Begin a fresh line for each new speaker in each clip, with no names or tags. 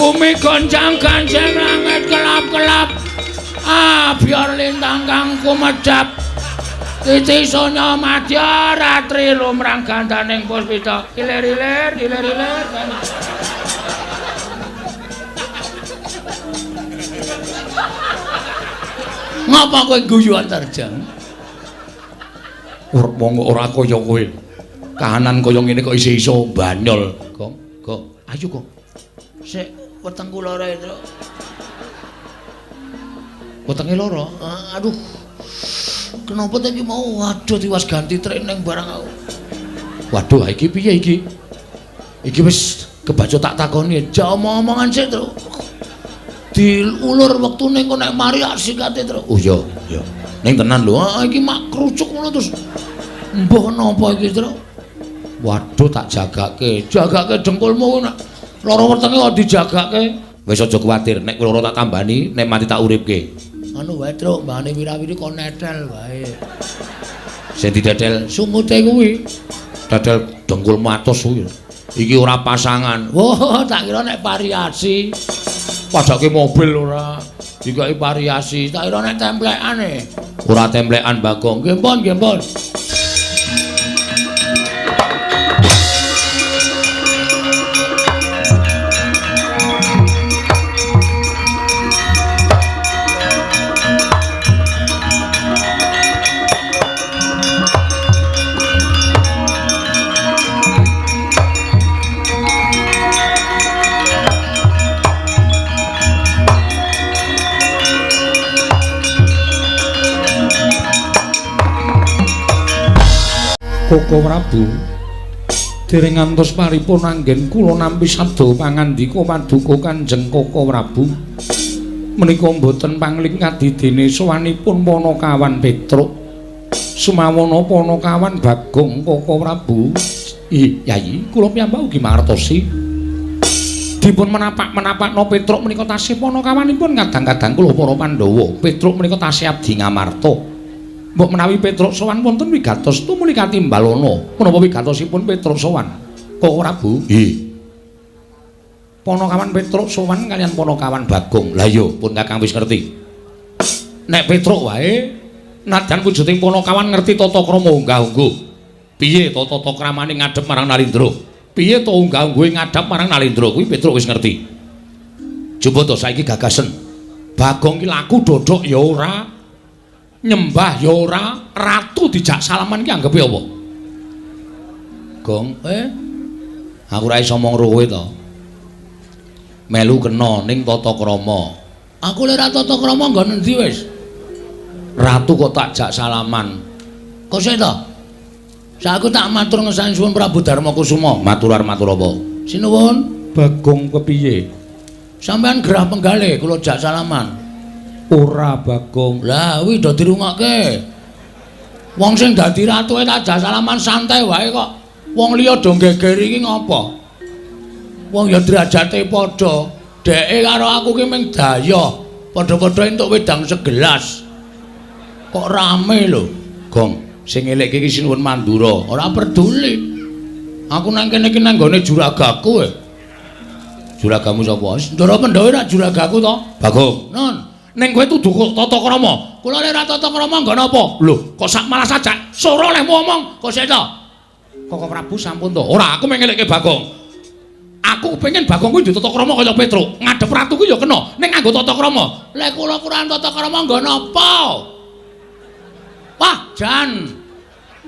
Bumi goncang-gancing langit kelap-kelap. Abyar lintang kang kumedhap. Titi sonya madya ratri lumrang gandaning puspita. Ilir-ilir, ilir-ilir. Ngapa kowe guyu Antarja?
Wong ora kaya kowe. Kahanan kaya ngene kok isih iso banyol. Gong, gong, ayo gong.
Sik, wetengku lara itu.
Wetenge lara?
Aduh. Kenapa ta iki mau? Waduh, tiwas ganti training barang aku.
Waduh, iki piye iki? Iki wis kebaca tak takoni.
Ja omong-omongan sik, Tru. Diulur wektune engko nek mari sikate, Tru.
Oh iya, iya. Ning tenan lho,
iki mak krucuk ngono terus. Mbah napa iki, Tru?
Waduh, tak jagake.
Jagake dengkulmu nek lara wetenge kok dijagake.
Wis aja kuwatir, nek lara tak tambani, nek mati tak uripke.
Anu wae, Truk, mbahane wirawiri kon netel wae.
Sing didedel
sungute kuwi.
Dedel dengkulmu atos kuwi. Iki ora pasangan.
Wah, tak kira nek variasi.
Padake mobil ora.
Dikai variasi, tak kira nek templekane.
Ora templekan, Bagong.
Nggih pun, nggih pun.
Koko Prabu dereng ngantos paripurna anggen kula nampi sabda pangandika paduka Kanjeng Koko Prabu menika mboten pangling kadidene sowanipun Panakawan Petruk sumawana Panakawan Bagong Koko Prabu. Ih Yayi, kula piyambak ugi mangertosi dipun menapak-menapakno Petruk menika tasih panakawanipun kadang-kadang kula para Pandhawa. Petruk menika tasih abdi Ngamarta. Mbok menawi Petruk sowan wonten wigatos tumuli katimbalana. Menapa wigatosipun Petruk sowan? Koko Prabu? Nggih. Panakawan Petruk sowan kaliyan Panakawan Bagong. Lah iya, pun Kakang wis ngerti. Nek Petruk wae nadyan wujuding Panakawan ngerti tata krama unggah-ungguh. Piye to tata kramane ngadhep marang Nalindra? Piye to unggah-ungguhe ngadhep marang Nalindra? Kuwi Petruk wis ngerti. Coba to saiki gagasen. Bagong ki laku dodok ya ora, nyembah ya ora, ratu dijak salaman ki anggepe apa? Gong, aku ora iso omong karo kowe to. Melu kena ning tata krama.
Aku lek ora tata krama nggon endi wis?
Ratu kok tak jak salaman.
Kok sik to? Saku tak matur ngesani suwun Prabu Darma Kusuma.
Maturar matur apa?
Sinuwun.
Bagong kepiye?
Sampeyan gerah penggalih kula jak salaman.
Ora Bagong.
Lah kuwi do dirungokke. Wong sing dadi ratuke tak jak salaman santai wae kok. Wong liya do geger iki ngopo? Wong ya derajate padha. Dheke karo aku ki mung dayoh. Padha-padha entuk wedang segelas. Kok rame lho.
Gong, sing elekke iki Sinuwun Mandura.
Ora peduli. Aku nang kene iki nang nggone juragaku e.
Juragamu sapa?
Ndara Pandhawa ora juragaku to?
Bagong.
Non.
Ning kowe tuduh tata krama.
Kula lek ora tata krama nggon apa?
Lho, kok sak malah sajak sora lehmu omong.
Kok sik to?
Koko Prabu sampun to. Ora, aku mengelekke Bagong. Aku pengen Bagong kuwi tata krama kaya Petruk. Ngadhep ratu kuwi ya kena, ning nganggo tata krama.
Lek kula kurang tata krama nggon apa? Wah, jan.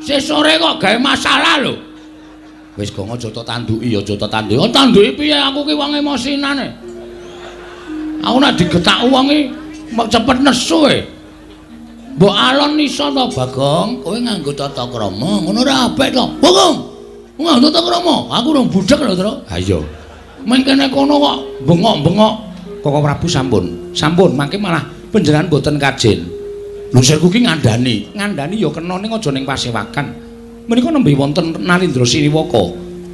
Sesore kok gawe masalah lho.
Wis gong aja tok tanduki, aja tok tanduki.
Oh, tanduki piye aku ki wong emosinane. Aku nek digetak wong iki cepet nesu e. Mbok alon iso to, Bagong? Kowe nganggo tata krama, ngono ora apik to. Bagong. Nganggo tata krama, aku urung budhek lho, Tru.
Ha iya.
Meng kene kono kok bengok-bengok.
Koko Prabu sampun. Sampun, mangke malah panjenengan mboten kajen. Lho sirku ki ngandani, ngandani ya kena ning aja ning pasewakan. Menika nembe wonten Nalindra Siniwaka.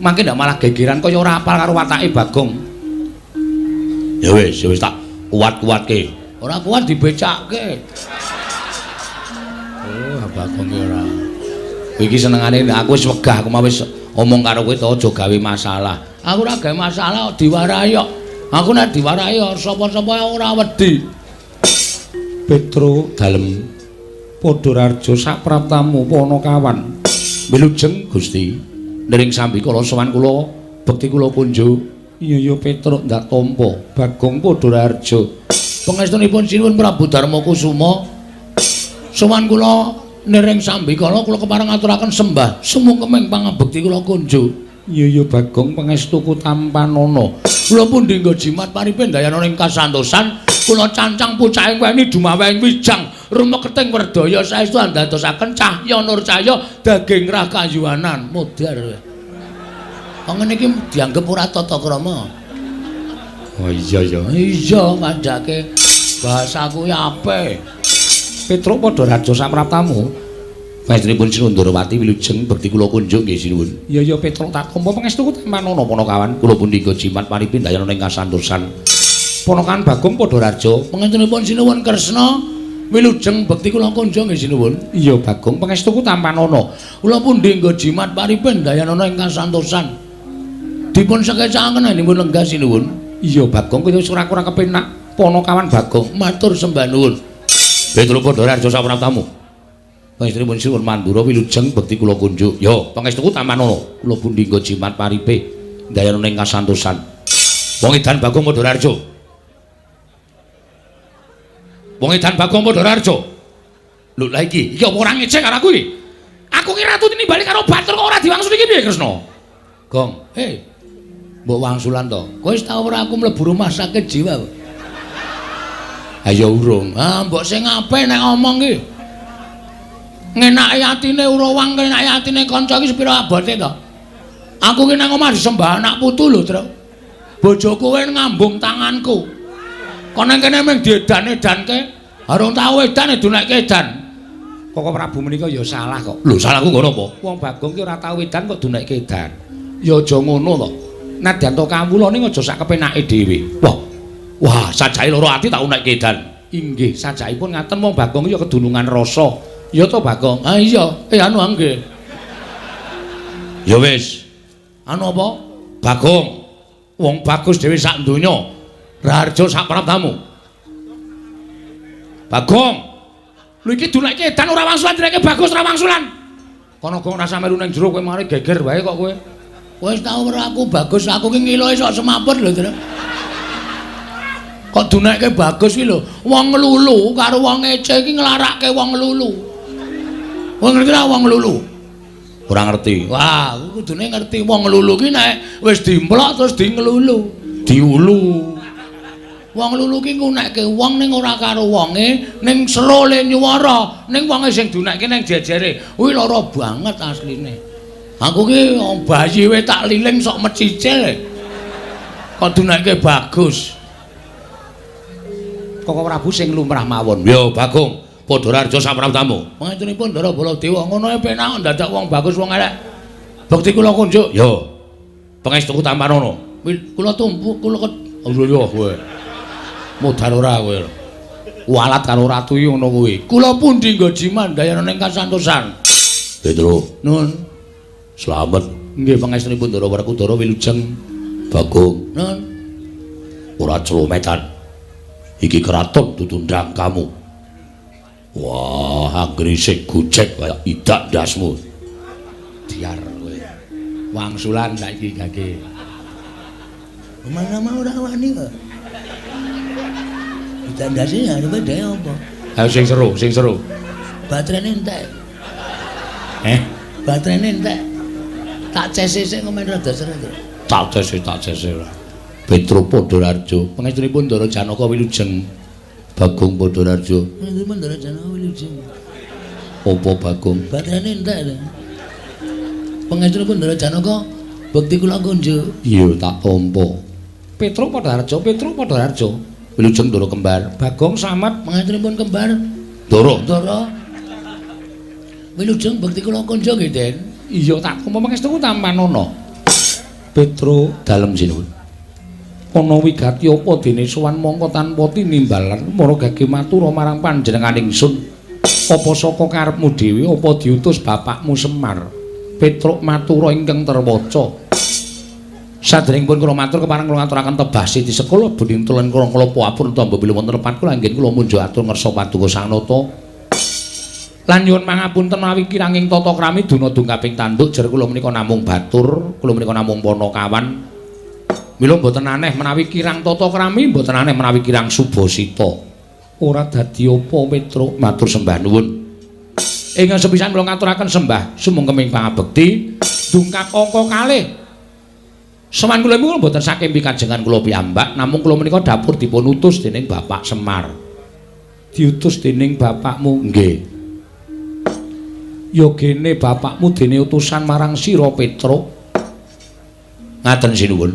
Mangke ndak malah gegeran kaya ora apal karo watake Bagong. Ya wis, ya wis tak kuat-kuatke.
Ora kuat dibecakke. Oh, Bagong ki ora.
Iki senengane aku wis wegah, aku mau wis omong karo kowe to aja gawe masalah.
Aku ora gawe masalah diwarahi kok. Aku nek diwarahi sapa-sapa ora wedi.
Petro dalem Padhararja sapraptamu Panakawan.
Wilujeng Gusti. Nering sambikala sowan kula bekti kula kunjuk.
Iya ya Petruk ndak tampa Bagong Padhararja.
Pangestunipun Sinuwun Prabu Darma Kusuma. Sowan kula nering sambikala kula kepareng ngaturaken sembah sumungkeming pangabekti kula kunjuk.
Iya ya Bagong pangestuku tampanana.
Kula pundi nggo jimat paripe ndayana ing kasantosan, kula cancang pucaking weni dumaweng wijang rumeketing werdaya saestu andadosaken cahya nur cahya daging rah kayuwanan modar. Wong ngene iki dianggep ora tata krama.
Oh iya ya.
Iya kandhake bahasaku ya apik.
Petruk Padhararja sapraptamu.
Panjenenganipun Sinuwun Ndorowati wilujeng bekti kula kunjung nggih sinuwun.
Iya ya Petruk tak tampa pangestuku tampanana Panakawan.
Kula pundi jimat paripe ndayana ing kasantosan.
Panakawan Bagong Padhararja.
Pangestunipun Sinuwun Kresna wilujeng bekti kula kunjung nggih sinuwun.
Iya Bagong pangestuku tampanana.
Kula pundi nggo jimat paripe ndayana ing kasantosan. Dipun sekecakaken anggenipun lenggah sinuwun.
Iya Bagong kaya wis ora kurang kepenak. Panakawan Bagong
matur sembah nuwun. Petruk Padhararja sapraptamu. Pangestunipun Sinuwun Mandura wilujeng bekti kula kunjuk. Yo, pangestuku tampanana. Kula pundi nggo jimat paripe ndayana ing kasantosan. Wong edan Bagong Padhararja. Wong edan Bagong Padhararja. Lho lha iki, iki apa ora ngecek karo aku iki? Aku ki ratu tinimbali karo batur kok ora diwangsuli iki piye Kresna? Gong, hei. Mbok wangsulan to. Kowe wis tau ora aku mlebu rumah sakit jiwa? Ayo urung. Ah, mbok sing apik nek omong ki. Ngenaki atine urawang, ngenaki atine kanca iki sepira abote to? Aku ki nang omah disembah anak putu lho, Tru. Bojoku kowe ngambung tanganku. Kon nang kene mung diedan-edanke, arung tau edan edunekke edan.
Koko Prabu menika ya salah kok.
Lho, salahku ngono apa?
Wong Bagong ki ora tau edan kok dunekke edan. Ya aja ngono to. Nadyan to kawula ning aja sak kepenake dhewe.
Wah. Wah, sajake loro ati tak unekke edan.
Inggih, sajakipun ngaten wong Bagong ya kedunungan rasa. Ya to Bagong?
Ah iya, anu nggih. Ya wis. Anu apa? Bagong. Wong bagus dhewe sak donya. Raharja sak praptamu. Bagong. Lho iki dunekke edan ora wangsulan, dunekke bagus ora wangsulan.
Kono gong rasa melu nang jero kowe mari geger wae kok kowe.
Wis tau ora aku bagus, aku ki ngiloe sok semaput lho, Tru. Kok dunekke bagus ki lho. Wong nglulu karo wong ngece iki nglarake wong nglulu. Wong ngerti ra wong nglulu? Ora ngerti. Wah, kudune ngerti wong nglulu ki nek wis dimplok terus di nglulu, diulu. Wong nglulu ki ngunekke wong ning ora karo wonge, ning sero le nyuwara, ning wonge sing dunekke ning jejere. Kuwi lara banget asline. Aku ki bayi we tak liling sok mecicil. Kok dunekke bagus.
Koko Prabu sing lumrah mawon.
Yo Bagong, Padhararja sapraptamu. Pangestunipun Ndara Baladewa ngono e penak ndadak wong bagus wong elek. Bekti kula kunjuk. Yo. Pangestuku tampanana. Kula tumpu kula yo kowe. Modar ora kowe. Walat karo ratu iki ngono kuwi. Kula pundi nggo jimat ndayana ning kasantosan. Petro. Nun. Slamet. Nggih pangestunipun Ndara Werkudara wilujeng. Bagong. Nun. Ora celometan. Iki keraton ditundang kamu. Wah, anggere sing gojek kaya idak ndasmu.
Diar kowe. Wangsulan saiki gage.
Mana mau ora wani kok. Idak ndase arep dhewe apa?
Ayo sing seru, sing seru.
Baterene entek.
Eh,
baterene entek. Tak cese sik komen rada seru.
Tak cese, tak cese ora.
Petro Padhararja, pangestunipun Ndara Janaka wilujeng. Bagong Padhararja. Pangestunipun Ndara Janaka wilujeng. Apa Bagong? Baterane entek lho. Pangestunipun Ndara Janaka bekti kula kunjuk.
Iya, tak tampa. Petro Padhararja, Petro Padhararja.
Wilujeng Ndara kembar.
Bagong Samet,
pangestunipun kembar.
Ndara.
Ndara. Wilujeng bekti kula kunjuk nggih, Den.
Iya, tak tampa pangestuku tampanana. Petro
dalem sinuwun.
Ana wigati apa dene sowan mongko tanpa tinimbalan mara gage matura marang panjenengan ingsun. Apa saka karepmu dhewe apa diutus bapakmu Semar? Petruk matura ingkang terwaca. Sadèrèngipun kula matur kepareng kula ngaturaken tebah siti sekolah bening tulen kula klapa apun tamba bilih wonten lepat kula anggen kula munjuk atur ngersa paduka Sang Nata. Lan nyuwun pangapunten menawi kiranging tata krami duna kaping tanduk jer kula menika namung batur, kula menika namung panakawan. Mila mboten aneh menawi kirang tata krami, mboten aneh menawi kirang subasita. Ora dadi apa Petruk, matur sembah nuwun. Ingkang sepisan kula ngaturaken sembah sumengkeming pangabekti dungkap angka kalih. Sowan kula niku mboten saking pikajengan kula piyambak, namung kula menika dapur dipun utus dening Bapak Semar. Diutus dening bapakmu? Nggih. Ya gene bapakmu dene utusan marang sira Petruk. Ngaten sinuwun.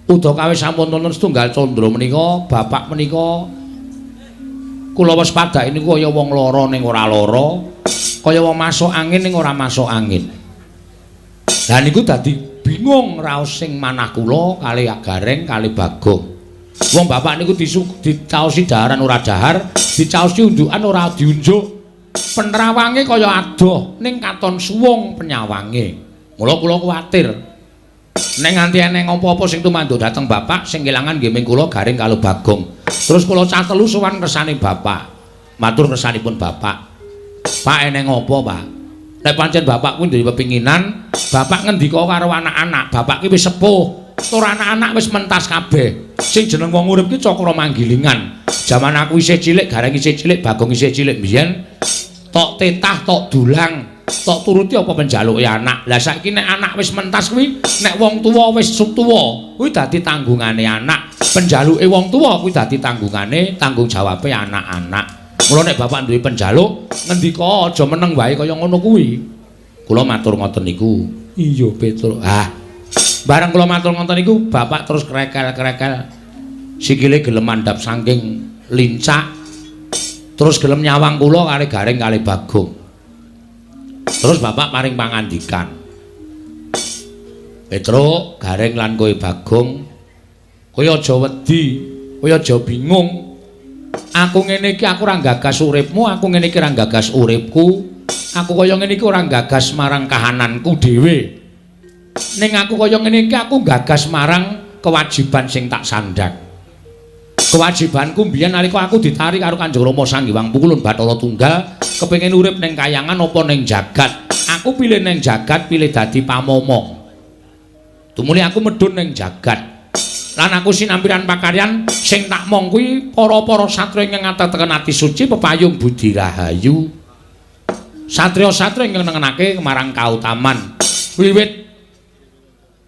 Udakawis sampun wonten setunggal candra menika, bapak menika kula waspadake niku kaya wong lara ning ora lara, kaya wong masuk angin ning ora masuk angin. Lah niku dadi bingung raos sing manah kula kalih Gareng kalih Bagong. Wong bapak niku dicaosi daharan ora dahar, dicaosi unjukan ora diunjuk. Penerawange kaya adoh ning katon suwung penyawange. Mula kula kuwatir. Nek nganti eneng apa-apa sing tumanduk dhateng bapak sing kelangan nggih ming kula Gareng karo Bagong. Terus kula cah telu sowan kersane bapak. Matur kersanipun bapak. Pak eneng apa, Pak? Nek pancen bapak kuwi duwe pepinginan, bapak ngendika karo anak-anak, bapak ki wis sepuh, tur anak-anak wis mentas kabeh. Sing jeneng wong urip ki cakra manggilingan. Jaman aku isih cilik, Gareng isih cilik, Bagong isih cilik mbiyen, tok tetah, tok dulang, tok turuti apa penjaluke anak. Lah saiki nek anak wis mentas kuwi, nek wong tuwa wis tuwa, kuwi dadi tanggungane anak. Penjaluke wong tuwa kuwi dadi tanggungane, tanggung jawabe anak-anak. Mula nek bapak duwe penjaluk, ngendika aja meneng wae kaya ngono kuwi. Kula matur ngoten niku. Iya, Petruk. Ah. Bareng kula matur ngoten niku, bapak terus krekel-krekel. Sikile gelem mandhap saking lincak. Terus gelem nyawang kula kalih Gareng kalih Bagong. Terus bapak paring pangandikan. Petruk, Gareng lan kowe Bagong, kowe aja wedi, kowe aja bingung. Aku ngene iki aku ora gagas uripmu, aku ngene iki ora gagas uripku. Aku kaya ngene iki ora gagas marang kahananku dhewe. Ning aku kaya ngene iki aku gagas marang kewajiban sing tak sandhang. Kewajibanku mbiyen nalika aku ditarik karo Kanjeng Rama Sang Hyang Pukulun Bathara Tunggal, kepengin urip ning kayangan apa ning jagat. Aku pilih ning jagat, pilih dadi pamomong. Tumuli aku medhun ning jagat. Lan aku sinampiran pakaryan sing tak mong kuwi para-para satriya ingkang ngateteken ati suci pepayung budi rahayu. Satriya-satriya ingkang nengenake marang kautaman. Wiwit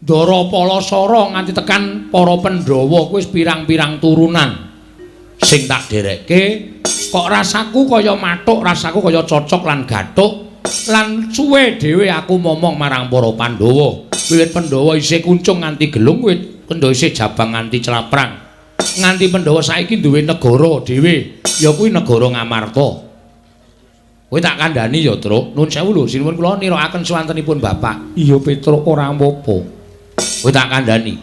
Ndara Palasara nganti tekan para Pandhawa kuwi wis pirang-pirang turunan. Sing tak derekke kok rasaku kaya mathuk, rasaku kaya cocok lan gathuk lan suwe dhewe aku momong marang para Pandhawa. Wiwit Pandhawa isih kuncung nganti gelung, wiwit Pandhawa isih jabang nganti claprang. Nganti Pandhawa saiki duwe negara dhewe, ya kuwi negara Ngamarta. Kowe tak kandhani ya, Truk. Nuwun sewu lho, sinuwun kula nirakaken swantenipun bapak. Iya, Petruk, ora apa-apa. Kowe tak kandhani.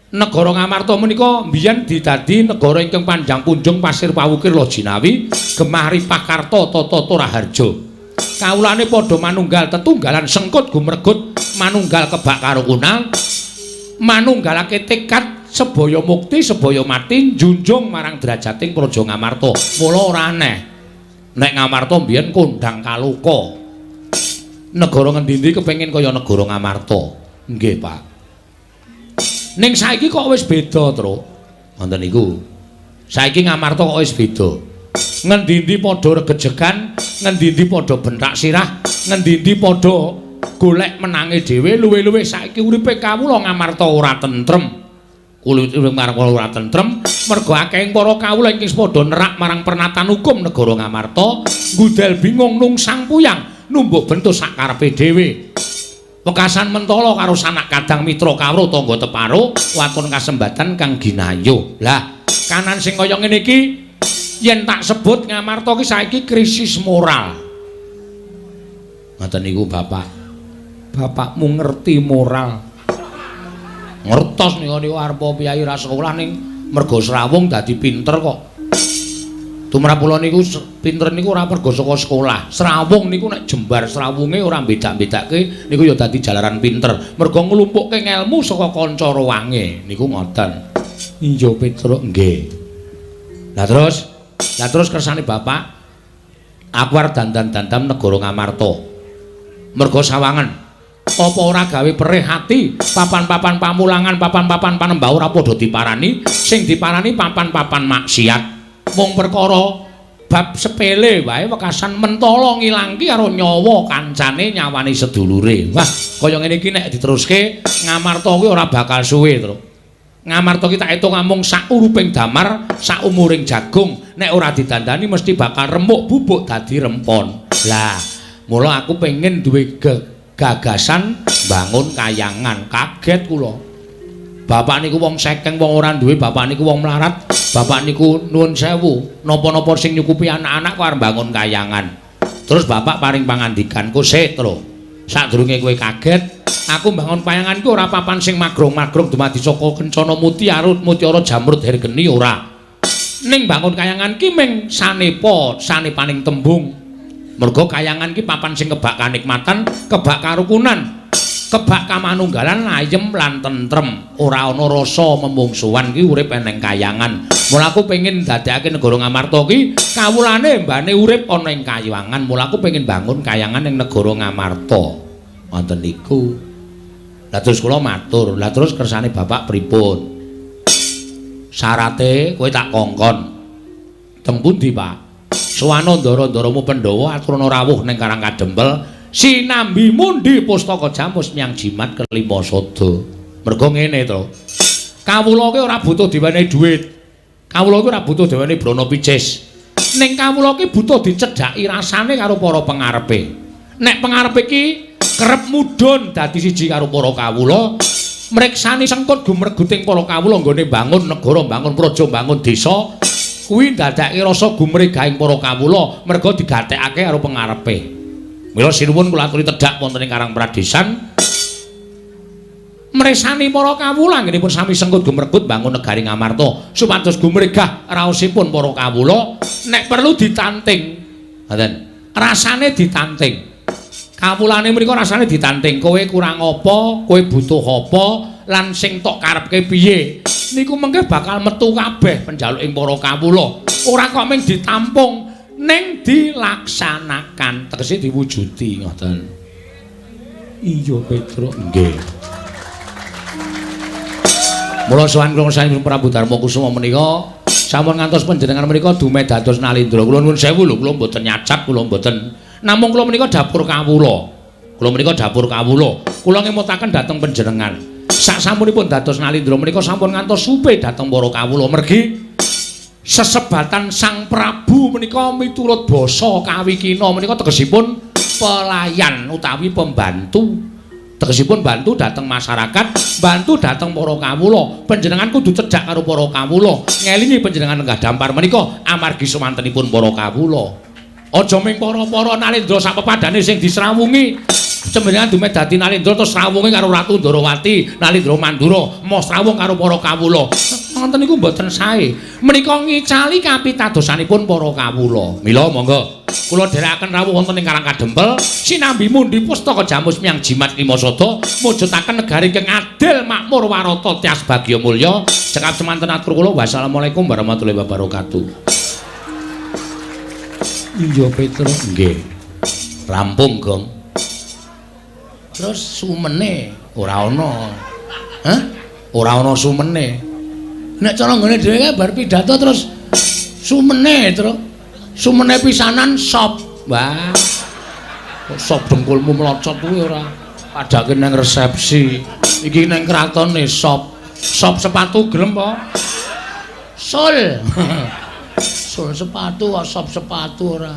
Negara Ngamarta menika mbiyen didadi negara ingkang panjang punjung pasir pawukir Lojinawi, gemah ripah karta tata raharja. Kawulane padha manunggal tetunggalan sengkut gumregut manunggal kebak karo kunal, manunggalake tekad sebaya mukti sebaya mati njunjung marang derajating Praja Ngamarta. Mula ora aneh nek Ngamarta mbiyen kondang kaloka. Negara ngendi-endi kepengin kaya negara Ngamarta. Nggih, Pak. Ning saiki kok wis beda, Truk. Ngoten niku. Saiki Ngamarta kok wis beda. Ngendi-endi padha regejegan, ngendi-endi padha bentak sirah, ngendi-endi padha golek menange dhewe, luwih-luwih saiki uripe kawula Ngamarta ora tentrem. Kulit urip marang ora tentrem mergo akehing para kawula ingkang padha nerak marang pernatan hukum negara Ngamarta, ngudel bingung nungsang puyang, numbuk bentuk sak karepe dhewe. Wekasan mentala karo sanak kadang mitra kawruh tangga teparo waton kasembatan kang ginayuh. Lah, kanan sing kaya ngene iki yen tak sebut Ngamarta ki saiki krisis moral. Ngoten niku Bapak. Bapakmu ngerti moral. Ngertos niku niku arep piyayi ra sekolah ning mergo srawung dadi pinter kok.
Tumrap kula niku pinter niku ora mergo saka sekolah. Srawung niku nek jembar srawunge ora beda-bedake niku ya dadi jalaran pinter. Mergo nglumpukke ngelmu saka kanca ruwange niku ngoten. Iya Petruk nggih. Lah terus kersane bapak aku arep dandan-dandan negara Ngamarta. Mergo sawangen apa ora gawe perih ati papan-papan pamulangan, papan-papan panembah ora padha diparani, sing diparani papan-papan maksiat. Mung perkara bab sepele wae wekasan mentala ngilangki karo nyawa kancane, nyawane sedulure. Wah, kaya ngene iki nek diteruske Ngamarta kuwi ora bakal suwe, Truk. Ngamarta ki tak etung amung sak uruping damar, sak umuring jagung, nek ora didandani mesti bakal remuk bubuk dadi rempon. Lah, mula aku pengen duwe gagasan bangun kayangan. Kaget kula. Bapak niku wong sekeng, wong ora duwe, bapak niku wong melarat, bapak niku nuwun sewu, napa-napa sing nyukupi anak-anak kok arep bangun kayangan. Terus bapak paring pangandikan, "Ku sik, Tru. Sadurunge kowe kaget, aku bangun payangan ku ora papan sing magrong-magrong dumadi saka kencana mutiara, mutiara jamrud hergeni ora. Ning bangun kayangan ki ming sanepa, sanepaning tembung. Mergo kayangan ki papan sing kebak kanikmatan, kebak karukunan, kebak kamanunggalan, ayem lan tentrem, ora ana rasa memungsuhan ki urip eneng kayangan. Mula aku pengin dadekake negara Ngamarta ki kawulane mbane urip ana ing kayangan. Mula aku pengin bangun kayangan ing negara Ngamarta." Wonten niku. Lah terus kula matur, "Lah terus kersane bapak pripun?" "Syarate kowe tak kongkon." "Teng pundi, Pak?" "Sowana ndara-ndaramu Pandhawa, aturana rawuh ning Karang Kadempel, sinambi mundi pustaka jamus nyang jimat kelima sada." Mergo ngene to. Kawula ki ora butuh diwenehi dhuwit. Kawula ki ora butuh diwenehi brana picis. Ning kawula ki butuh dicedhaki rasane karo para pengarepe. Nek pengarepe ki kerep mudhun dadi siji karo para kawula, mriksani sengkut gumreguting para kawula nggone bangun negara, bangun praja, bangun desa, kuwi ndadekake rasa gumregahing para kawula merga digatekake karo pengarepe. Mila sinuwun kula aturi tedhak wonten ing Karang Pradesan mresani para kawula anggenipun sami sengkut gumregut bangun negari Ngamarta supados gumregah raosipun para kawula, nek perlu ditanting. Ngoten. Rasane ditanting. Kawulane menika rasane ditanting. Kowe kurang apa, kowe butuh apa, lan sing tok karepke piye. Niku mengke bakal metu kabeh penjaluking para kawula. Ora kok mung ditampung, ning dilaksanakan, tegese diwujudi ngoten. Iya, Petruk, nggih. Mula sowan kula saking Prabu Darma Kusuma menika sampun ngantos panjenengan menika dumeh dados Nalindra. Kula nuwun sewu lho, kula mboten nyacap, kula mboten. Namung kula menika dapur kawula. Kula menika dapur kawula. Kula ngemutaken dhateng panjenengan. Sak sampunipun dados Nalindra menika sampun ngantos supe dhateng para kawula, mergi sesebatan Sang Prabu menika miturut basa kawikina menika tegesipun pelayan utawi pembantu. Tegesipun bantu dhateng masyarakat, bantu dhateng para kawula. Panjenengan kudu cedhak karo para kawula. Ngelingi panjenengan lenggah dampar menika amargi sumantenipun para kawula. Aja ming para-para Nalindra sapepadane sing disrawungi. Panjenengan dumeh dadi Nalindra terus srawunge karo Ratu Ndorowati, Nalindra Mandura, moh srawung karo para kawula. Ngoten niku mboten sae. Menika ngicali kapitadosanipun para kawula. Mila monggo kula dherekaken rawuh wonten ing Karang Kadempel sinambi mundi pustaka jamus miang jimat lima sada mujudaken negari ingkang adil makmur warata tias bagya mulya. Cekap semanten atur kula, wassalamualaikum warahmatullahi wabarakatuh. Iya, Petruk, nggih. Rampung, Gong. Terus sumene ora ana. Hah? Ora ana sumene. Nek cara nggone dhewe kae bar pidato terus sumene, Truk. Sumene pisanan sop. Wah. Kok sop dengkulmu mlocot kuwi ora. Padake nang resepsi. Iki nang kratone sop. Sop sepatu gelem apa? Sul. Sul sepatu kok sop sepatu ora.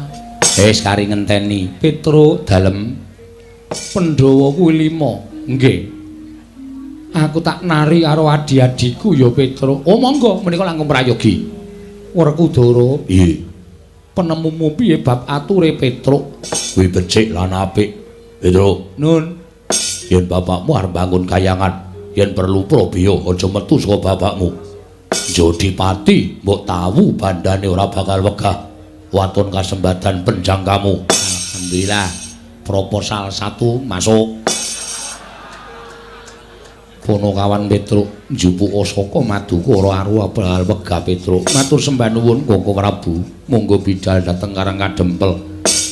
Wis kari ngenteni. Petruk, dalem. Pandhawa kuwi 5. Nggih. Aku tak nari karo adi-adiku ya, Petruk. Oh, monggo, menika langkung prayogi. Werkudara. Nggih. Penemumu piye bab ature, Petruk? Kuwi becik lan apik. Petruk. Nun. Yen bapakmu arep bangun kayangan, yen perlu prabeya aja metu saka bapakmu. Jodipati mbok tawu bandane ora bakal wegah waton kasembadan penjangkamu. Alhamdulillah proposal 1 masuk. Ponokawan Petruk njupuka saka Madukara aruwa bakal wegah Petruk. Matur sembah nuwun Koko Prabu, monggo bidal dhateng Karang Kadempel.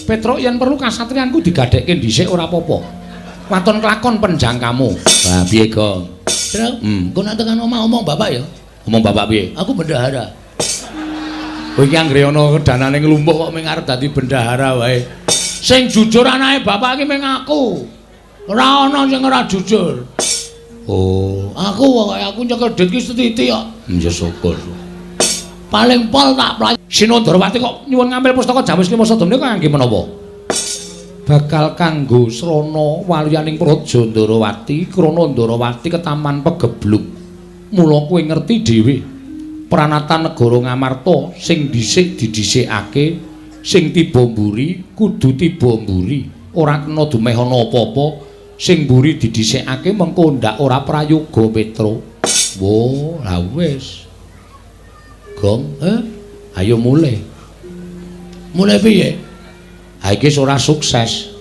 Petruk yen perlu kasatriyanku digadhekke dhisik ora apa-apa. Waton kelakon penjangkamu. Lah piye, Gong?
Truk, engko nek tekan omah omong bapak ya.
Omong bapak piye?
Aku bendahara.
Kowe iki anggere ana danane nglumpuh kok mung arep dadi bendahara wae. Sing jujur anake bapak iki mung aku.
Ora ana sing ora jujur.
Oh,
aku pokoke aku nyekel duit ki sethithik kok.
Ya syukur.
Paling pol tak playu.
Sinundrawati kok nyuwun ngambil pustaka Jamus Lima Sada menika kangge menapa? Bakal kanggo srana waliyaning Praja Ndarawati, krana Ndarawati ketaman pegebluk. Mula kowe ngerti dhewe pranatan negara Ngamarta sing dhisik didhisikake, sing tiba mburi kudu tiba mburi, ora kena dumeh ana apa-apa. Sing mburi didhisikake mengko ndak ora prayoga Petro. Wo, lah wis. Gong, ayo mulih.
Mulih piye?
Ha iki ora sukses.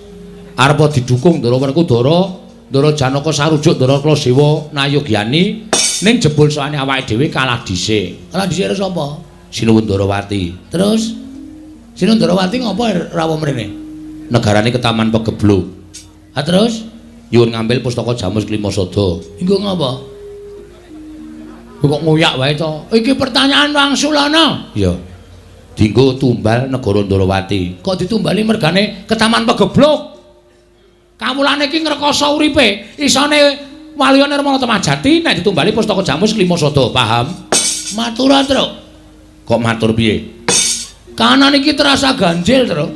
Arep didukung Ndara Werkudara, Ndara Janaka sarujuk Ndara Klasewa Nayogyani, ning jebul soane awake dhewe kalah dhisik.
Kalah dhisik karo sapa?
Sinuwun Ndarawati.
Terus Sinuwun Ndarawati ngopo rawuh mrene?
Negarane ketaman pegebluk.
Ha terus
nyuwun ngambil pustaka Jamus Klima Sada.
Engko ngopo?
Kok ngoyak wae to?
Iki pertanyaan wangsulana.
Iya. Dinggo tumbal negara Ndarawati.
Kok ditumbali mergane
ketaman pegebluk? Kawulane iki ngrekoso uripe. Isone Waluya Nirmala Temajati nek ditumbali pustaka Jamus Klima Sada, paham?
Matur, Truk.
Kok matur piye?
Kanan iki terasa ganjil, Truk.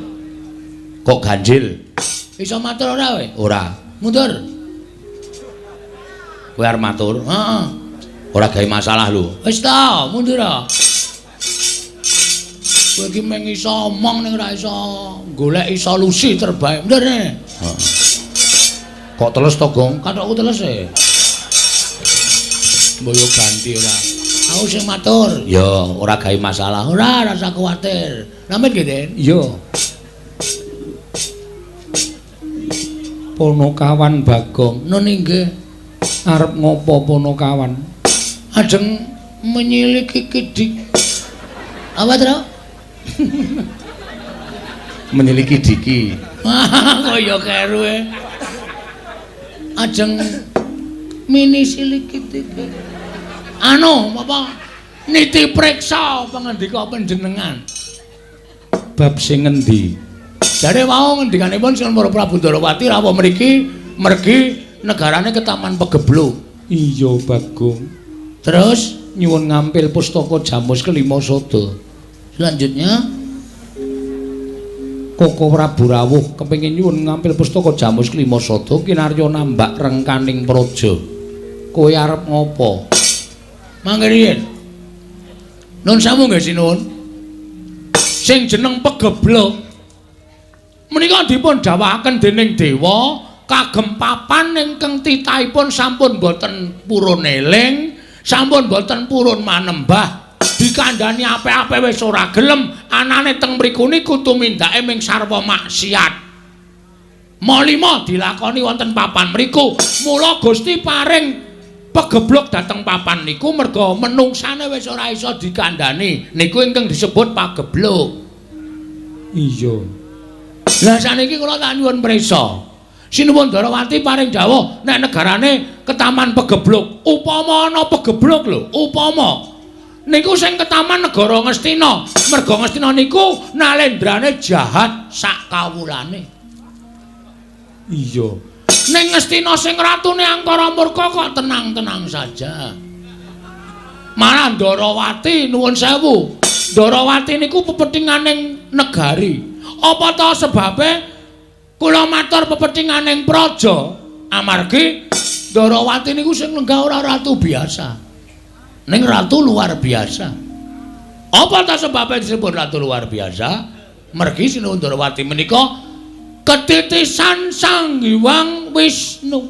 Kok ganjil?
Iso matur ora kowe?
Ora.
Mundur.
Kowe arep matur?
Heeh.
Ora gawe masalah lho.
Wis ta, mundur ah. Kowe iki mung iso omong ning ora iso goleki solusi terbaik. Mundur ne.
Heeh. Kok teles to, Gong?
Kathokku teles e.
Mbok yo ganti ora.
Aku sing matur.
Ya, ora gawe masalah.
Ora, rasa kuwatir. Namit nggih, Den?
Iya. Ponokawan Bagong,
nun inggih.
Arep ngopo Ponokawan?
Ajeng menyiliki kidik. Apa, Tru?
Menyiliki diki.
Kok ya keru e. Ajeng mini siliki diki. Anu, apa? Niti preksa pangandika panjenengan.
Bab sing ngendi?
Jare wau ngendikanipun Sinuwun Prabu Ndarawati rawuh mriki mergi negarane ketaman pegebluk.
Iya, Bagong.
Terus
nyuwun ngampil pustaka Jamus Kelima Sada.
Selanjutnya
Koko Prabu rawuh kepengin nyuwun ngampil pustaka Jamus Kelima Sada kinarya nambak rengkaning praja. Kowe arep ngopo?
Mangke riyin. Nun sewu nggih Sinuwun.
Sing jeneng pegebluk menika dipun dawuhaken dening dewa kagem papan ingkang titahipun sampun boten purun eling, sampun boten purun manembah, dikandhani apik-apik wis ora gelem, anane teng mriku niku tumindake ming sarwa maksiat. Malima dilakoni wonten papan mriku. Mula Gusti paring pegebluk dhateng papan niku merga menungsane wis ora iso dikandhani. Niku ingkang disebut pagebluk.
Iya.
Lah saniki kula tak nyuwun prisa. Sinuwun Ndarawati paring dawuh nek negarane ketaman pegebluk. Upama ana pegebluk lho, upama niku sing ketaman negara Ngastina. Merga Ngastina niku nalendrane jahat sak kawulane.
Iya.
Ning Ngastina sing ratune angkara murka kok tenang-tenang saja. Malah Ndarawati nuwun sewu. Ndarawati niku pepethinganing negari. Apa ta sebabe kula matur pepethinganing praja? Amargi Ndarawati niku sing lenggah ora ratu biasa. Ning ratu luar biasa. Apa ta sebabe disebut ratu luar biasa? Mergi Sinuwun Ndarawati menika ketitisan Sang Hyang Wisnu.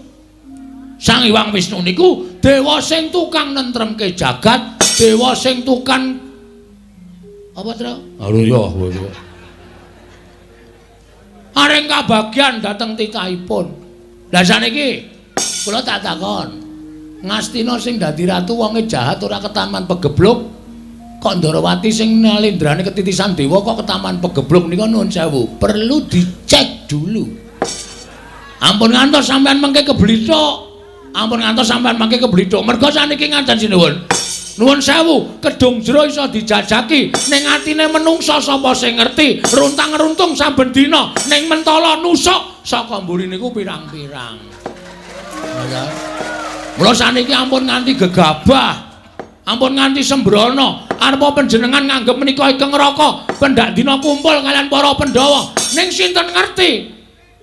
Sang Hyang Wisnu niku dewa sing tukang nentremke jagat, Dewa sing tukang apa, Tru?
Aduh ya kowe.
Areng kabagyan dhateng titahipun. Lah saniki kula tak takon. Ngastina sing dadi ratu wonge jahat ora ketaman pegebluk. Kok Ndorowati sing nalendrane ketitisan dewa kok ketaman pegebluk nika nuwun sewu. Perlu dicek dulu. Ampun ngantos sampean mengke keblithuk. Ampun ngantos sampean mengke keblithuk. Merga saniki ngaten sinuwun. Nuwun sewu, kedung jero iso dijajaki ning atine menungsa sapa sing ngerti, runtang-runtung saben dina ning mentala nusuk saka mburi niku pirang-pirang. Mula saniki ampun nganti gegabah, ampun nganti sembrono, arepa panjenengan nganggep menika ingkang neraka, pendak dina kumpul kalian para Pandhawa. Ning sinten ngerti?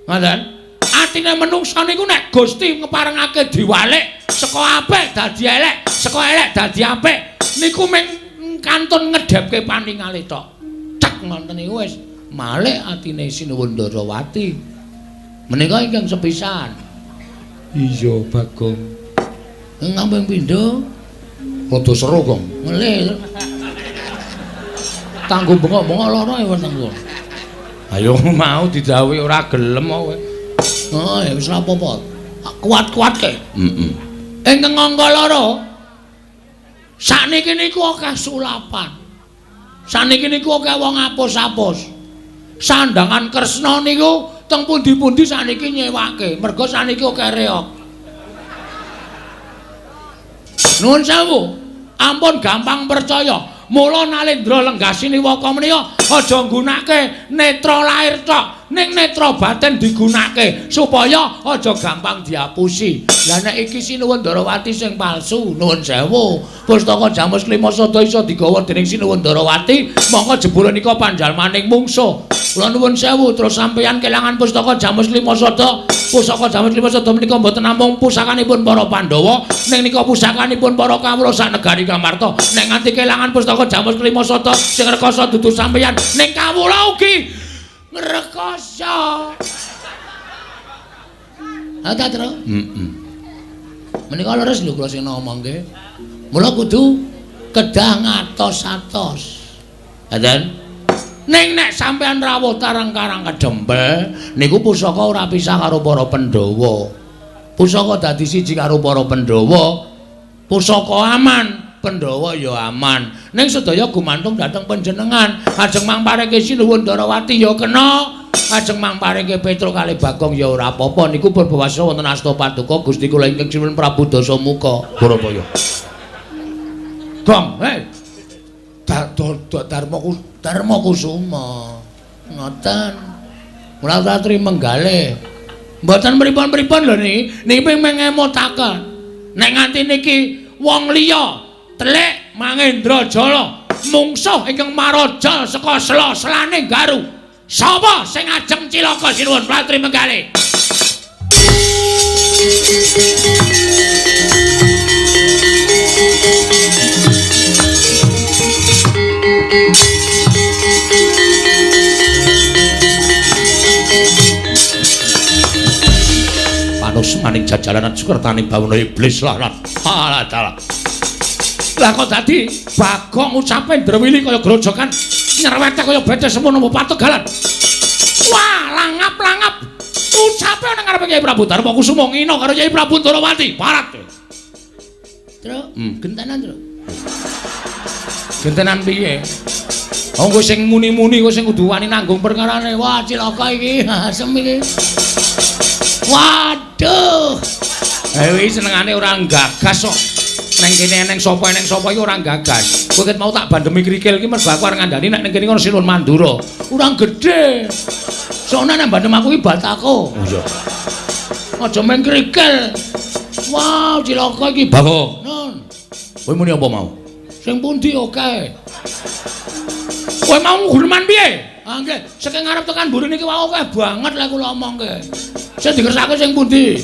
Ngoten. Atine menungsa niku nek Gusti ngeparengake diwalik saka apik dadi elek, saka elek dadi apik, niku mung kantun ngedhepke paningale tok. Cek ngoten niku wis malik atine Sinuwun Ndorowati. Menika ingkang sepisan.
Iya, Bagong.
Ngampung pindho
rada seru, Gong.
Ngelih. Tanggo bengok-bengok lara ya weteng kula.
Ayo mau didhawuhi ora gelem kok kowe.
Oh, ya wis ora apa-apa. Kuat-kuatke.
Heeh.
Ingkang angka loro. Sakniki niku akeh sulapan. Sakniki niku akeh wong apus-apus. Sandangan Kresna niku teng pundi-pundi sakniki nyewake. Merga sakniki akeh reog. Nuwun sewu. Ampun gampang percaya. Mula Nalendra Lenggasini Waka menika aja nggunake netra lair tok, ning netra batin digunake supaya aja gampang diapusi. Lah nek iki Sinuwun Ndorowati sing palsu, nuwun sewu. Pustaka Jamus Klima Sada iso digawa dening Sinuwun Ndorowati, mongko jebule nika panjalmaning mungsuh. Kula nuwun sewu, terus sampeyan kelangan pustaka Jamus Klima Sada. Pusaka Jamus Klima Sada menika mboten namung pusakanipun para Pandhawa, ning nika pusakanipun para kawula sak negari Kamarta. Nek nganti kelangan pustaka Jamus Klima Sada sing rekoso dudu sampeyan, ning kawula ugi ngrekoso. Ha ta, Tru?
Heeh.
Menika leres lho kula sing ngomongke. Mula kudu kedah ngatos-atos. Ngaten? Ning nek sampeyan rawuh tarang karang kedempel niku pusaka ora pisah karo para Pandhawa. Pusaka dadi siji karo para Pandhawa. Pusaka aman, Pandhawa ya aman. Ning sedaya gumantung dhateng panjenengan. Ajeng mangpareke Sinuwun Ndorowati ya kena, ajeng mangpareke Petruk kalih Bagong ya ora apa-apa. Niku purbawasa wonten asta paduka Gusti kula ingkang sinuwun Prabu Dasamuka.
Barabaya.
Gong, hei. Darma Kusuma. Ngoten. Mula ratri menggalih. Mboten pripun-pripun lho niki, niki mengemutaken. Nek nganti niki wong liya telik Mangendrajala mungsuh ingkang maraja saka sela-selane Garu. Sapa sing ajeng cilaka Sinuwun Ratri Menggalih?
Panus maning jajalanan sukertaning bawana iblis lah. Alah dalah.
Lah kok dadi Bagong ucape ndrewili kaya grojokan nyerwete kaya bece semono pategalan. Wah, langap-langap ucape nang ngarepe Kyai Prabu Darma Kusuma ngina karo Kyai Prabu Ndorowati. Parat. Tru, gentenan, Tru.
Gentenan piye?
Oh, kowe sing muni-muni kowe sing kudu wani nanggung perkarane. Wah, cilaka iki. Asem iki. Waduh.
Ha iki senengane ora nggagas kok. Neng kene eneng sapa iki ora nggagas. Kowe ket mau tak bandemi krikil iki mergo aku arep ngandani nek ning kene kono Sinuwun Mandura.
Ora gedhe. Soalnya nek bandem aku iki batako.
Oh iya.
Aja meng krikil. Wah, cilaka iki.
Bagong.
Nun.
Kowe muni apa mau?
Sing pundi oke. Kowe mau guneman piye? Ah nggih, saking ngarep tekan mburi niki wau akeh banget lek kula omongke. Sing dikersake sing pundi?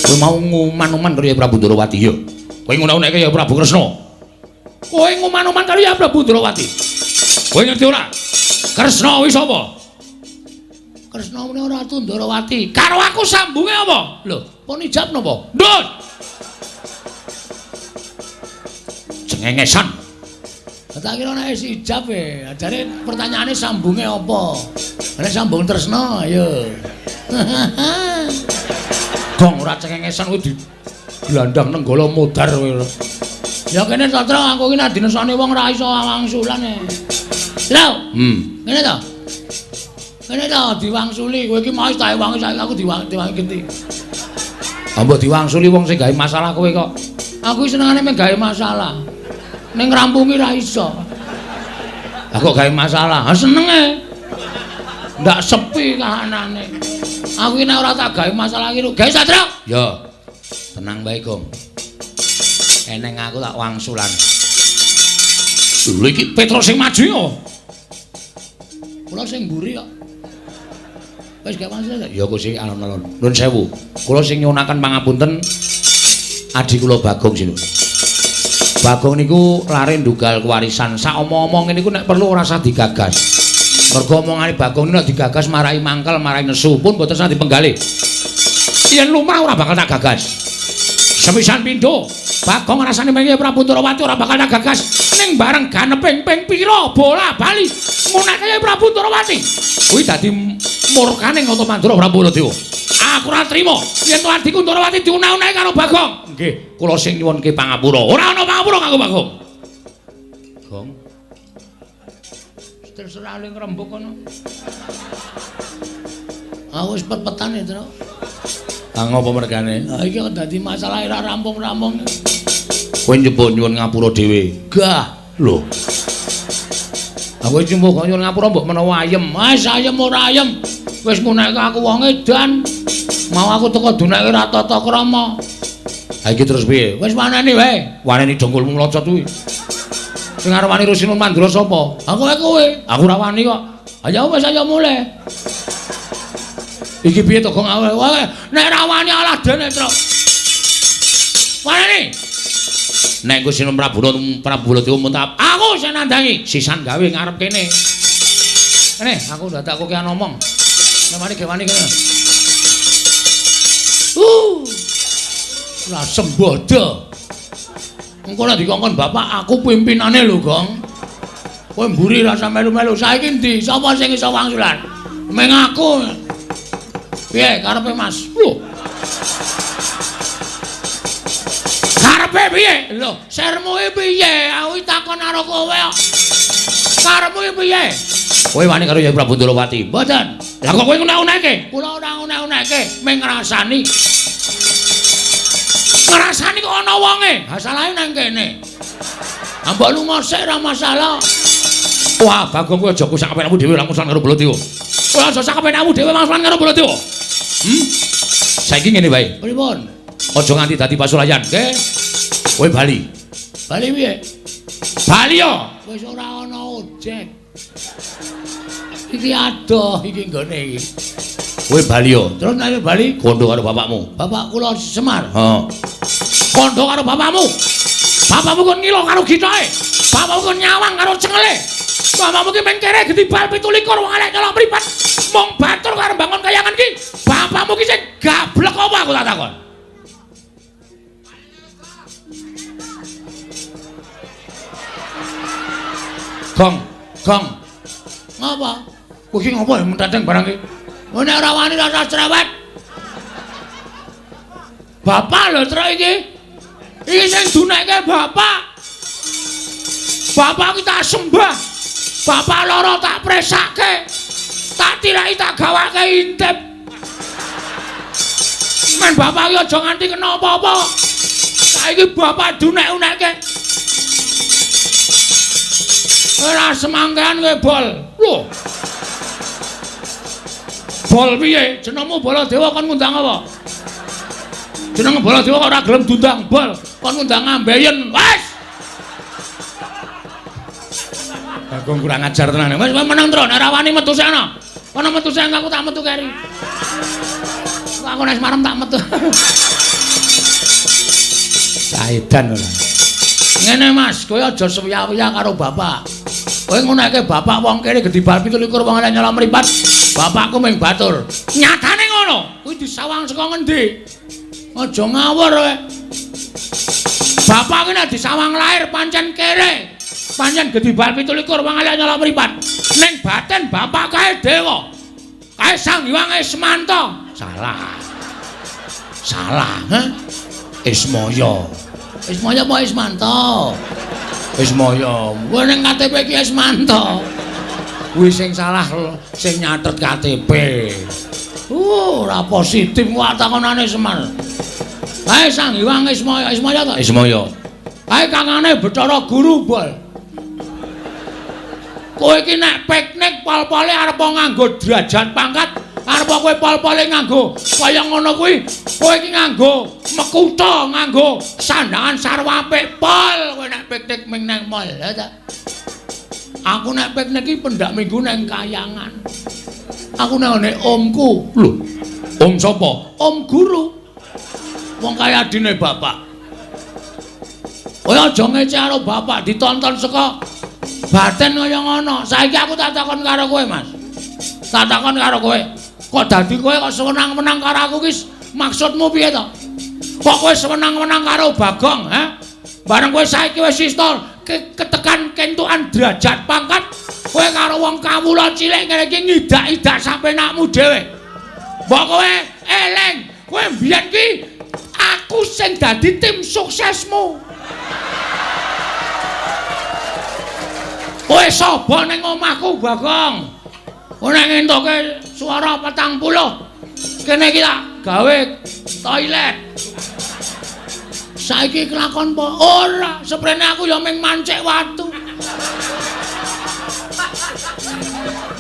Kowe mau nguman-uman karo Kyai Prabu Ndorowati ya. Kowe ngono-ngono kaya Prabu Kresna.
Kowe nguman-uman karo Kyai Prabu Ndorowati.
Kowe ngerti ora? Kresna kuwi sapa?
Kresna menika Ratu Ndorowati. Karo aku sambunge apa? Lho, pun ijab napa?
Ndut. cengengesan.
Tak kira nek wis ijab e. Jare pertanyaane sambunge apa? Nek sambung tresna ayo.
Gong ora cengengesan kuwi digelandang nenggala modar kowe.
Ya kene Satra aku iki nek dinesani wong ora iso wangsulan e. Lho. Ngene to. Kene to diwangsuli kowe iki mau tak wangi saiki aku diwangi genti.
Mbok diwangsuli wong sing gawe masalah kowe kok.
Aku senengane mung gawe masalah. Ning ngrampungi ra iso.
Lah kok gawe masalah?
Ha senenge. Ndak sepi kahanane. Aku iki nek ora tak gawe masalah iki gawe Satra.
Ya. Tenang wae, Gong. Eneng aku tak wangsulan. Lho iki Petro sing maju yo.
Kula sing mburi kok. Wis gak wangsulan.
Ya Gusti alon-alon. Nuwun sewu. Kula sing nyuwunaken pangapunten adi kula Bagong sinun. Bagong niku lare ndugal kewarisan. Sak omong-omong niku nek perlu ora usah digagas. Mergo omongane Bagong niku nek digagas marai mangkel, marai nesu pun mboten usah dipenggalih. Yen lumrah ora bakal tak gagas. Sepisan pindho, Bagong rasane mengke Prabu Ndorowati ora bakal tak gagas. Ning bareng ganeping ping pira bola bali ngunake Prabu Ndorowati. Kuwi dadi murkane Nata Mandura Prabu Baladewa. Aku ora trima yen to adhiku Ndorowati diunah-unahi karo Bagong. Nggih, kula sing nyuwunke pangapura. Ora ana pangapura kanggo Bagong. Gong.
Terserah le ngrembug kono. Aku wis pet-petan e, Tru.
Ah ngopo mergane?
Ha iki kok dadi masalah ora rampung-rampung.
Kowe njebuk nyuwun ngapura dhewe.
Gah.
Lho. Aku iki mbok nyuwun ngapura mbok menawa ayem.
Wis ayem ora ayem. Wis nguneke aku wong edan. Mau aku teko duneke ora tata krama.
Ha iki terus piye?
Wis waneni wae.
Waneni dongkulmu mlocot kuwi. Sing arep wani Rusinun Mandura sapa?
Aku wae kowe.
Aku ora wani kok.
Ayo wis ayo mulih. Iki piye to Gong? Wae nek ora wani alah dene, Tru. Waneni.
Nek Gusti Prabu Prabu Baladewa muntap,
aku sing nandangi.
Sisan gawe ngarep kene.
Kene, aku dadak kokean omong. Nek wani ge wani kene. Lah sembodo. Engko nek dikongkon bapak aku pimpinane lho, Gong. Kowe mburi rasa melu-melu. Saiki endi? Sapa sing iso wangsulan? Meng aku. Piye karepe, Mas? Lho. Karepe piye? Lho, sermu iki piye? Aku takon karo kowe kok. Karepmu iki piye?
Kowe wani karo Yai Prabu Ndorowati?
Mboten.
Lah kok kowe ngunek-uneke?
Kula ora ngunek-uneke, mung ngrasani. Ngrasani kok ana wonge. Ha salahe nang kene. Ha mbok lunga sik ora masalah.
Wah, Bagong kowe aja kusak kepenakmu dhewe ora musuhan karo Baladewa. Kowe aja sak kepenakmu dhewe musuhan karo Baladewa. Saiki ngene wae.
Pripun?
Aja nganti dadi pasulayan, nggih. Kowe bali.
Bali piye?
Bali yo.
Wis ora ana ojek. Iki adoh iki nggone iki.
Kowe bali yo.
Terus nek bali
kondo karo bapakmu.
Bapak kula Semar.
Heeh. Kondo karo bapakmu. Bapakmu kon ngilo karo githae. Bapakmu kon nyawang karo cengele. Bapakmu ki mengkere gedibal 27 wong elek nyolong mripat. Mung batur karo bangun kayangan ki. Bapakmu ki sing gablek apa aku tak takon. Gong, gong.
Ngapa?
Kowe iki ngopo ya menteteng barang iki?
Nek ora wani rasa cerewet. Bapak lho truk iki. Iki sing dunekke bapak. Bapak ki tak sembah. Bapak loro tak presake. Tak tilaki tak gawake intip. Men bapak iki aja nganti kena apa-apa. Saiki bapak dunek-unekke. Ora semangkean kowe bol. Lho. Bol piye? Jenengmu Baladewa kon ngundang apa? Jeneng Baladewa kok ora gelem diundang bol, kon ngundang ambeien. Wes.
Bagong kurang ajar tenan.
Wes meneng tro, nek ora wani metu sana. Kono metu sing aku tak metu keri. Aku nek marem tak metu.
Saedan ora.
Ngene Mas, kowe aja sewiya-wiya karo bapak. Kowe nguneke bapak wong kene gedibal 27 wong elek nyolong mripat. Bapakku mung batur. Nyatane ngono. Kuwi disawang saka ngendi? Aja ngawur kowe. Bapak ki nek disawang lahir pancen kere. Pancen gedhi bal 27 wong elek nyolok mripat. Ning batin bapak kae dewa. Kae Sang Hyang Ismanto. Salah. Salah, ha? Ismaya. Ismaya apa Ismanto? Ismaya. Kowe ning KTP ki Ismanto. Kuwi sing salah sing nyatet KTP. Ora positif wae takonane Semar. Kae Sang Hyang Ismaya, Ismaya ta? Ismaya. Kae kangane Bathara Guru, Bol. Kowe iki nek piknik pol-pole arep nganggo derajat pangkat, arep kowe pol-pole nganggo kaya ngono kuwi, kowe iki nganggo mekutha, nganggo sandangan sarwa apik pol kowe nek piknik ming nang mall, ya ta? Aku nek piknik iki pendak minggu nang kayangan. Aku nang ngene omku. Lho, om sapa? Om guru. Wong kaya adine bapak. Kowe aja ngece karo bapak, ditonton saka batin kaya ngono. Saiki aku tak takon karo kowe, Mas. Tak takon karo kowe. Kok dadi kowe kok sewenang-wenang karo aku ki maksudmu piye to? Kok kowe sewenang-wenang karo Bagong, ha? Bareng kowe saiki wis iso ketekan kentukan derajat pangkat, kowe karo wong kawula cilik ngene iki ngidak-idak sapenakmu dhewe. Mbok kowe eling, kowe mbiyen ki aku sing dadi tim suksesmu. Kowe sapa ning omahku, Bagong? Kowe nek ngentuke swara 40, kene iki tak gawe toilet. Saiki kelakon apa? Ora, seprene aku ya mung mancik watu.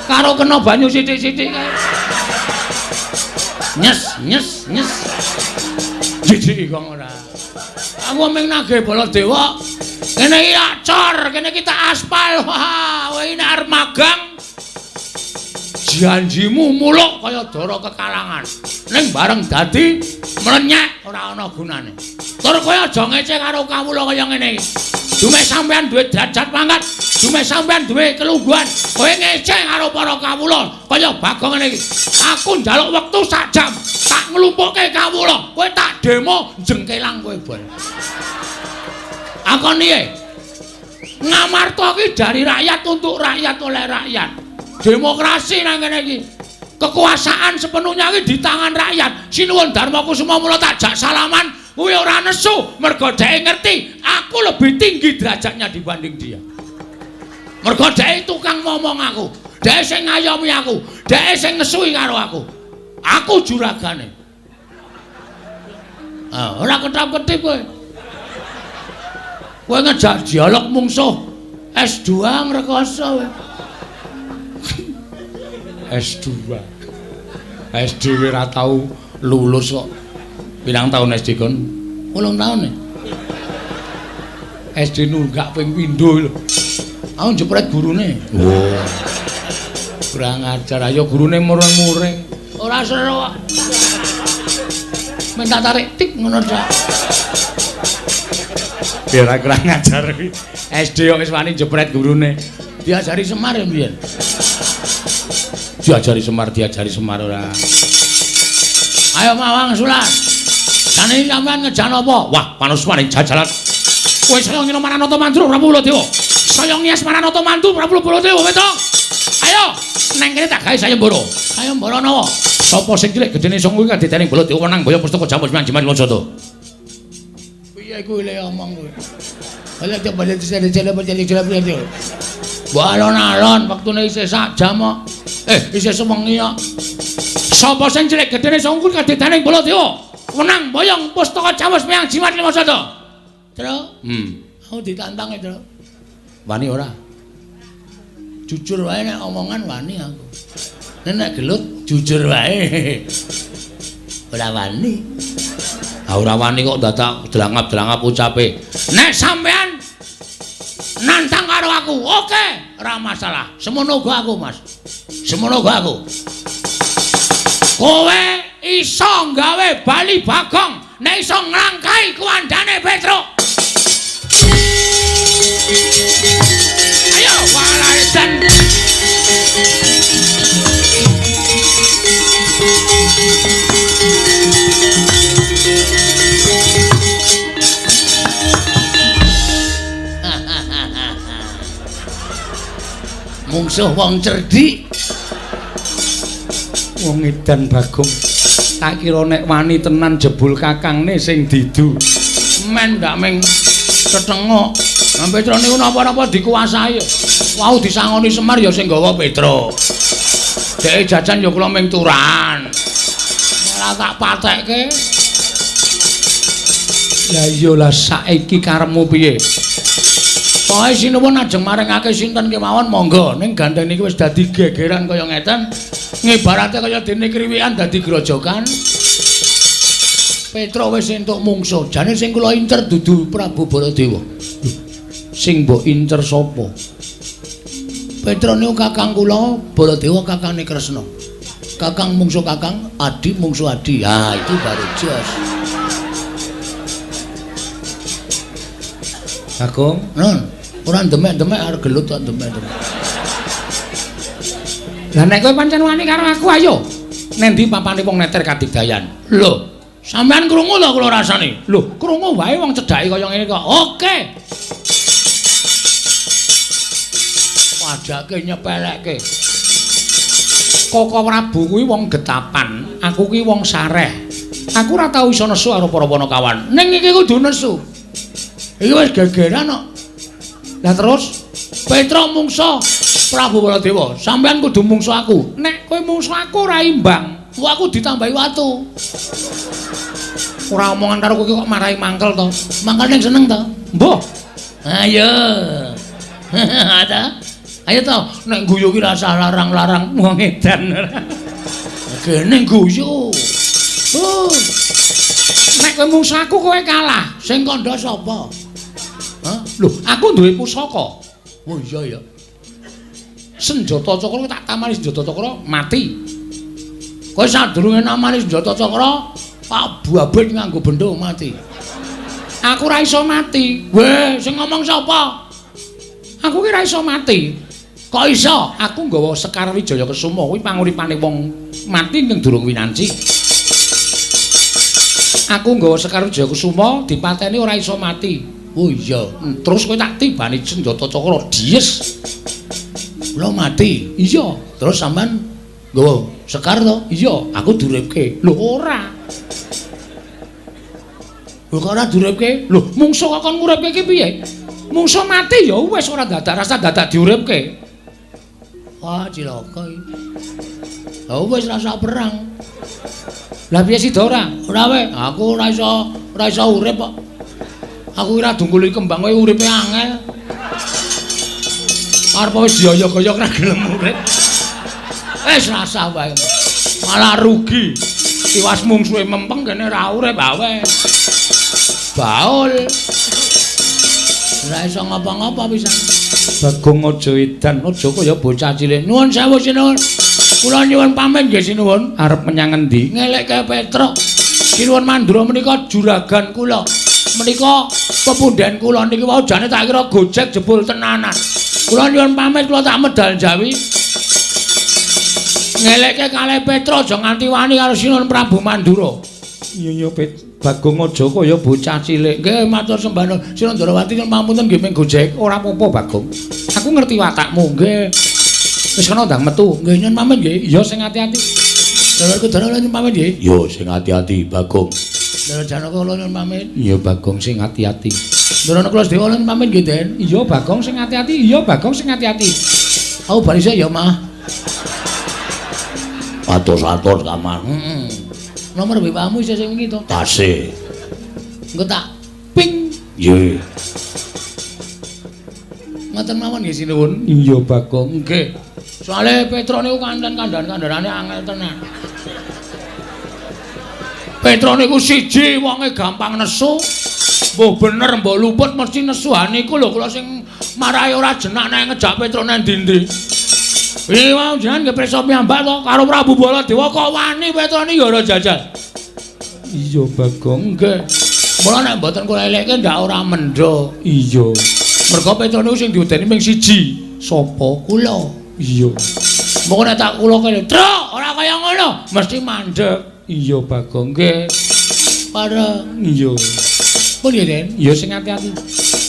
Karo kena banyu sithik-sithik kae. Nyes, nyes, nyes. Jijik kok ora. Aku mung nagih Baladewa. Kene iki tak cor, kene iki tak aspal. Wah, kowe iki nek arep magang janjimu muluk kaya dara kekalangan. Ning bareng dadi mlenyek ora ana gunane. Tur kowe aja ngece karo kawula kaya ngene iki. Dumeh sampean duwe derajat pangkat, dumeh sampean duwe kelungguhan, kowe ngece karo para kawula kaya Bagong ngene iki. Aku njaluk wektu sak jam, tak nglumpukke kawula, kowe tak demo jengkelang kowe, Bol. Akon piye? Ngamarta ki dari rakyat untuk rakyat oleh rakyat. Demokrasi nang kene iki. Kekuasaan sepenuhnya iki di tangan rakyat. Sinuwun Darma Kusuma mula tak jak salaman, kuwi ora nesu mergo dheke ngerti aku lebih tinggi derajatnya dibanding dia. Mergo dheke tukang ngomong aku, dheke sing ngayomi aku, dheke sing ngesui karo aku. Aku juragane. Ah, ora ketap-ketip kowe. Kowe ngejak dialog mungsuh S2 ngrekoso kowe. S2. SD ora tau lulus kok. Pirang taun SD kon? 8 taun e. SD nunggak ping pindho lho. Aku jepret gurune. Oh. Kurang ajar, ayo gurune mureng-mureng. Ora seru kok. Minta tarik tik ngono tok. Biar kurang ajar kuwi. SD kok wis wani jepret gurune. Diajari Semar ya mbiyen. Diajari Semar, diajari Semar ora. Ayo Mawang Sulan. Jane sampean ngejan apa? Wah, panuswaning jajalan. Kowe saya ngene Maranata Mandura Prabu Baladewa. Saya ngias Maranata Mantu Prabu Baladewa, Petruk. Ayo, nang kene tak gawe sayembara. Sayembara nawa? Sapa sing cilik gedene sanga kuwi kadedaning Baladewa wenang boyo pustaka jamus manjiman Mansada. Piye kuwi le omong kuwi? Ala coba dicele. Mbok alon-alon wektune isih sak jam kok. Isih sewengi kok. Sapa sing cilik gedene sanga kuwi kadedaning Baladewa wenang boyong pustaka jamus meyang jimat Mansada. Tru, aku ditantang e, Tru. Wani ora? Jujur wae nek omongan wani aku. Nek gelut jujur wae. Ora wani. Ah ora wani kok dadak delangap-delangap ucape. Nek sampean nantang karo aku, oke, ora masalah. Semono uga aku, Mas. Semono uga aku. Kowe iso gawe bali Bagong nek iso nglangkai kuwandane Petruk. Ayo walaitan. Mungsuh wong cerdik.
Wong edan Bagong. Tak kira nek wani tenan jebul kakangne sing didu.
Men ndak ming tetengok. Lah Petro niku napa-napa dikuasai. Wau disangoni Semar ya sing gawa Petro. Dheke jajan ya kula ming turan. Malah tak patekke.
Lah iya lah saiki karepmu piye?
Pokoke sinuwun ajeng maringake sinten kemawon monggo. Ning gandeng niki wis dadi gegeran kaya ngeten. Ngibarate kaya dene kriwikan dadi grojogan. Petro wis entuk mungsuh. Jane sing kula incer dudu Prabu Baladewa.
Sing mbok incer sapa?
Petro niku kakang kula, Baladewa kakangne Kresna. Kakang mungsuh kakang, adi mungsuh adi. Ha, itu baru jos.
Bagong,
nun, ora demek-demek arep gelut kok demek-demek.
Lah nek kowe pancen wani karo aku ayo. Nendi papane wong neter kadigdayan?
Lho, sampean krungu to kula rasane?
Lho, krungu wae wong cedhake kaya ngene kok.
Oke. Wajake nyepelekke.
Koko Prabu kuwi wong getapan, aku kuwi wong sareh. Aku ora tau iso nesu karo para panakawan.
Ning iki kudu nesu. Iki wis gegeran kok.
Lah terus
Petro mungsuh Prabu Baladewa, sampean kudu mungsuh aku.
Nek kowe mungsuh aku ora imbang,
engko aku ditambahi watu.
Ora omongan karo kowe kok marahi mangkel to.
Mangkel ning seneng to?
Mbuh.
Ayo. Ada. Ayo to, nek guyu ki rasah larang-larang
wong edan.
Kene guyu.
Oh. Nek kowe mungsuh aku kowe kalah.
Sing kandha sapa?
Hah? Lho, aku duwe pusaka.
Oh iya ya.
Senjata cakra tak tamani senjata cakra mati.
Kowe sadurunge namani senjata cakra, Pak Babit nganggo bendho mati.
Aku ora iso mati.
Weh, sing ngomong sapa?
Aku ki ora iso mati.
Kok iso?
Aku nggawa Sekar Wijaya Kesuma kuwi panguripane wong mati ning durung winanci. Aku nggawa Sekar Wijaya Kesuma dipateni ora iso mati.
Oh iya.
Terus kowe tak tibani senjata cakra dies.
Kula mati.
Iya.
Terus sampean nggawa Sekar to?
Iya,
aku duripke.
Lho ora.
Lho kok ora duripke?
Lho mungsuh kok kon nguripke ki piye? Mungsuh mati ya wis ora dadak rasa dadak diuripke.
Wah, cilaka iki. Lah wis rasa perang.
Lah piye sida ora?
Ora we, aku ora iso urip kok.
Aku ora dungkuli kembang kowe uripe angel. Arep wis dioyok-oyok ora gelem urip.
Wis rasa wae. Malah rugi.
Tiwas mungsuhe mempeng kene ora urip awe.
Baul. Ora iso ngapa-ngapa pisan.
Bagong aja edan, aja kaya bocah cilik.
Nuwun sewu sinuwun. Kula nyuwun pamit nggih sinuwun.
Arep menyang endi?
Ngelekke Petruk. Sinuwun Mandura menika juragan kula. Menika pepundhen kula niki wau jane tak kira gojek jebul tenanan. Kula nyuwun pamit kula tak medal Jawi. Ngelekke kalih Petruk aja nganti wani karo Sinuwun Prabu Mandura.
Iya iya Bagong aja kaya bocah cilik.
Nggih matur sembah nuwun. Sinuwun Ndrawati nyuwun pamunten nggih ming gojek.
Ora apa-apa Bagong. Aku ngerti watakmu nggih. Wis kena ndang metu.
Nggih nyuwun pamit nggih.
Iya sing ati-ati.
Ndara Kudara nyuwun pamit nggih.
Yo sing ati-ati Bagong.
Ndara Janaka kula nyuwun pamit.
Iya Bagong sing ati-ati.
Ndara Nakula Sedewa nyuwun pamit nggih Den.
Iya Bagong sing ati-ati. Iya Bagong sing ati-ati.
Aku bali sik ya Mah.
Atos-atos kamar.
Heeh. Nomor WA-mu isih sing wingi to?
Tasih.
Engko tak ping.
Nggih.
Ngoten mawon nggih sinuwun.
Iya Bagong.
Nggih. Soale Petruk niku kanten kandhan-kandhanane angel tenan. Petruk niku siji wonge gampang nesu. Mbuh bener mbuh luput mesti nesu. Ha niku lho kula sing marahi ora jenak nek ngejak Petruk nang ndi-ndi. Iki wau jenengan nggih prisa piyambak to karo Prabu Baladewa kok wani Petruk niki ora jajal.
Iya Bagong.
Nggih. Mula nek mboten kula elekke ndak ora mendho.
Iya.
Mergo Petruk niku sing diwedeni ming siji.
Sapa?
Kula.
Iya.
Moko nek tak kula kene, "Truk, ora kaya ngono." Mesti mandeg.
Iya Bagong. Nggih.
Para
iya.
Pun nggih, Den.
Iya sing ati-ati.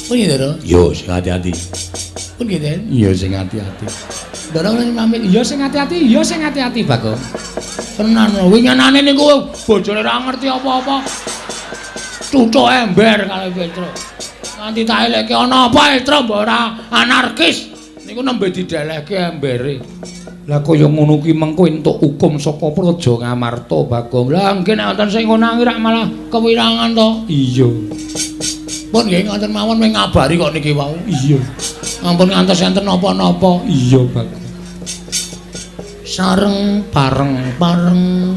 Pun nggih, Ndara.
Yo sing ati-ati.
Pun nggih, Den.
Iya sing ati-ati.
Ndara kula pamit.
Iya sing ati-ati, iya sing ati-ati Bagong.
Tenan winginane niku bojone ora ngerti apa-apa. Cucuk ember karo Petruk. Nganti tak elekke ana apa Petruk mbok ora anarkis. Niku nembe didelehke embere.
Lah kaya ngono ki mengko entuk hukum saka Praja Ngamarta Bagong.
Lah nggih nek wonten sing ngono rak malah kewirangan to.
Iya.
Pun nggih ngoten mawon mung ngabari kok niki wau.
Iya.
Ampun ngantos enten napa-napa.
Iya Bagong.
Sareng
pareng
pareng.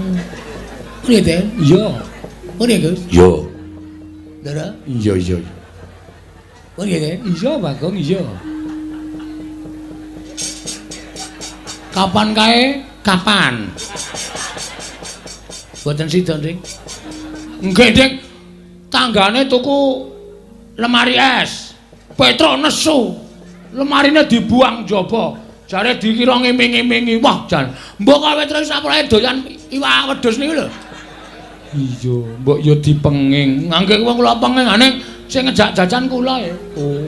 Priye, Den?
Iya.
Priye, Gus?
Iya.
Ndara?
Iya iya.
Priye, Den?
Iya Bagong, iya.
Kapan kae?
Kapan?
Mboten sida, Dik. Nggih, Dik. Tanggane tuku lemari es. Petruk nesu. Lemarine dibuang njaba. Jare dikira ngiming-imingi. Wah, jan. Mbok kok Petruk saprake doyan iwak wedhus niku lho.
Iya, mbok ya dipenging.
Nggih wong kula penging ane sing ngejak jajan kula ya.
Oh.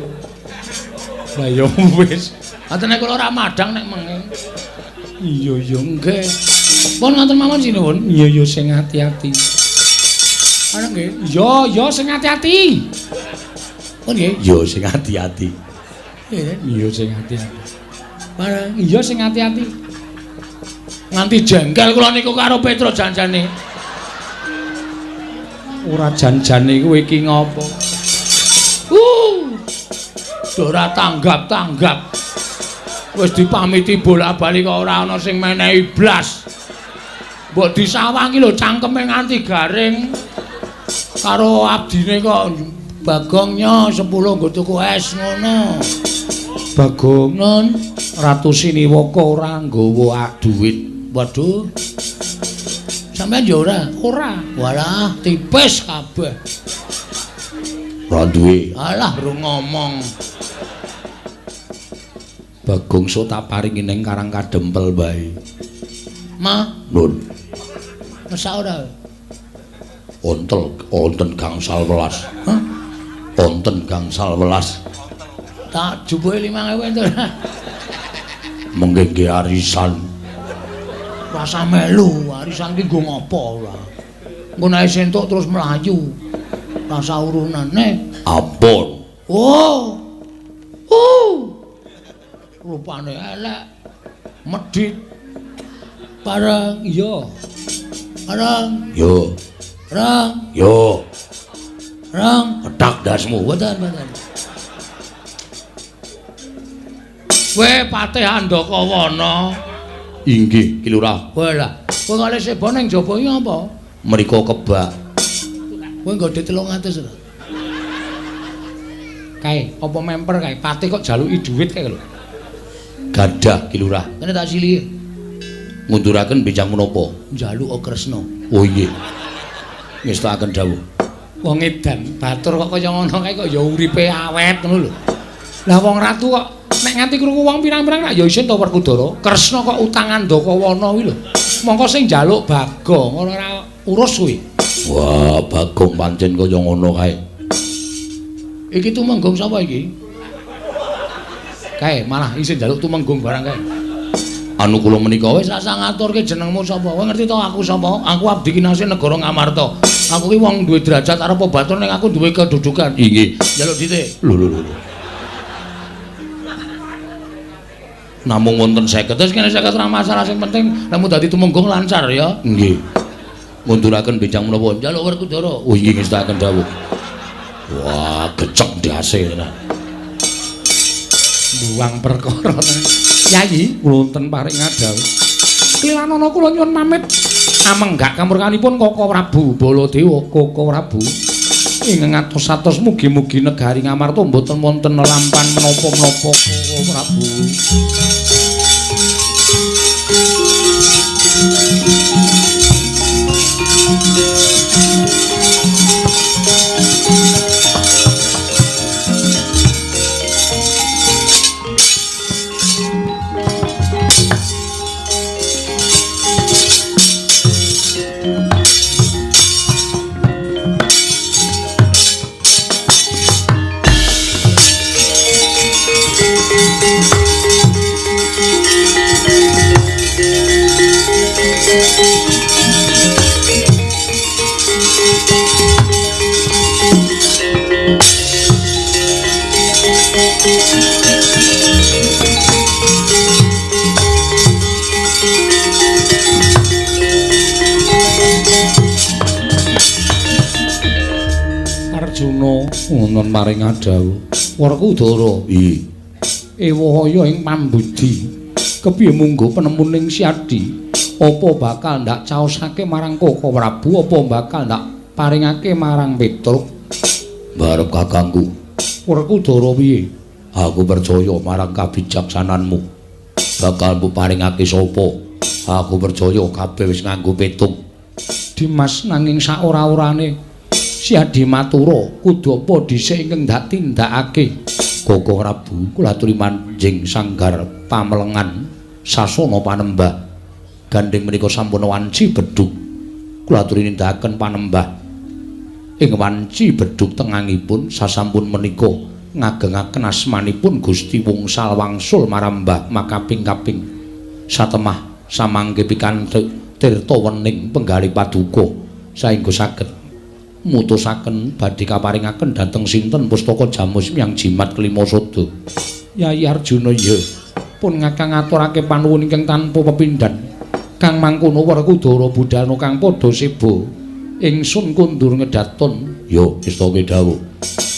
Lah ya wis.
Atene kula ora madhang nek menging.
Iya iya
nggih. Pun ngoten mawon sinuwun.
Iya iya sing ati-ati.
Ana nggih.
Iya iya sing ati-ati.
Pun nggih.
Iya sing ati-ati.
Nggih.
Iya sing ati-ati.
Barang
iya sing ati-ati.
Nganti jengkel kula niku karo Petruk janjane.
Ora janjane kowe iki ngopo?
Ora tanggap-tanggap. Wis dipamiti bola-bali kok ora ana sing menehi blas. Mbok disawangi lho cangkeme nganti garing. Karo abdine kok Bagongnya 10 nggo tuku es ngono.
Bagong
nun
Ratu Siniwaka ora nggawa dhuwit.
Waduh. Sampeyan ya ora?
Ora.
Walah, tipis kabeh.
Ora duwe.
Alah, ro ngomong.
Bagong so tak paringi ning Karang Kadempel wae.
Ma,
nun.
Mesak ora?
Ontel, wonten gangsal welas.
Hah?
Wonten gangsal welas.
Tak jupuke 5000 entuk.
Mengke nggih arisan.
Rasa melu, arisan ki nggo ngopo ora? Engko nek entuk terus mlayu. Rasa urunane.
Ampun.
Oh. Rupane elek. Medhit. Bareng
iya.
Bareng.
Yo.
Bareng.
Yo.
Bareng.
Ketak dasmu.
Mboten, mboten. Kowe Patih Andakawana.
Inggih, Ki Lurah.
Walah, kowe kale seba ning jaba iki apa?
Mriko kebak.
Kowe nggo 300 ora?
Kae, apa memper kae? Patih kok jaluki dhuwit kae lho.
Gadah Ki Lurah.
Kene tak silihi.
Ngunduraken bijang menapa?
Njaluk Kresna.
Oh inggih. Ngestakaken dawuh.
Wong edan batur kok kaya ngono kae kok ya uripe awet ngono lho. Lah wong ratu kok nek nganti krungu wong pirang-pirang rak ya isin to Werkudara. Kresna kok utang Andakawana kuwi lho. Mongko sing njaluk Bagong ora urus kuwi.
Wah, Bagong pancen kaya ngono kae.
Iki tumenggung sapa iki?
Kae malah isin njaluk tumenggung barang kae.
Anu kula menika
wis rasa ngaturke jenengmu sapa? Kowe ngerti to aku sapa? Aku abdi kinasih negara Ngamarta. Aku ki wong duwe derajat arep batur ning aku duwe kedudukan.
Inggih.
Njaluk dhite.
Lho lho lho.
Namung wonten 50. Terus kene 50 ora masalah, sing penting lemu dadi tumenggung lancar ya.
Nggih. Ngunduraken bijang menapa?
Njaluk Werkudara.
Oh inggih ngestakaken dawuh. Wah, gecek ndase tenan.
Buang perkara tenan. Yayi, kula wonten paring ngadhawuh. Klilanana kula nyuwun pamit. Amenggak kamurkanipun Koko Prabu Baladewa, Koko Prabu. Ing ngatos-atos mugi-mugi negari Ngamarta mboten wonten lampan menapa-menapa Koko Prabu.
Thank you.
Arjuna wonten maring adhawuh Werkudara. Iya. Ewahaya ing pambudi. Kepiye munggo penemuning Siadi? Apa bakal ndak caosake marang Koko Prabu, apa bakal ndak paringake marang Petruk?
Barep kakangku.
Werkudara piye?
Aku percaya marang kabijaksananmu. Bakal mbok paringake sapa? Aku percaya kabeh wis nganggo petung.
Dimas nanging saora-orane Siadi matura kudu apa dhisik ingkang ndak tindakake.
Koko Prabu kula aturi manjing sanggar pamelengan sasana panembah. Gandeng menika sampun wanci bedhug. Kula aturi nindakaken panembah ing wanci bedhug tengangipun sasampun menika ngagengaken asmanipun Gusti Wungsal wangsul marambah makaping-kaping satemah samangke pikantuk tirta wening penggalih paduka saengga saged mutusaken badhe kaparingaken dhateng sinten pustaka jamus yang jimat kelima sada.
Yayi Arjuna ya pun ngakang ngaturake panuwun ingkang tanpa pepindhan. Kang mangkono Werkudara budhana kang padha seba. Ingsun kundur ngedaton.
Ya istake dawuh.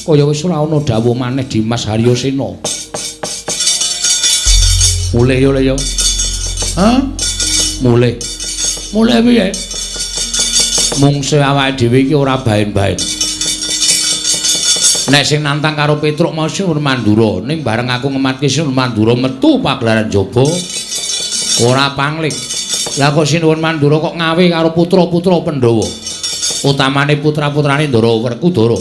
Kaya wis ora ana dawuh maneh Dimas Haryasena.
Mulih yo le yo.
Hah?
Mulih.
Mulih piye?
Mungsuh awake dhewe iki ora baen-baen. Nek sing nantang karo Petruk mau Sinuwun Mandura, ning bareng aku ngematke Sinuwun Mandura metu pagelaran jaba ora pangling. Lah kok Sinuwun Mandura kok ngawe karo putra-putra Pandhawa. Utamane putra-putrane Ndara Werkudara.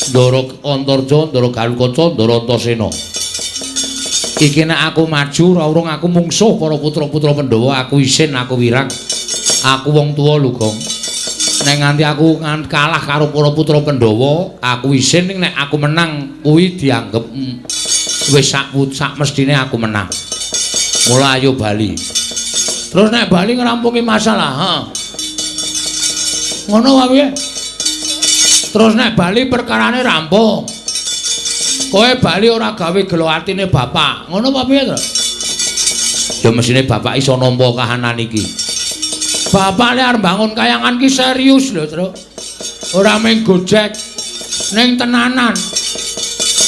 Ndara Antarja, Ndara Galukaca, Ndara Antasena. Iki nek aku maju ora urung aku mungsuh para putra-putra Pandhawa, aku isin, aku wirang. Aku wong tuwa lho, Gong. Nek nganti aku kalah karo para putra Pandhawa, aku isin, ning nek aku menang kuwi dianggep wis sak mestine aku menang. Mula ayo bali.
Terus nek bali ngrampungi masalah, heeh. Ngono wae piye? Terus nek bali perkarane rampung. Kowe bali ora gawe gelo atine bapak. Ngono apa piye, Tru?
Ya mesine bapak iso nampa kahanan iki.
Bapak lek arep bangun kayangan ki serius lho, Tru. Ora mung gojek ning tenanan.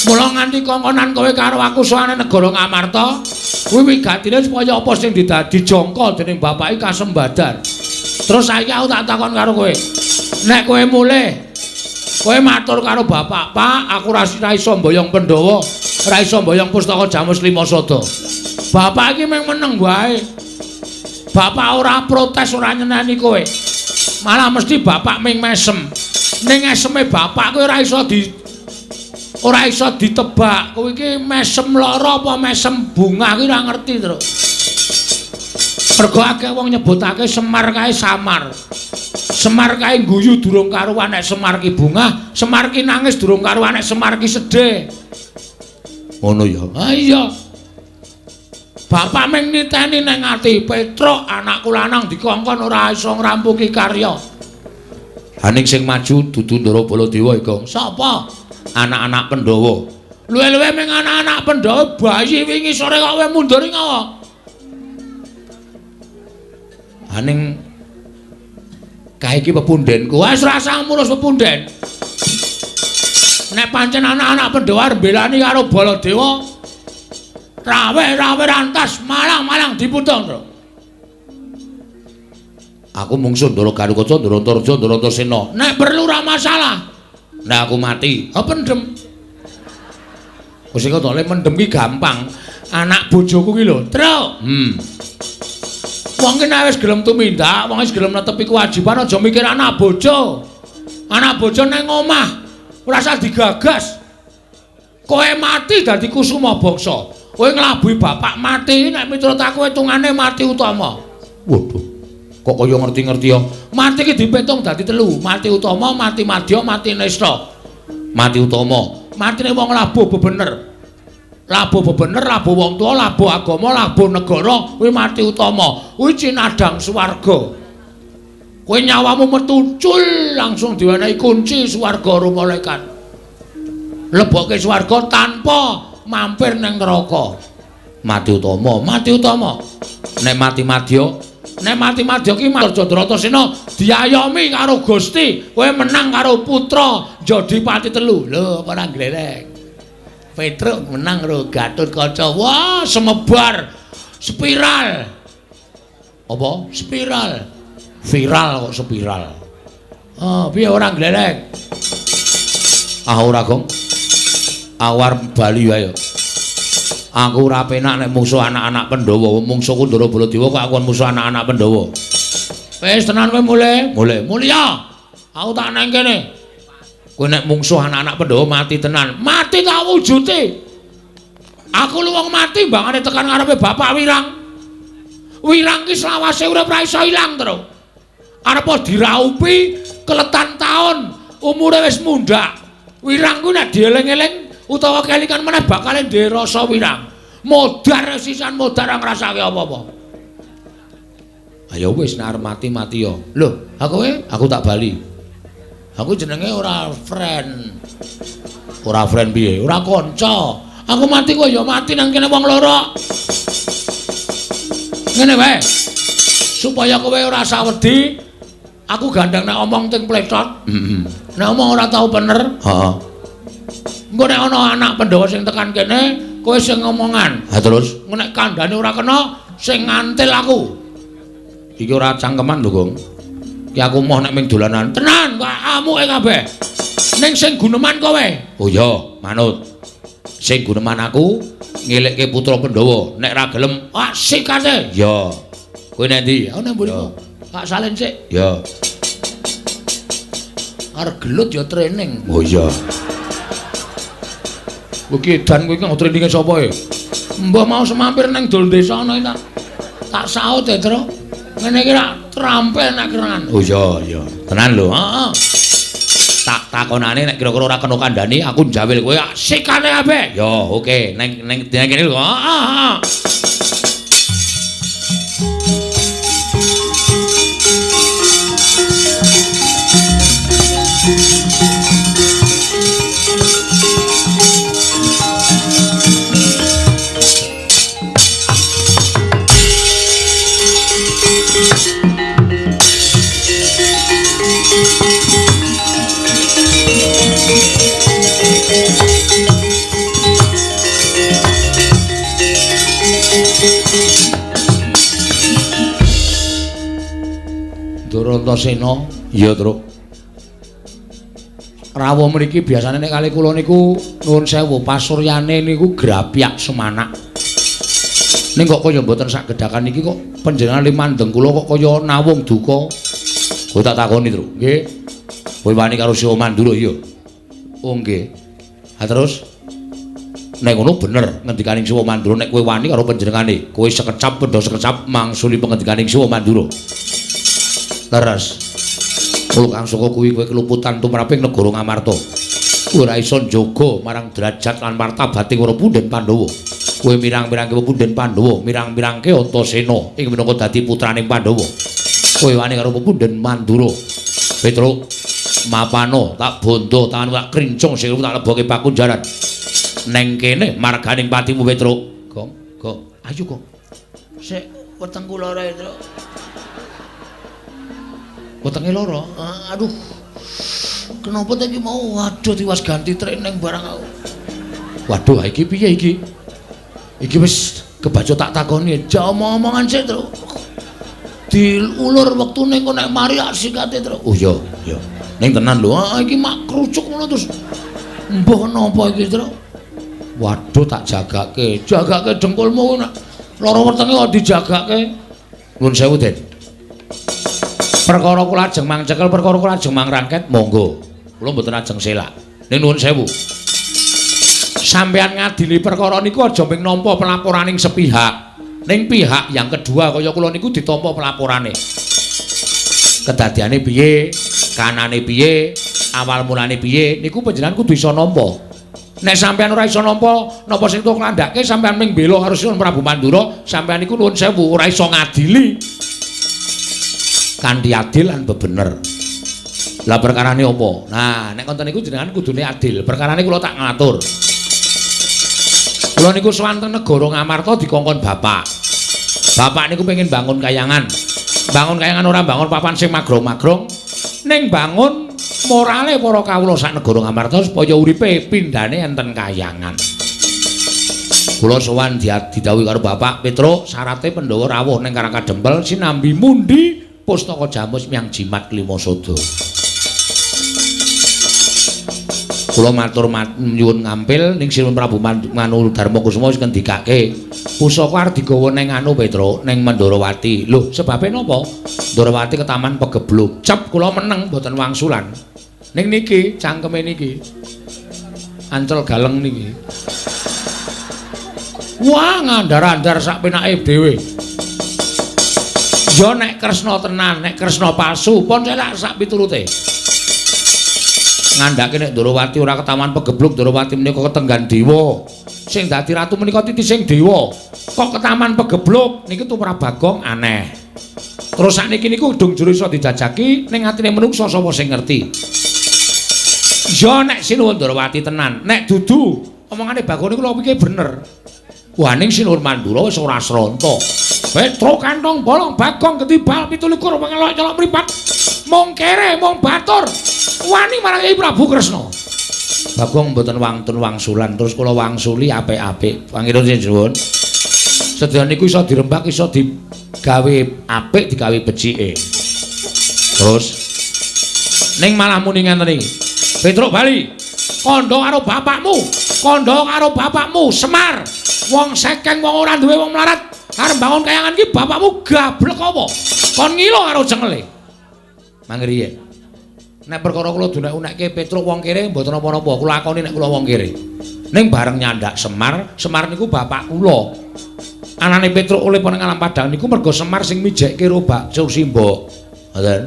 Mula nganti kongkonan kowe karo aku sowane negara Ngamarta, kuwi wigatine supaya apa sing didadi jangka dening bapak iki kasembadan. Terus saiki aku tak takon karo kowe. Nek kowe mulih, kowe matur karo bapak, "Pak, aku ora iso mboyong Pandhawa, ora iso mboyong pustaka Jamus Lima Sada." Bapak iki mung meneng wae. Bapak ora protes, ora nyeneni kowe. Malah mesti bapak ming mesem. Ning eseme bapak kowe ora iso ditebak. Kowe iki mesem lara apa mesem bungah kuwi ora ngerti, Tru. Mergo akeh wong nyebutake Semar kae samar. Semar kae guyu durung karuan nek Semar ki bungah, Semar ki nangis durung karuan nek Semar ki sedih.
Ngono ya.
Ha iya. Bapak ming niteni nang ati, Petruk anakku lanang dikongkon ora iso ngrampungi karya.
Ha ning sing maju dudu Ndara Baladewa iki.
Sapa?
Anak-anak Pandhawa.
Luwe-luwe ming anak-anak Pandhawa bayi wingi sore kok kowe mundur ngawa.
Ha ning kae iki pepundhenku.
Wis ora usah ngurus pepunden. Nek pancen anak-anak Pandhawa arep mbelani karo Baladewa, rawe-rawe rantas malang-malang diputung, Tru.
Aku mungsuh Ndara Garukaca, Ndara Antarja, Ndara Antasena.
Nek perlu ora masalah.
Nek aku mati,
ha pendem.
Wis kok le mendem ki gampang.
Anak bojoku ki lho, Tru. Wong ki nek wis gelem tumindak, wong wis gelem netepi kewajiban aja mikir anak bojo. Anak bojo nang omah ora usah digagas. Kowe mati dadi kusuma bangsa. Kowe nglabuhi bapak mati nek miturut aku hitungane mati utama.
Waduh. Kok kaya ngerti-ngerti ya?
Mati ki dipitung dadi telu, mati utama, mati madya, mati nista.
Mati utama,
matine wong labuh bebener.
Labuh bebener, labuh wong tuwa, labuh agama, labuh negara, kuwi mati utama. Kuwi cinadhang swarga. Kowe nyawamu metu cul langsung diwenehi kunci swarga karo malaikat. Lebokke swarga tanpa mampir ning neraka. Mati utama, mati utama. Nek mati madya, nek mati madya ki Raja Bratasena diayomi karo Gusti, kowe menang karo putra Jodipati telu. Lho, ora glerek. Petruk menang karo Gatotkaca. Wah, semebar spiral. Apa? Spiral. Viral kok spiral. Ah, piye ora glerek?
Ah ora, Gong. Awar bali wae. Aku ora penak nek mungsuh anak-anak Pandhawa, mungsuh Kundara Baladewa kok aku mungsuh anak-anak Pandhawa.
Wis tenan kowe mulih. Mulih. Mulya. Aku tak nang kene.
Kowe nek mungsuh anak-anak Pandhawa mati tenan.
Mati tak wujude. Aku lu wong mati mbangane tekan ngarepe Bapak Wirang. Wirang ki selawase urip ra iso ilang, Tru. Arep diraupi keletan taun, umure wis mundhak. Wirang ku nek dieling-eling utawa kelingan meneh bakal duwe rasa wirang. Modar sisan modar ora ngrasake apa-apa.
Ayo wis nek arep mati-mati ya.
Lho, aku kowe
aku tak bali.
Aku jenenge ora friend.
Ora friend piye?
Ora kanca. Aku mati kowe ya mati nang kene wong loro. Ngene wae. Supaya kowe ora sawedi, aku gandeng nek omong ting pletot.
Heeh.
Nek omong ora tau bener.
Heeh.
Engko nek ana anak Pandhawa sing tekan kene, kowe sing ngomongan.
Ha terus?
Engko nek kandhane ora kena, sing ngantil aku.
Iki ora cangkeman lho, Gong. Ki aku moh nek ming dolanan.
Tenan, kok amuke kabeh. Ning sing guneman kowe.
Oh iya, manut. Sing guneman aku ngelekke putra Pandhawa. Nek ra gelem,
ah sikate.
Ya. Kowe nek ndi?
Aku nang mburimu. Tak salin sik.
Ya.
Arep gelut ya training.
Oh iya.
Kowe iki edan kowe iki nggo traininge sapa e? Mbah mau semampir nang dol desa ana iki tak saut e, Tru. Ngene iki rak trampil nek kerangan.
Oh iya, iya. Tenan lho.
Heeh.
Tak takonane nek kira-kira ora kena kandhani aku njawil kowe.
Sikate kabeh.
Ya, oke. Neng neng kene lho.
Heeh, heeh. Durantasena.
Iya, Truk.
Rawuh mriki biasane nek kali kula niku nuwun sewu pasuryane niku grapyak semanak.
Ning kok kaya mboten sak gedhakan iki kok panjenengan limandeng kula kok kaya nawung duka. Kowe tak takoni, Truk. Nggih. Kowe wani karo Siwa Mandura iya. Oh nggih. Ha terus nek ngono bener ngendikaning Siwa Mandura nek kowe wani karo panjenengane, kowe sekecap pendha sekecap mangsuli pengendikaning Siwa Mandura. Leres. Mula kang saka kuwi kowe keluputan tumraping negara Ngamarta. Kowe ora iso njaga marang derajat lan martabating para punden Pandhawa. Kowe mirang-mirangke punden Pandhawa, mirang-mirangke Antasena ing minangka dadi putraning Pandhawa. Kowe wani karo punden Mandura. Petruk, mapano tak bondo tanganmu tak krincung sikilmu tak lebokke pakunjaran. Neng kene marganing patimu Petruk.
Gong, gong. Ayo, Gong. Sik wetengku lara, Petruk. Wetenge lara. Aduh. Kenapa ta iki mau? Waduh, tiwas ganti training barang aku.
Waduh, iki piye iki?
Iki wis kebaca tak takoni. Ja omong-omongan sik, Truk. Diulur wektune engko nek mari ak sikate, Truk.
Oh iya, iya. Ning tenan lho.
Ah, iki mak krucuk ngono terus. Mbah napa iki, Truk?
Waduh, tak jagake.
Jagake dengkulmu nek lara wetenge kok dijagake.
Nuwun sewu, Den. Perkara kula ajeng mang cekel, perkara kula ajeng mang rangket, monggo. Kula mboten ajeng selak. Ning nuwun sewu. Sampeyan ngadili perkara niku aja mung nampa pelaporaning sepihak. Ning pihak yang kedua kaya kula niku ditampa pelaporane. Kedadiane piye, kanane piye, awal mulane piye, niku panjenengan kudu iso nampa. Nek sampean ora iso nampa napa sing tok ngandhake sampean ming bela karo Sinuwun Prabu Mandura, sampean niku nuwun sewu ora iso ngadili. Kanthi adil lan bebener. Lah perkarane apa? Nah, nek konten niku jenengan kudune adil. Perkarane kula tak ngatur. Kula niku sowan teng negara Ngamarta dikongkon bapak. Bapak niku pengen bangun kayangan. Bangun kayangan ora bangun papan sing magrong-magrong, ning bangun morale para kawula sak negara Ngamarta supaya uripe pindhane enten kayangan. Kula sowan didhawuhi karo Bapak Petruk, syarate Pandhawa rawuh ning Karang Kadempel sinambi mundi pustaka jamus miang jimat Klimasada. Kula matur nyuwun ngampil ning Sinuwun Prabu Manu Darma Kusuma wis ngendikake pusaka arep digawa ning anu Petruk ning Mandharawati. Lho, sebabe napa? Ndharawati ketaman pegebluk. Cep kula meneng mboten wangsulan. Ning niki cangkeme niki. Ancel galeng niki. Wah, ngandar-andar sak penake dhewe. Ya nek Kresna tenan, nek Kresna palsu, pun selak sak piturute. Ngandhake nek Ndharawati ora ketaman pegebluk, Ndharawati menika ketenggan dewa. Sing dadi ratu menika titising dewa. Kok ketaman pegebluk niki tumrap Bagong aneh. Terus sakniki niku dung jero iso dijajaki ning atine menungsa sapa sing ngerti. Ya nek Sinuwun Ndharawati tenan, nek dudu omongane Bagong niku lho pikir bener. Wah ning Sinuwun Mandura wis ora sronta. Petruk kantong bolong Bagong ketibal 27 pengelok colok mripat. Mung kere mung batur. Wani marang Kyai Prabu Kresna. Bagong mboten wantun wangsulan terus kula wangsuli apik-apik. Pangeran nyuwun. Sedaya niku iso dirembak iso digawe apik digawe becike. Terus ning malah muni ngenten iki. Petruk bali. Kandha karo bapakmu, kandha karo bapakmu Semar. Wong sekeng wong ora duwe wong melarat. Arep bangun kayangan iki bapakmu gablek apa? Kon ngilo karo cengele. Mangriye. Nek perkara kula dunek-unekke Petruk wong kere mboten napa-napa, kula akoni nek kula wong kere. Ning bareng nyandak Semar, Semar niku bapak kula. Anane Petruk oleh nang alam padang niku mergo Semar sing mijekke ro Bak Simbok. Ngoten.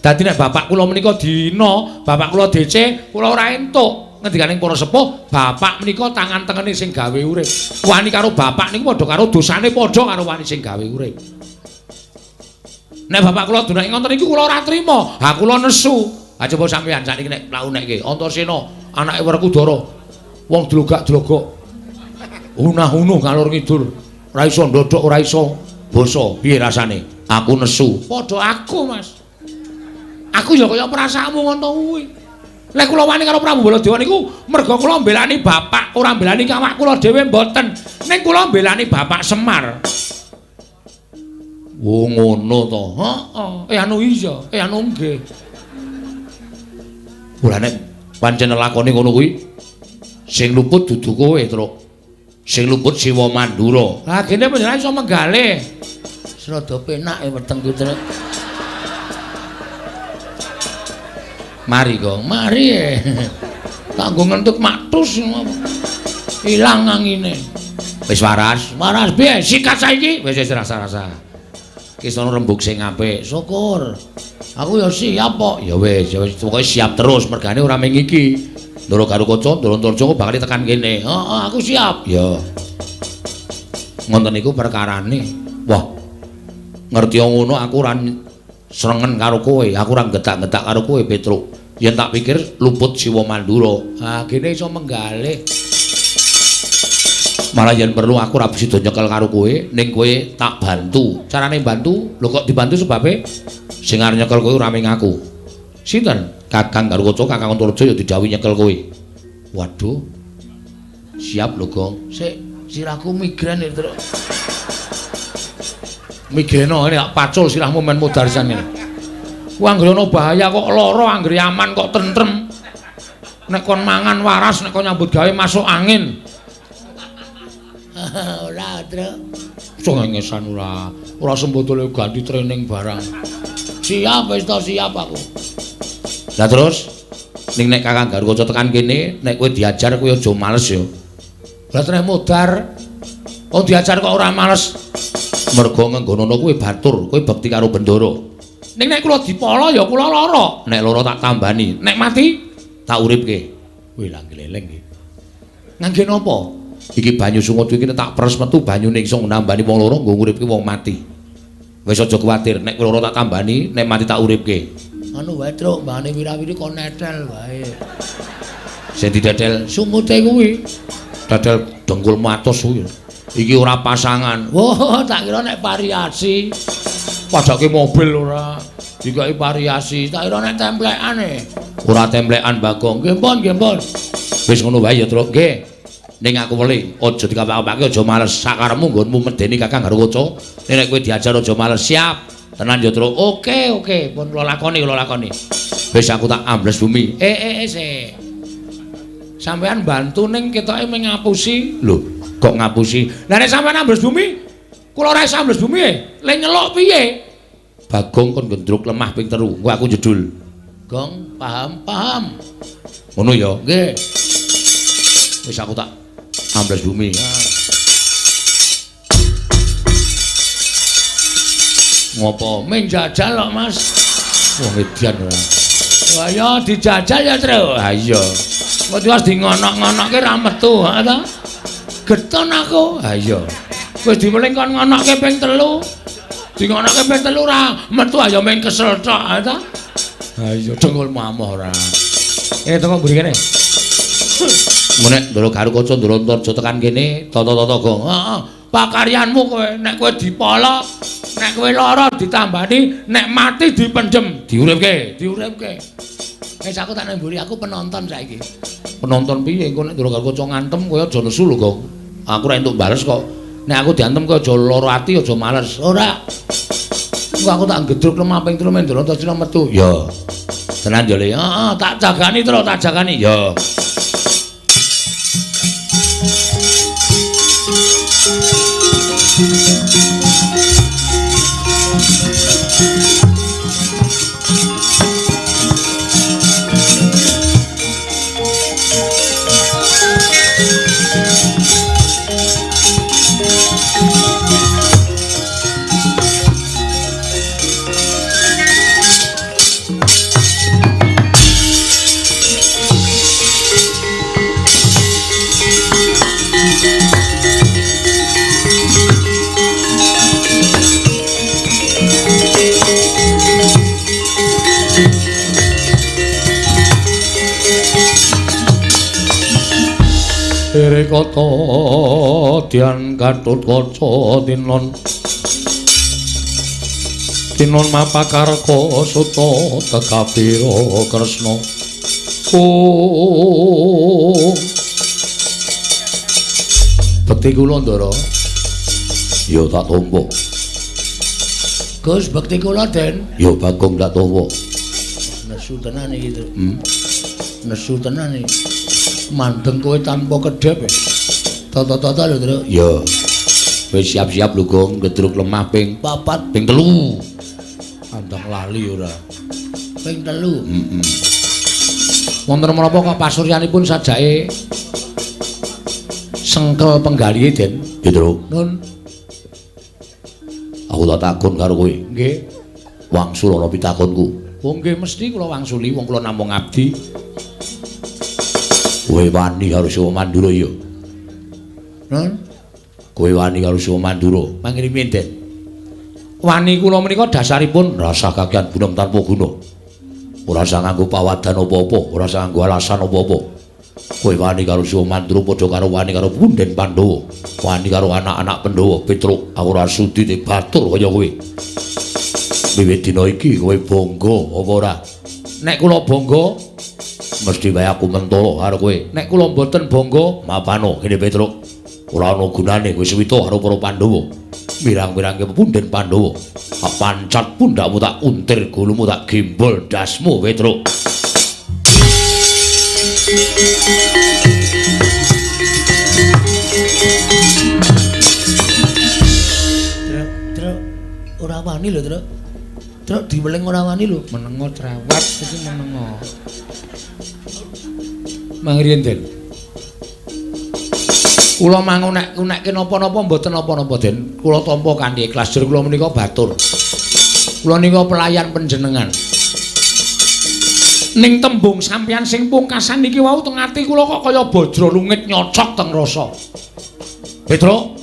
Dadi nek bapak kula menika dina, bapak kula DC, kula ora entuk. Ngendikaning para sepuh, bapak menika tangan tengene sing gawe urip. Wani karo bapak niku padha karo dosane padha karo wani sing gawe urip. Nek bapak kula dunake ngoten niku kula ora trima. Ha kula nesu. Ha coba sampeyan sakniki nek mlakunekke Antasena anake Werkudara wong dlogak-dlogok. Unah-unuh ngalor ngidul. Ora iso ndodhok, ora iso basa. Piye rasane? Aku nesu. Padha aku, Mas. Aku ya kaya perasaanmu ngono kuwi. Lek kula wani karo Prabu Baladewa niku merga kula mbelani bapak, ora mbelani awak kula dhewe mboten. Ning kula mbelani bapak Semar. Oh ngono to. Heeh. Anu iya, anu nggih. Ora nek pancen lakone ngono kuwi sing luput dudu kowe, Truk. Sing luput Siwa Mandura. Lah kene panjenengan iso menggalih.
Rada penak weteng ku, Truk. Mari, Gong. Mari. Tak nggo ngentut maktus ilang angine.
Wis waras.
Waras piye? Sikat saiki.
Wis wis rasa-rasa. Ki sono rembug sing apik.
Syukur. Aku ya siap kok.
Ya wis, ya wis pokoke siap terus mergane ora mung iki. Ndoro karo kaca, ndoro Antarja kok bakal tekan kene.
Heeh, aku siap.
Ya. Ngoten niku perkarane. Wah. Ngerti ngono aku ora srengen karo kowe, aku ora getak-getak karo kowe, Petruk. Yen tak pikir luput Siwa Mandura.
Ha, kene iso menggalih.
Malah yen perlu aku ora bisa nyekel karo kowe, ning kowe tak bantu. Carane bantu? Lho kok dibantu sebabe sing arep nyekel kowe ora mung aku. Sinten? Kakang Garukaca, Kakang Antarja ya didhawuhi nyekel kowe. Waduh. Siap lho, Gong.
Sik, sirahku migren iki, Truk.
Migreno ngene tak pacul sirahmu men modar sisan ngene. Ku anggere ana bahaya kok lara, anggere aman kok tentrem. Nek kon mangan waras, nek kon nyambut gawe masuk angin.
Ora, Truk.
Cengengesan ora. Ora sembodole ganti training barang.
Siap wis to, siap aku.
Lah terus ning nek Kakang Garukaca tekan kene, nek kowe diajar kowe aja males ya.
Lah treh modar.
Wong diajar kok ora males. Mergo ngenggonono kowe batur, kowe bekti karo Bendara. Ning nek kula dipala ya kula lara. Nek lara tak tambani, nek mati tak uripke. Wih lah gleleng iki.
Ngangge napa? Iki banyu sungut iki tak peres metu banyune iso nambani wong loro nggo nguripke wong mati. Wis aja kuwatir, nek loro tak tambani, nek mati tak uripke. Anu wae, Truk, mbane wirawiri kon netel wae. Sing didedel sungute kuwi. Dedel dengkul matos kuwi. Iki ora pasangan. Wah, tak kira nek variasi. Padake mobil ora. Dikai variasi, tak kira nek templekane. Ora templekan, Bagong. Nggih pun, nggih pun. Wis ngono wae ya, Truk. Nggih. Ning aku weling, aja dikapak-kapake, aja males. Sakarepmu nggonmu medeni Kakang Garukaca. Nek kowe diajar aja males. Siap. Tenan ya, Truk. Oke, oke. Pun kula lakoni, kula lakoni. Wis aku tak ambles bumi. Sik. Sampeyan bantu ning ketoke mung ngapusi. Lho, kok ngapusi? Lah nek sampeyan ambles bumi, kula ora iso ambles bumi e. Le nyeluk piye? Bagong kon gendruk lemah ping 3. Engko aku jedul. Gong, paham, paham. Ngono ya? Nggih. Wis aku tak ambles bumi. Ngopo? Ming jajal kok, Mas. Wong edian ora. Wah ya dijajal ya, Truk. Ha iya. Kok tiwas di ngonok-ngonokke ra metu, ha ta? Geton aku. Ha iya. Wis diweling kon ngonokke ping 3. Di ngonokke ping 3 ra metu ayo ming kesel tok, ha ta? Ha iya dengkulmu amoh ora. Teko mburi kene. Nek Ndara Garukaca Ndara Antarja tekan kene tata-tata gong. Heeh. Pakaryanmu kowe nek kowe dipala, nek kowe lara ditambani, nek mati dipendhem, diuripke, diuripke. Wis aku tak nang mburi, aku penonton saiki. Penonton piye engko nek Ndara Garukaca ngantem kowe aja nesu lho, Gong. Aku ora entuk bales kok. Nek aku diantem kowe aja lara ati, aja males. Ora. Engko aku tak gedruk lemah ping 3 men Ndara Antarja metu. Ya. Tenan yo, Le. Heeh, tak jagani terus, tak jagani. Ya.
Kata dian Gatotkaca tinon tinon mapakarka suta tekabira Kresna. Oh,
bekti kula Ndara.
Ya tak tampa.
Gus, bekti kula Den.
Ya Bagong tak tampa.
Nesu tenan iki, Truk. Nesu tenan iki. Mandeng kowe tanpa kedhep. Tata-tata lho, Truk.
Ya. Wis siap-siap lho, Gong, gedruk lemah ping
4,
ping 3.
Andang lali ora. Ping 3.
Heeh.
Wonten menapa kok pasuryanipun sajake sengkel penggalihe, Den?
Ya, Truk.
Nun.
Aku tak takon karo kowe.
Nggih.
Wangsul ana pitakonku.
Oh nggih mesti kula wangsuli wong kula namung abdi.
Kowe wani karo Siwa Mandura ya?
Nun?
Kowe wani karo Siwa Mandura?
Mangkene Den. Wani kula menika dasaripun
rasa kakean bunem tanpa guna. Ora usah nganggo pawadan apa-apa, ora usah nganggo alasan apa-apa. Kowe wani karo Siwa Mandura padha karo wani karo punden Pandhawa, wani karo anak-anak Pandhawa. Petruk, aku ora sudi dibatur kaya kowe. Wiwit dina iki kowe bangga apa ora?
Nek kula bangga
mesti wae aku mentolo karo kowe.
Nek kula mboten bangga,
mapano kene Petruk. Ora ana gunane kowe suwita karo para Pandhawa. Mirang-mirangke punden Pandhawa. Tak pancat pundakmu, tak untir gulumu, tak gembol dasmu Petruk.
Truk, Truk, ora wani lho, Truk. Truk diweling ora wani lho.
Menengo cerewet iki menengo.
Mangriyen, Den. Kula mangunek-unekke napa-napa mboten napa-napa, Den. Kula tampa kanthi ikhlas jur kula menika batur. Kula nika pelayan panjenengan.
Ning tembung sampeyan sing pungkasan niki wau teng ati kula kok kaya bajra lungit nyocok teng rasa. Petruk,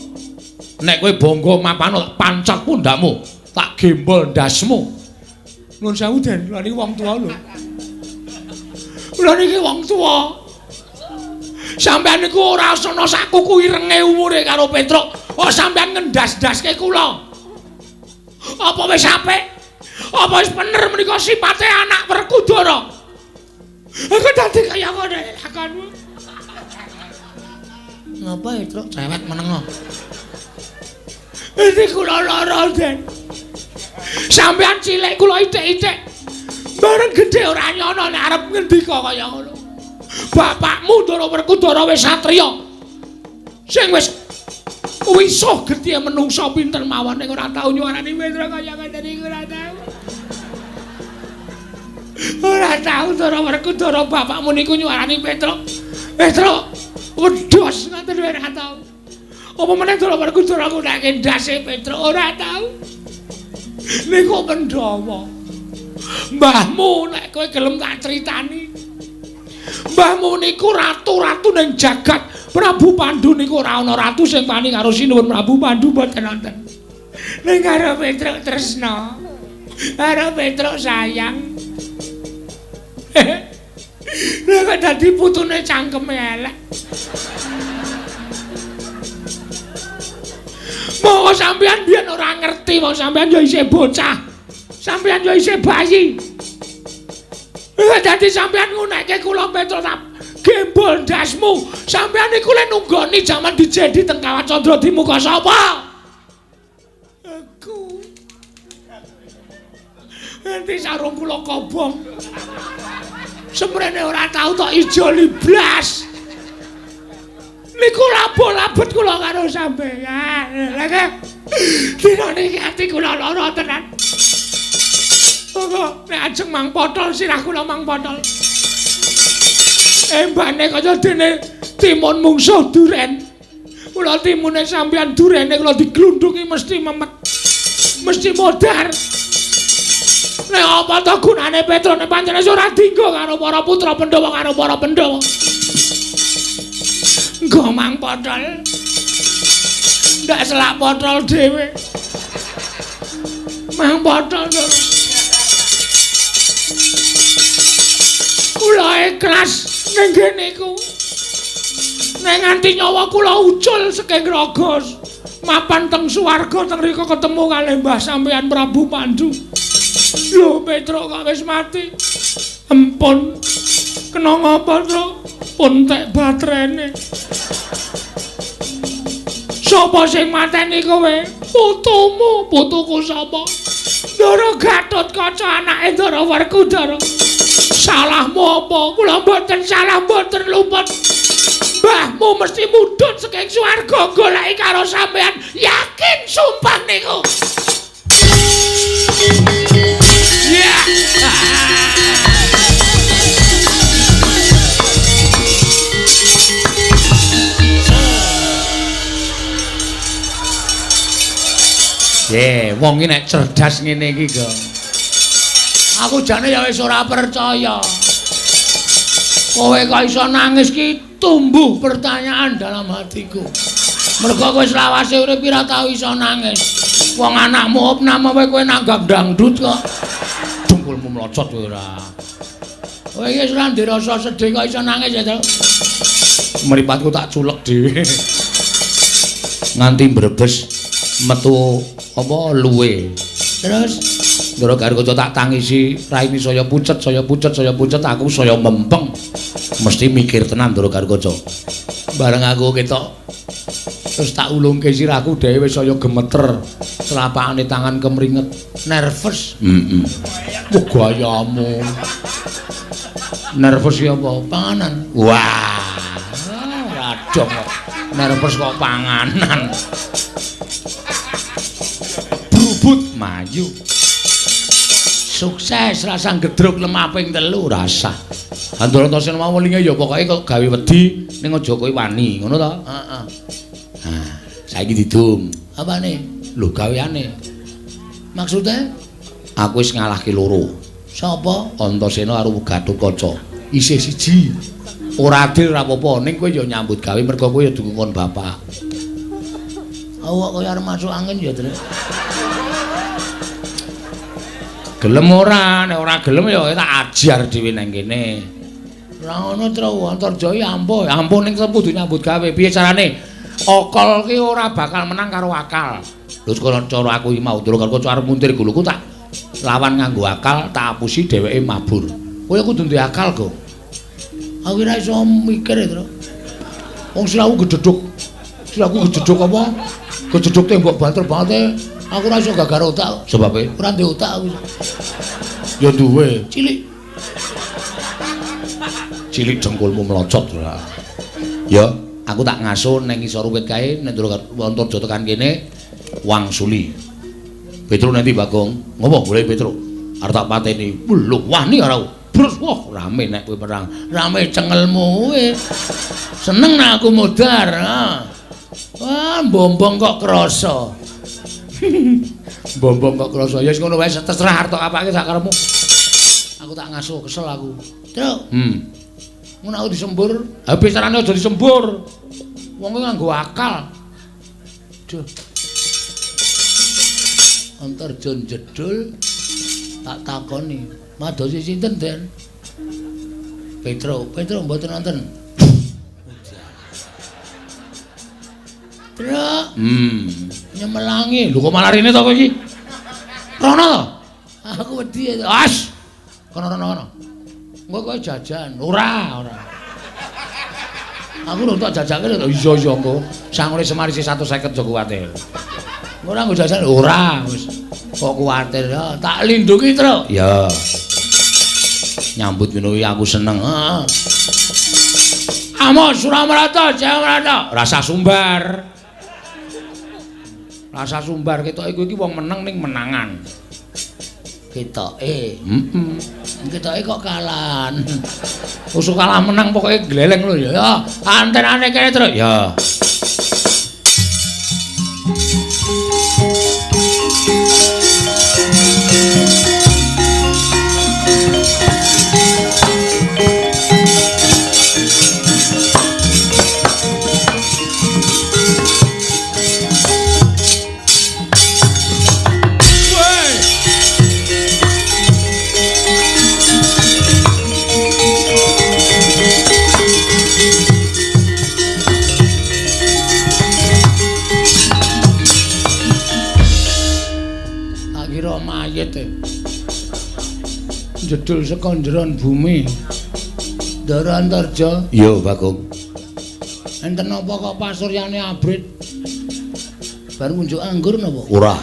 nek kowe bangga mapano tak pancet pundakmu, tak gembol ndasmu. Nuwun sewu Den, kula niki wong tuwa lho. Kula niki wong tuwa. Sampeyan niku ora ana sak kuku irenge umure karo Petruk. Oh sampeyan ngendas-ndaske kula. Apa wis apik? Apa wis bener menika sipate anak Werkudara? Aku dadi kaya ngono lakonmu. Ngapa Petruk cewek menengo? Iki kula lara, Den. Sampeyan cilik kula ithik-ithik. Bareng gedhe ora nyono nek arep ngendika kaya ngono. Bapakmu Ndara Werkudara wis satriya. Sing wis wisuh gedhe menungsa pinter mawon ning ora tau nyuwarani Petruk kaya ngene iki ora tau. Ora tau Ndara Werkudara bapakmu niku nyuwarani Petruk. Petruk wedhos ngoten ora tau. Apa meneh Ndara Werkudara ngundake ndase Petruk ora tau. Niku Pandhawa. Mbahmu nek kowe gelem tak critani. Mbahmu niku ratu-ratu ning jagat. Prabu Pandu niku ora ana ratu sing wani karo Sinuwun Prabu Pandu mboten wonten. Ning karo Petruk tresna. Karo Petruk sayang. Lha kok dadi putune cangkeme elek. Monggo sampeyan biyen ora ngerti, wong sampeyan ya isih bocah. Sampeyan ya isih bayi. Lha dadi sampeyan ngunekke kula Petruk tak gembol ndasmu. Sampeyan niku le nunggoni jaman dijedi teng Kawah Candra di muka sapa? Aku. Enti sarung kula kobong. Semrene ora tau tok ijoli blas. Niku labo-labet kula karo sampeyan. Lha kok dina niki ati kula lara tenan. Monggo nek ajeng mang potol sirah kula mang potol. Embane kaya dene timun mungsuh duren. Kula timune sampeyan durene kula diglundungi mesti memet. Mesti modar. Nek apa to gunane Petruk nek pancen ora dinggo karo para putra Pandhawa karo para Pandhawa. Nggo mang potol. Ndak selak potol dhewe. Mang potol. Kula ikhlas ning ngene iku. Nek nganti nyawa kula ucul saking raga mapan teng swarga teng rika ketemu kalih Mbah sampeyan Prabu Pandu. Lho Petruk kok wis mati. Empun. Kena ngapa, Truk? Pun tek baterene. Sapa sing mateni kowe? Putumu, putuku sapa? Ndara Gatotkaca anake Ndara Werkudara. Salahmu apa? Kula mboten salah, mboten luput. Mbahmu mesti mudhun saking swarga goleki karo sampean. Yakin sumpah niku. Ya. Ye, wong iki nek cerdas ngene iki, Gong. Aku jane ya wis ora percaya. Kowe kok iso nangis ki tumbuh pertanyaan dalam hatiku. Mergo kowe selawase urip ora tau iso nangis. Wong anakmu opname wae kowe nanggap dangdut kok. Dengkulmu mlocot kowe ora. Kowe iki wis ora ndek rasa sedih kok iso nangis ya, Truk. Mripatku tak culek dhewe. Nganti mbrebes metu apa luwe. Terus Ndara Garuda tak tangisi, raine saya pucet, saya pucet, saya pucet, aku saya mempeng. Mesti mikir tenan Ndara Garuda. Bareng aku ketok terus tak ulungke sirahku dhewe wis saya gemeter. Telapakane tangan kemringet, nervous. Heeh. Wah gayamu. Nervous ya apa? Panganan. Wah, ora dong kok. Nervous kok panganan. Brubut maju. Sukses rasa gedruk lemah ping 3 rasa. Andarantasena mau welinge ya pokoke kok gawe wedi ning aja kowe wani, ngono to? Heeh. Nah, saiki didum. Apane? Lho gaweane. Maksude aku wis ngalahke loro.
Sapa? Antasena karo Gatotkaca. Isih siji. Ora adil ora apa-apa, ning kowe ya nyambut gawe mergo kowe ya dukungkon bapak. Awak kaya arep masuk angin ya, Tru. Gelem ora? Nek ora gelem ya tak ajar dhewe nang kene. Ora ngono, Tru. Antarja iki ampuh. Ampuh ning kudu nyambut gawe. Piye carane? Akal ki ora bakal menang karo akal. Lho cara aku iki mau durung karo arep muntir guluku tak lawan nganggo akal, tak apusi dheweke mabur. Kowe kudu duwe akal, Gong. Aku ora iso mikir, Tru. Wong siraku gedhedhuk. Siraku gedhedhuk apa? Gedhedhuk tembok banter banget. Aku ora iso gagar otak. Sebabe ora duwe otak aku. Ya duwe, cilik. Cilik dengkulmu melocot ora. Ya, aku tak ngaso ning ngisor wit kae nek Antarja tekan kene wangsuli. Petruk nanti Bagong. Ngopo golek Petruk? Arep tak pateni. Lho, wani ora. Brus, wah rame nek kowe perang. Rame cengelmu kowe. Seneng nek aku modar. Ha. Wah, bombong kok krasa. Bombong kok krasa. Ya wis ngono wae terserah arep tok apake sak karepmu. Aku tak ngaso kesel aku. Truk. Ngono aku disembur. Ha piye carane aja disembur. Wong kuwi nganggo akal. Duh. Antarja jedul tak takoni. Madosi sinten, Den? Petruk, Petruk mboten wonten. Truk. Nyemelangi. Lho kok malah rene to kowe iki? Rono to? Aku wedi. As. Kono rono kono. Engko kowe jajan. Ora, ora. Aku lho tak jajake lho. Iya iya engko. Sangune Semar isih 150 aja kuwatir. Ora nggo jajan. Ora wis. Kok kuwatir ya. Tak lindungi, Truk. Ya. Nyambut ngono kuwi aku seneng. Heeh. Amos Suramarata, Jayamarata. Rasa sumbar. Rasa sumbar ketoke kowe iki wong meneng ning menangan. Ketoke. Heeh. Ketoke kok kalahan. Usuk kalah menang pokoke gleleng lho ya. Ya, antenane kene, Truk. Ya. Jedul saka njeron bumi. Ndara Antarja. Iya, Bagong. Enten napa kok pasuryane abrit? Bar ngunjuk anggur napa? Ora.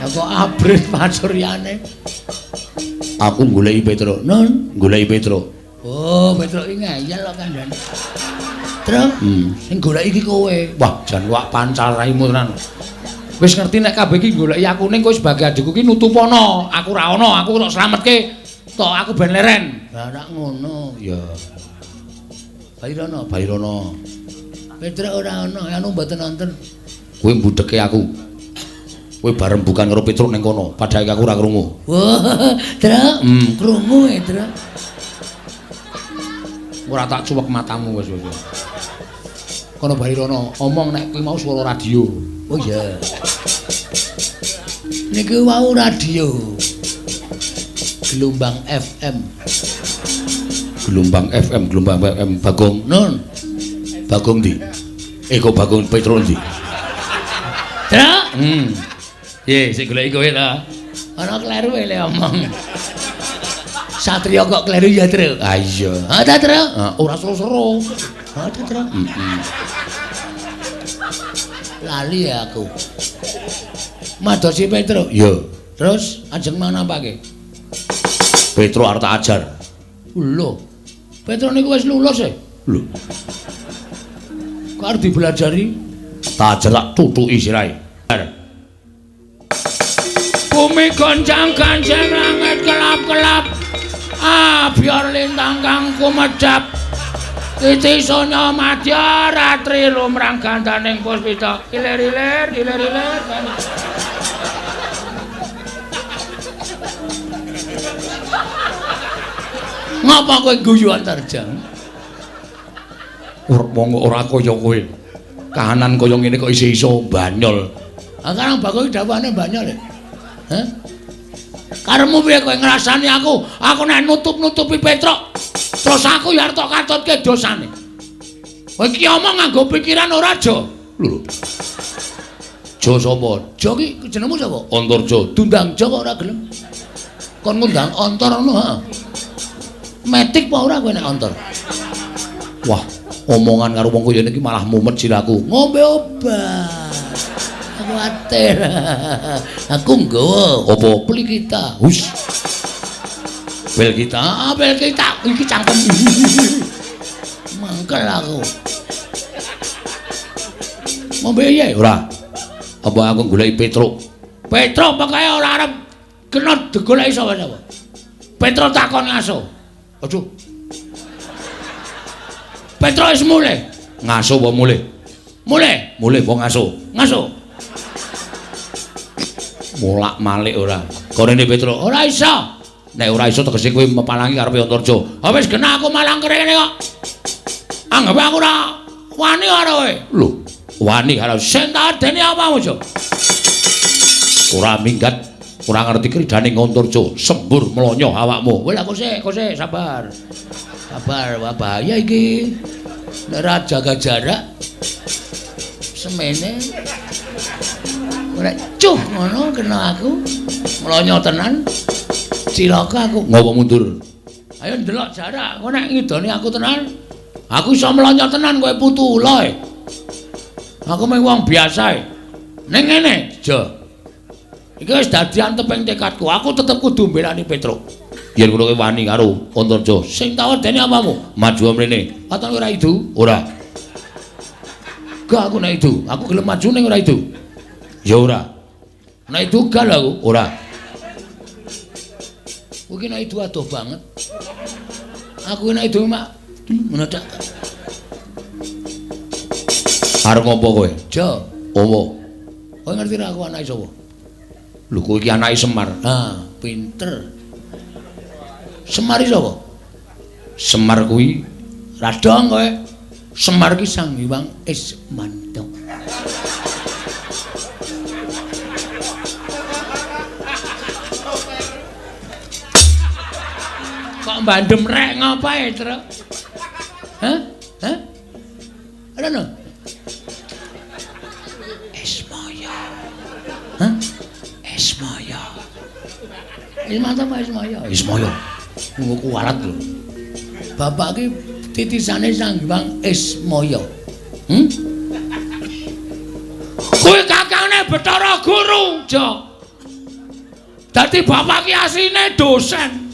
Lah kok abrit pasuryane? Aku goleki Petruk. Nun, goleki Petruk. Oh, Petruk iki ngeyel kok kandhane. Truk, sing goleki iki kowe. Wah, jan wak pancal raimu tenan. Wis ngerti nek kabeh iki goleki aku ning kowe sebagai adikku ki nutupono. Aku ora ana, aku tok slametke. Tok aku ben leren. Lah ora ngono. Ya. Bairono, Bairono. Petruk ora ana, anu mboten wonten. Kowe mbudheke aku. Kowe bareng bukan karo Petruk ning kono, padahal aku ora krungu. Wah, Truk, krungu e, Truk. Ora tak cuwek matamu wis wis. Kono Bairono, omong nek kuwi mau swara radio. Oh iya. Niki wau radio. Gelombang FM. Gelombang FM, gelombang FM Bagong. Nun. Bagong ndi? Eh kok Bagong Petruk ndi? Truk. Piye sing goleki kowe ta? Ana kleru le omong. Satria kok kleru ya, Truk? Ah iya. Ha ta, Truk? Ora seru-seru. Ha ta, Truk? Lali ya aku. Madosi Petruk. Iya. Terus ajeng manapake? Petruk arep tak ajar. Lho. Petruk niku wis lulus e. Lho. Kok arep dibelajari? Tak ajar tak tutuki sirahe. Bumi goncang-gancang langit kelap-kelap. Ah, biar lintang kang kumedhap. Titi sonya madya ratri lumrang gandaning puspita. Ilir-ilir, ilir-ilir. Ngapa kowe guyu Antarja?
Wong ora kaya kowe. Kahanan kaya ngene kok isih iso banyol.
Ah Karang Bagong iki dawuhane banyol e. Hah? Karepmu piye kowe ngrasani aku? Aku nek nutup-nutupi Petruk, terus aku ya arep tok katutke dosane. Kowe iki omong nganggo pikiran ora, Jo?
Lho. Jo sapa?
Jo ki jenengmu sapa?
Antarja.
Dundang Jo kok ora gelem. Kon ngundang Antar ngono, ha. Metik apa ora kowe nek Antar?
Wah, omongan karo wong kaya ngene iki malah mumet siraku.
Ngombe obat. Kuwatir. Aku nggawa
apa?
Peli kita.
Hus. Bel kita.
Ah, bel kita iki cangkem. Mangkel aku. Ngombe piye?
Ora. Apa aku goleki Petruk?
Petruk pokoke ora arep kena digoleki sapa-sapa. Petruk takon ngaso. Aduh. Petruk wis mulih.
Ngaso apa mulih?
Mulih.
Mulih apa ngaso?
Ngaso.
Molak-malik ora. Korene Petruk,
ora iso.
Nek ora iso tegese kowe mepalangi karepe Antarja.
Ha wis genah aku malang kene kok. Anggap aku ora wani karo kowe.
Lho, wani karo
sing tak dene apamu, Jo?
Ora minggat, ora ngerti kridane Antarja, sembur mlonyo awakmu.
Wis aku sik, sabar. Sabar, wah bahaya iki. Nek ora jaga jarak semene ora cuh ngono kena aku mlonyo tenan cilaka aku.
Ngopo mundur?
Ayo ndelok jarak, kowe nek ngidoni aku tenan aku iso mlonyo tenan kowe putu ula e. Aku mung wong biasa e. Ning ngene, Jo. Iki wis dadi anteping tekadku, aku tetep kudu mbelani Petruk.
Yen ngono kowe wani karo Antarja.
Sing tak wedeni apamu?
Maju mrene.
Katon ora idu?
Ora.
Gak aku nek idu, aku gelem maju ning ora idu.
Ya ora.
Nek idu gal aku
ora.
Kuwi nek idu adoh banget. Aku nek idu mak ngono dak.
Arep ngopo kowe?
Jo.
Opo?
Kowe ngerti ra aku anake sapa?
Lho kowe iki anake Semar.
Ah, pinter. Semar iki sapa?
Semar kuwi
radong kowe. Semar ki Sang Hyang Ismanto. Kok bandem rek ngapae, Truk? Hah? Hah? Ora no. Ismaya. Hah? Ismaya. Ismanto apa Ismaya?
Ismaya.
Nggo kuwalat lho. Bapak ki titisane Sang Hyang Ismaya. Kuwi kakangane Bathara Guru, Jo. Dadi bapak ki asline dosen.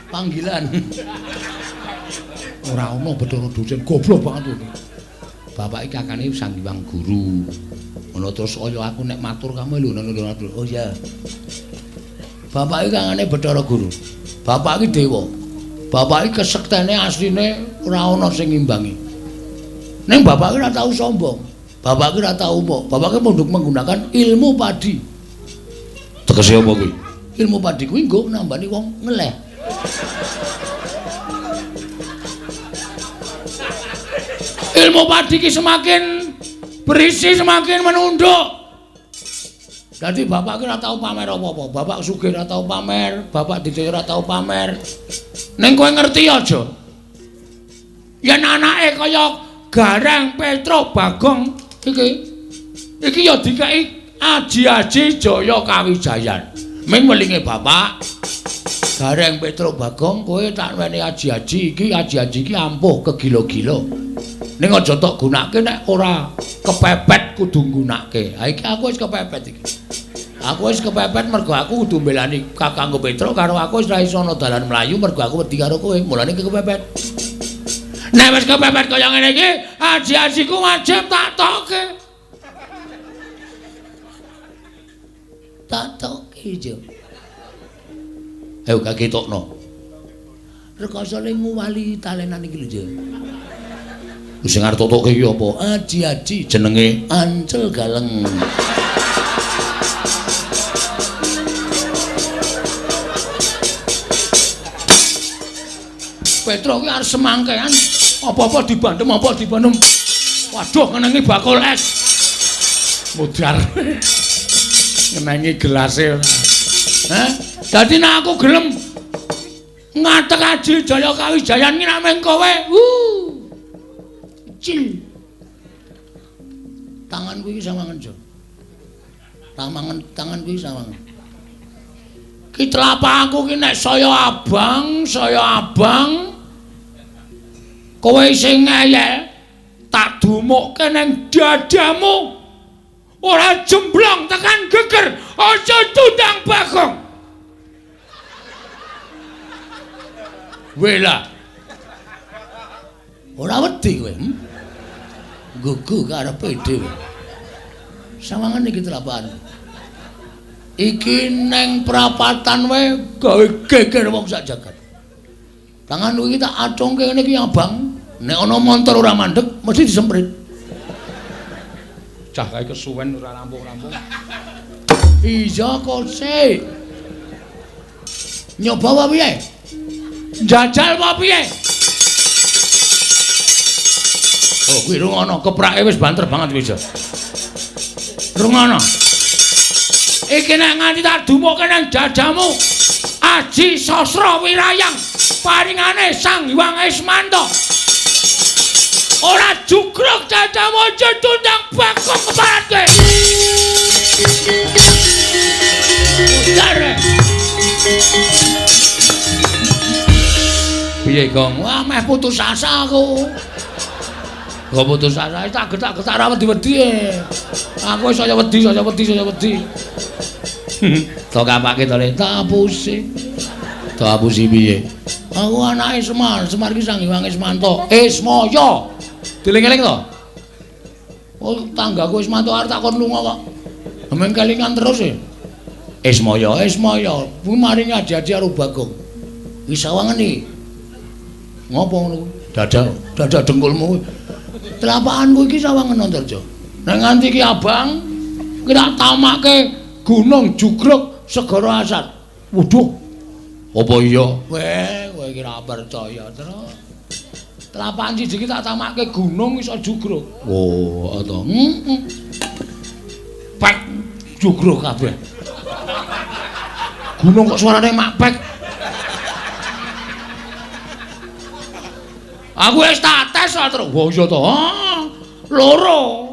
Panggilan.
Ora ono Bathara dosen, goblok banget kuwi. Bapak iki kakane Sang Hyang Guru.
Ngono terus kaya aku nek matur kamu lho ngono lho. Oh iya. Bapak iki kakane Bathara Guru. Bapak iki dewa. Bapak iki kesektene asline ora ana sing ngimbangi. Ning bapak iki ora tau sombong. Bapak iki ora tau umuk. Bapak iki munduk menggunakan ilmu padi.
Tegese apa kuwi?
Ilmu padi kuwi nggo nambani wong ngeleh. Ilmu padi ki semakin berisi semakin menunduk. Dadi bapak ki ora tau pamer apa-apa. Bapak sugih ora tau pamer, bapak didhe ora tau pamer. Ning kowe ngerti aja. Yen anake kaya Gareng Petruk Bagong iki iki ya dikeki aji-aji Jaya Kawijayan. Ming welinge bapak Gareng Petruk Bagong kowe tak weni aji-aji iki, aji-aji iki ampuh kegila-gila. Ning aja tok gunake nek ora kepepet kudu nggunake. Ha iki aku wis kepepet iki. Aku wis kepepet mergo aku kudu mbelani kakangku Petruk karo aku wis ra iso ana dalan mlayu mergo aku wedi karo kowe. Mulane iki kepepet. Nek wis kepepet kaya ngene iki, aji-ajiku wajib tak tokke. Tak tokke, Jo.
Ayo kaketokno.
Rekoso le nguwali talenan iki lho, Jo.
Sing arep totoke iki apa?
Aji-aji
jenenge
Ancel Galeng. Petro ki arep semangkean apa-apa dibandem, apa dibandem. Waduh, ngenengi bakul es.
Mudar. Ngenengi gelase ora.
Heh, dadi nek aku gelem ngatek Aji Jaya Kawijayan ki nek mung kowe. Cil. Tanganku iki sawangen, Jo. Tanganku iki sawangen. Ki telapakku ki nek saya abang, kowe sing ngeyel tak dumukke ning dadamu. Ora jemblong tekan geger, aja tundang Bagong. Wela. Ora wedi kowe, Gugu karepe dhewe. Sawangan iki telapakan. Iki neng prapatan wae gawe geger wong sak jagat. Tanganku iki tak acungke ngene iki abang, nek ana montor ora mandeg mesti disemprit.
Cah kae kesuwen ora rampung-rampung.
Iya kok sik. Nyoba wae piye? Njajal wae piye? Oh, kuwi rungono, keprake wis banter banget wis. Rungono. Iki nek nganti tak dumukke nang dadamu, Aji Sasra Wirayang paringane Sang Hyang Ismanto. Ora jugruk dadamu aja tundang Bagong keparat kowe. Ujar. Piye, Gong? Wah, meh putus asa aku. Kok putus asa tak getak-getak ra wedi-wedi. Aku saya wedi, saya wedi, saya wedi. To kapake to le, tak apusi. Tak apusi piye? Aku anake Semar, Semar ki Sang Hyang Ismanto. Ismaya. Dieling-eling to? Oh, tanggaku Ismanto arep tak kon lunga kok. Meng kelingan terus e. Ismaya, Ismaya, kuwi maringi adi-adi karo Bagong. Wis sawangen iki. Ngopo ngono kuwi? Dada, dada dengkulmu kuwi. Telapakanku iki sawangen Antarja. Nek nganti ki abang, ki tak tamake Gunung Jugruk Segara Asat. Waduh. Apa iya? Weh, kowe iki ora percaya, Tru. Telapakan siji iki tak tamake gunung iso jugruk. Oh, to. Heeh. Pek jugruk kabeh. Gunung kok suarane mak pek. Aku wis tak tes, Tru. Wah, iya to. Loro.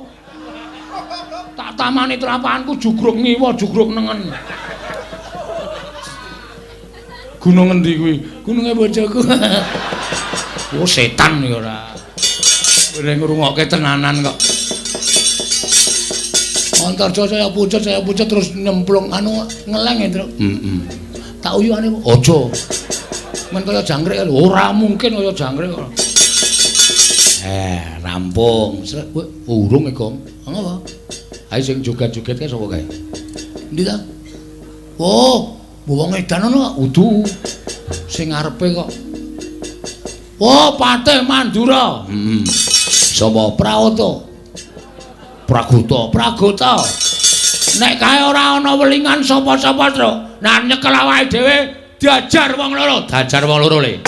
Tak tamani telapakanku jugruk ngiwa, jugruk nengen. Gunung endi kuwi? Gununge bojoku. Oh, setan ya ora. Kowe ngrungokke tenanan kok. Antarja saya pucet terus nyemplung anu ngeleng ya, Tru. Heeh. Tak uyuhane aja. Men kaya jangkrik ora mungkin kaya jangkrik kok. Rampung. Urung e, Gong. Ngopo? Ayo sing joget-joget kae sapa kae? Endi ta? Oh, wong edan ngono kok. Udu. Sing ngarepe kok. Oh, Patih Mandura. Heeh. Sapa? Praoto. Pragota, Pragota. Nek kae ora ana welingan sapa-sapa, Tru. Nah nyekel awake dhewe diajar wong loro, diajar wong loro le.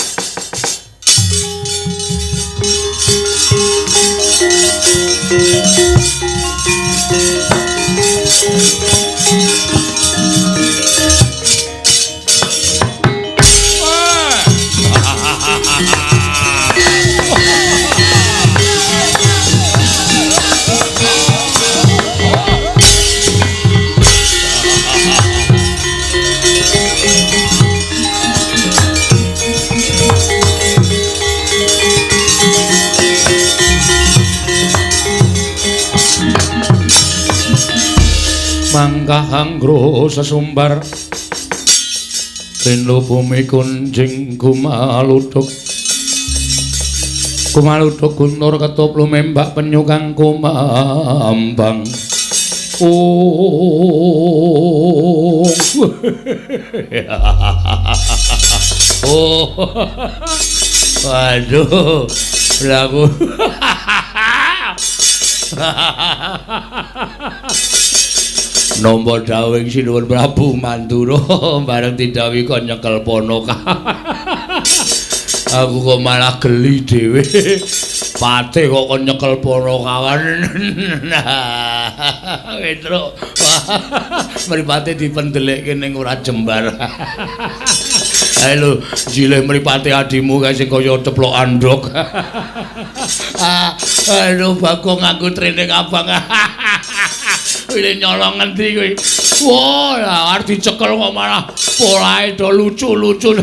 Mangkah anggro sesumbar Tindho bumi kunjing kumaluduk kumaluduk guntur ketup lumembak penyu kang kumambang. Oh. Oh. Waduh, lagu.
Nampa dawuhing Sinuwun Prabu Mandura bareng didhawuhi kon nyekel Ponoka. Aku kok malah geli dhewe. Patih kok kon nyekel Ponokawan. Petruk. Mripate dipendelekke ning ora jembar. Ayo lho, jilih mripate adimu kae sing kaya ceplok andhok. Aduh, Bagong nganggo training abang. Wile nyolong ngendi kuwi? Wah, lah arep dicekel kok malah polahe do lucu-lucu.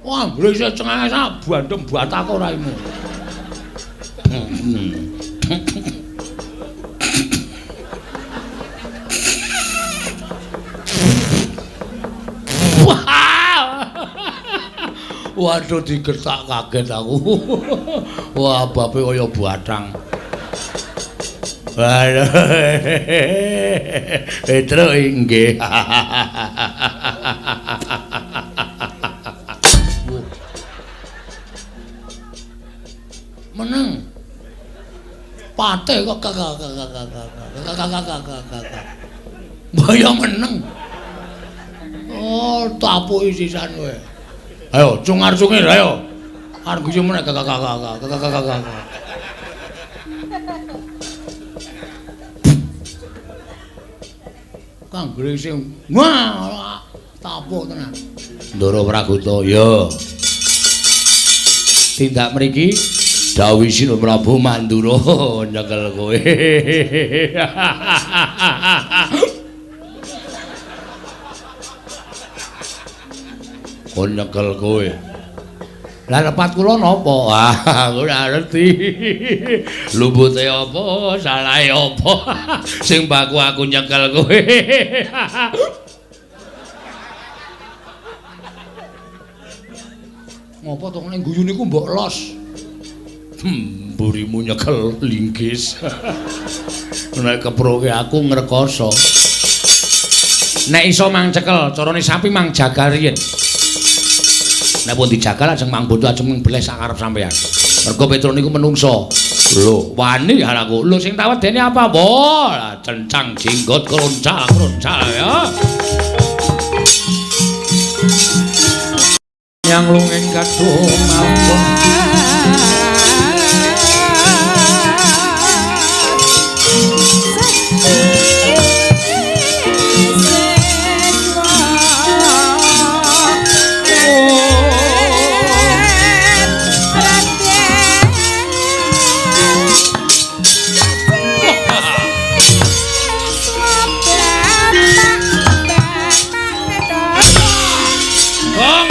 Wah, mbrese cengenges bandem batako raimu. Waduh, digertak kaget aku. Wah, bape kaya batang. Waduh. Petruk inggih. Meneng. Patih kok kakak. Mbaya meneng. Oh, tapuki sisan kowe. Ayo, cungar-cungir ayo. Arep guyu meneh kakak. Kang Gresing. Wah, tapuk tenan. Ndara Pragoto, ya. Tindak mriki dawuh Sinuwun Prabu Mandura nyekel kowe. Kon nyekel kowe. Lah lepat kula napa? Ah, aku ora ngerti. Lumbute apa, salahe apa? Sing baku aku nyekel kowe. Ngopo to nek guyu niku mbok los? Mburimu nyekel linggis. Nek keproke aku ngrekoso.
Nek iso mang cekel, carane sapi mang jagal riyin. Nek pun dijagal ajeng mang bodho ajeng mbleh sak karep sampean. Mergo Petruk niku menungso. Lho, wani aku. Lho sing tak wedeni apa? Wah, cencang jenggot kroncak-kroncak ya. Yang lunging kadung mabuk.
Bang!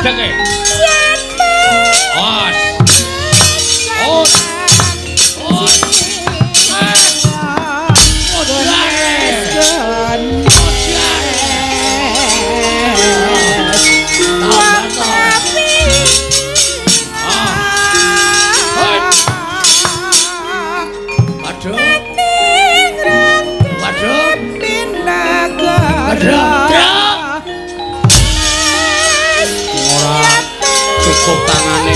Ngadeg e. Os. Os. Os.
Ora cukup tangane.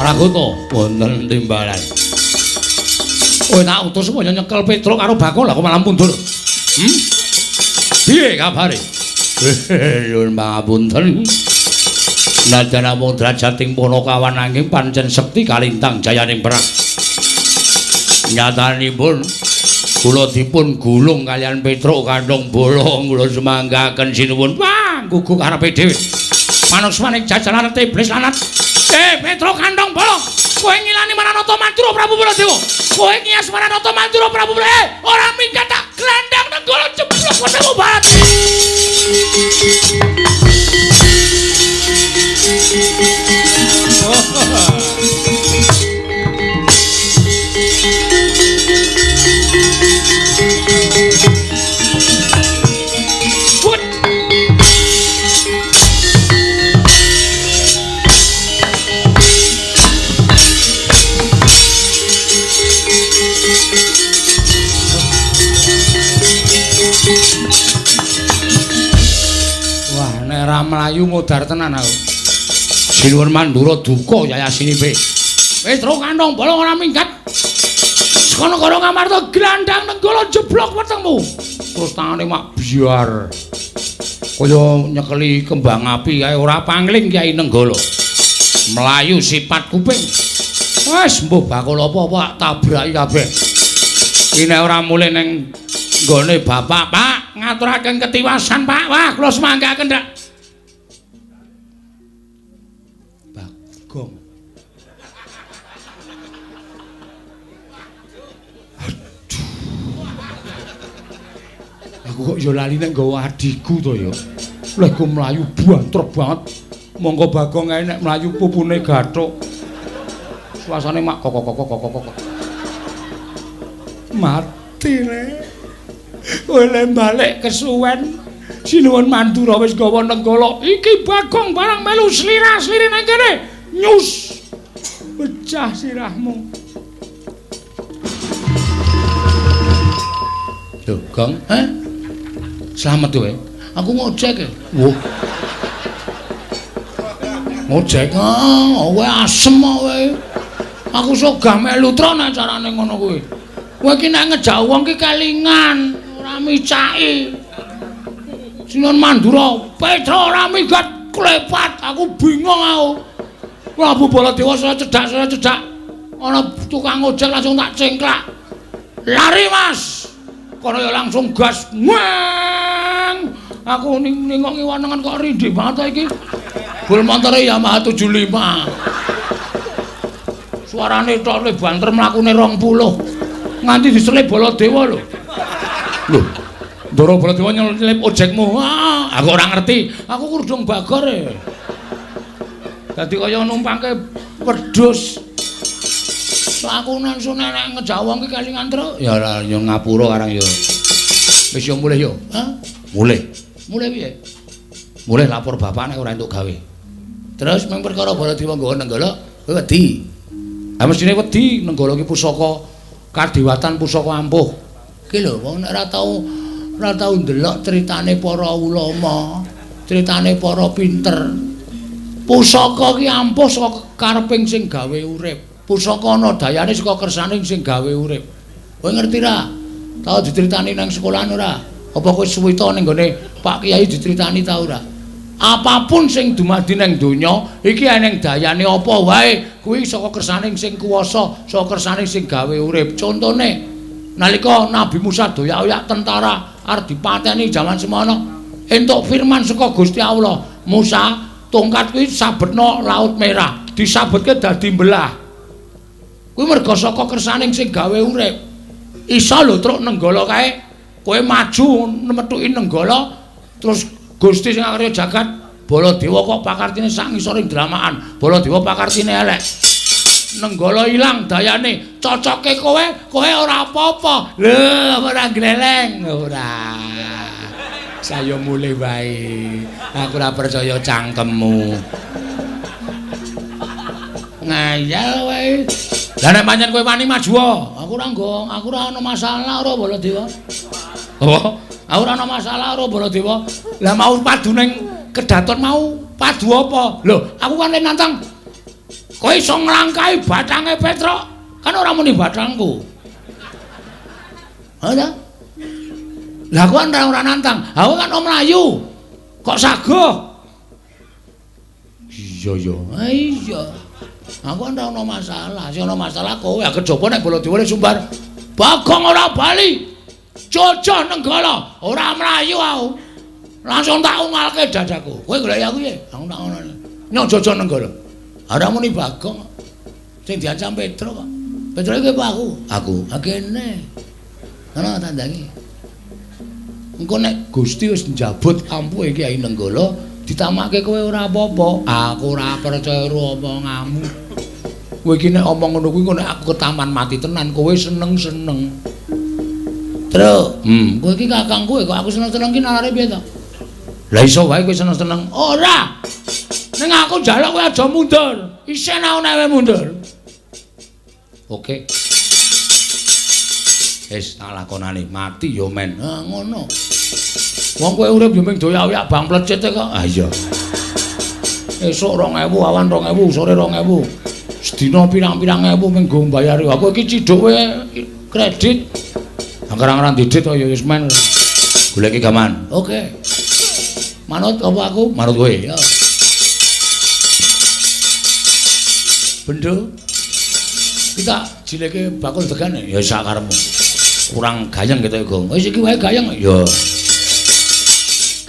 Pragoto wonten timbalan. Kowe tak utus supaya nyekel Petruk karo Bakul, aku malah mundur. Piye kabare? Nyuwun pangapunten. Najan namung drajating Panakawan nanging pancen sekti kalintang jayaning perang. Nyatanipun kula dipun gulung kaliyan Petruk kantong bolong kula sumanggaken sinuwun. Wah, gugu karepe dhewe. Manusmaning jajaran iblis lanat. Petruk kantong bolong, kowe ngilani Maranata Madura Prabu Baladewa. Kowe ngias Maranata Madura Prabu Baladewa. Ora minggat tak glandang nenggala jeblok wetengmu banget. Wah, nek ora mlayu modar tenan aku. Sinuwun Mandura duka yayasinipe. Petruk kantong bolong ora minggat. Saka negara Ngamarta glandang nenggala jeblok wetengmu. Terus tangane mak biar. Kaya nyekeli kembang api kae ora pangling Kyai Nenggala. Mlayu sipat kuping. Wes mbuh bakul apa-apa tabraki kabeh. Iki nek ora mulih ning nggone bapak, Pak, ngaturaken ketiwasan, Pak. Wah, kula semanggaken ndak. Bagong. Aduh. Aku kok ya lali nek nggawa adhiku to ya. Lha ku mlayu banter banget. Monggo Bagong ae nek mlayu pupune gathuk. Suasane mak kok kok kok kok kok. Mati le. Kowe le balik kesuwen. Sinuwun Mandura wis gawa Nenggala. Iki Bagong barang melu slira-sliri nang kene. Nyus. Pecah sirahmu. Lho, Gong, eh? Slamet kowe. Aku ngojek e. Wah. Ngojek? Ah, kowe asem kowe. Aku sogah melu tron acarane ngono kuwi. Kowe iki nek ngejak wong ki kelingan, ora micaki. Sinuwun Mandura, Petra ora minggat klepat, aku bingung aku. Prabu Baladewa saya cedhak, saya cedhak. Ana tukang ojek langsung tak cengklak. Lari, Mas. Kono ya langsung gas. Weng. Aku ning nengok ngiwanengan kok rindhik banget ta iki. Bul montore Yamaha 75. Suarane tok le banter mlakune 20. Nganti diselip Baladewa lho. Lho, Ndara Baladewa nyelip ojekmu. Ah, aku ora ngerti. Aku kurdung Bagor e. Dadi kaya numpangke wedhus. Aku nang nek ngejak wong ki kelingan truk. Ya ora ya ngapura karang ya. Wis yo mulih yo. Hah? Mulih. Mulih piye? Mulih lapor bapak nek ora entuk gawe. Terus mung perkara Baladewa nggawa Nenggala, kowe wedi. Ha mestine wedi, Nenggala ki pusaka kadewatan, pusaka ampuh. Ki lho wong nek ora tau ndelok critane para ulama, critane para pinter. Pusaka ki ampuh saka kareping sing gawe urip. Pusaka ana dayane saka kersane sing gawe urip. Kowe ngerti ra? Tau diceritani nang sekolahan ora? Apa kowe suwita ning gone Pak Kiai diceritani ta ora? Apapun sing dumadi nang donya iki eneng dayane apa wae kuwi saka kersane sing kuwasa, saka kersane sing gawe urip. Contone nalika Nabi Musa doyak-oyak tentara arep dipateni jaman semono, entuk firman saka Gusti Allah, "Musa, tongkat kuwi sabetno Laut Merah, disabetke dadi belah." Kuwi merga saka kersane sing gawe urip. Iso lho truk Nenggala kae, kowe maju methuki Nenggala terus Gusti sing akarya jagat Baladewa kok pakartine sak ngisoring dramakan. Baladewa pakartine elek. Nenggala ilang dayane, cocoke kowe, kowe ora apa-apa. Lho, ora gleleng, ora. Saya mulih wae. Aku ora percaya cangkemmu. Ngayal wae. Lah nek pancen kowe wani maju, aku ora nggo, aku ora ana masalah ora Baladewa. Apa? Aku ora ana masalah ora Baladewa. Lah mau padu ning kedaton mau padu apa? Lho, aku kan nantang. Kowe iso nglangkahi bathange Petruk, kan ora muni bathangku. Ha ta? Lah aku kan ora nantang. Aku kan om mlayu. Kok sagoh? Iya ya. Ha iya. Aku kan ora ana masalah. Sing ana masalah kowe. Kejaba nek Baladewa sumbar. Bagong ora bali. Jojoh Nenggala, ora mlayu aku. Langsung tak ungalke dadaku. Kowe golek aku piye? Aku tak ngono. Nyok jojoh Nenggala. Ora muni Bagong. Sing diancam Petruk kok. Petruk iki apa aku? Aku. Ha kene. Ngono tandangi. Engko nek Gusti wis njabut ampuhe Kyai Nenggala, ditamake kowe ora apa-apa. Aku ora percaya karo omonganmu. Kowe iki nek omong ngono kuwi engko nek aku ketaman mati tenan kowe seneng-seneng. Truk, kowe iki kakangku kok aku seneng-seneng ki nalare piye to? Lah iso wae kowe seneng-seneng. Ora. Ning aku njaluk kowe aja mundur. Isin aku nek kowe mundur. Oke. Wis tak lakonane, mati ya men. Ha ngono. Wong kowe urip yo mung doyak-oyak bang plecit kok. Ha iya. Esuk 2000, awan 2000, sore 2000. Sedina pirang-pirang ewu mung nggo mbayari. Aku iki ciduk kowe kredit. Angger-anggeran didit ya wis men. Goleki gaman. Oke. Manut apa aku? Manut kowe. Ya. Bendo. Kita jileke bakul degane ya sak karepmu. Kurang gayeng gitu ya, Gong. Wis iki wae gayeng. Ya.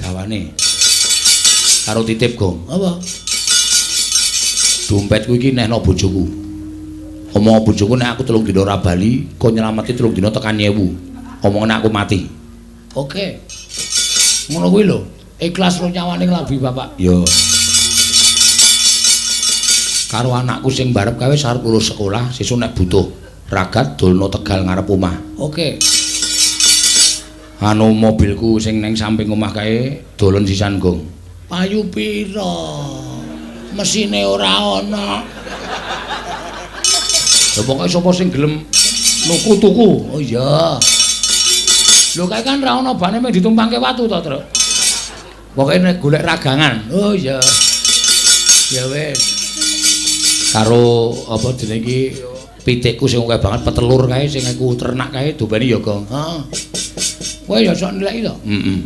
Gawane. Karo titip, Gong. Apa? Dompetku iki nehno bojoku. Omong bojoku nek aku 3 dina ora bali, kon nyelameti 3 dina tekan 1000. Omongane aku mati. Oke. Ngono kuwi lho. Ikhlas ro nyawane nglabuhi bapak. Ya. Karo anakku sing barep kae wis arep lulus sekolah, sesuk nek butuh ragat dolno tegal ngarep omah. Oke. Anu mobilku sing neng samping omah kae dolen sisan, Gong. Payu pira? Mesine ora ana. Lha pokoke sapa sing gelem nuku tuku. Oh iya. Lho kae kan ora ana bane mung ditumpangke watu to, Truk. Pokoke nek golek ragangan. Oh iya. Ya wis. Karo apa jenenge iki pitikku sing akeh banget petelur kae sing aku ternak kae dobeni ya, Gong. Heeh. Kowe ya sok nilai to? Heeh.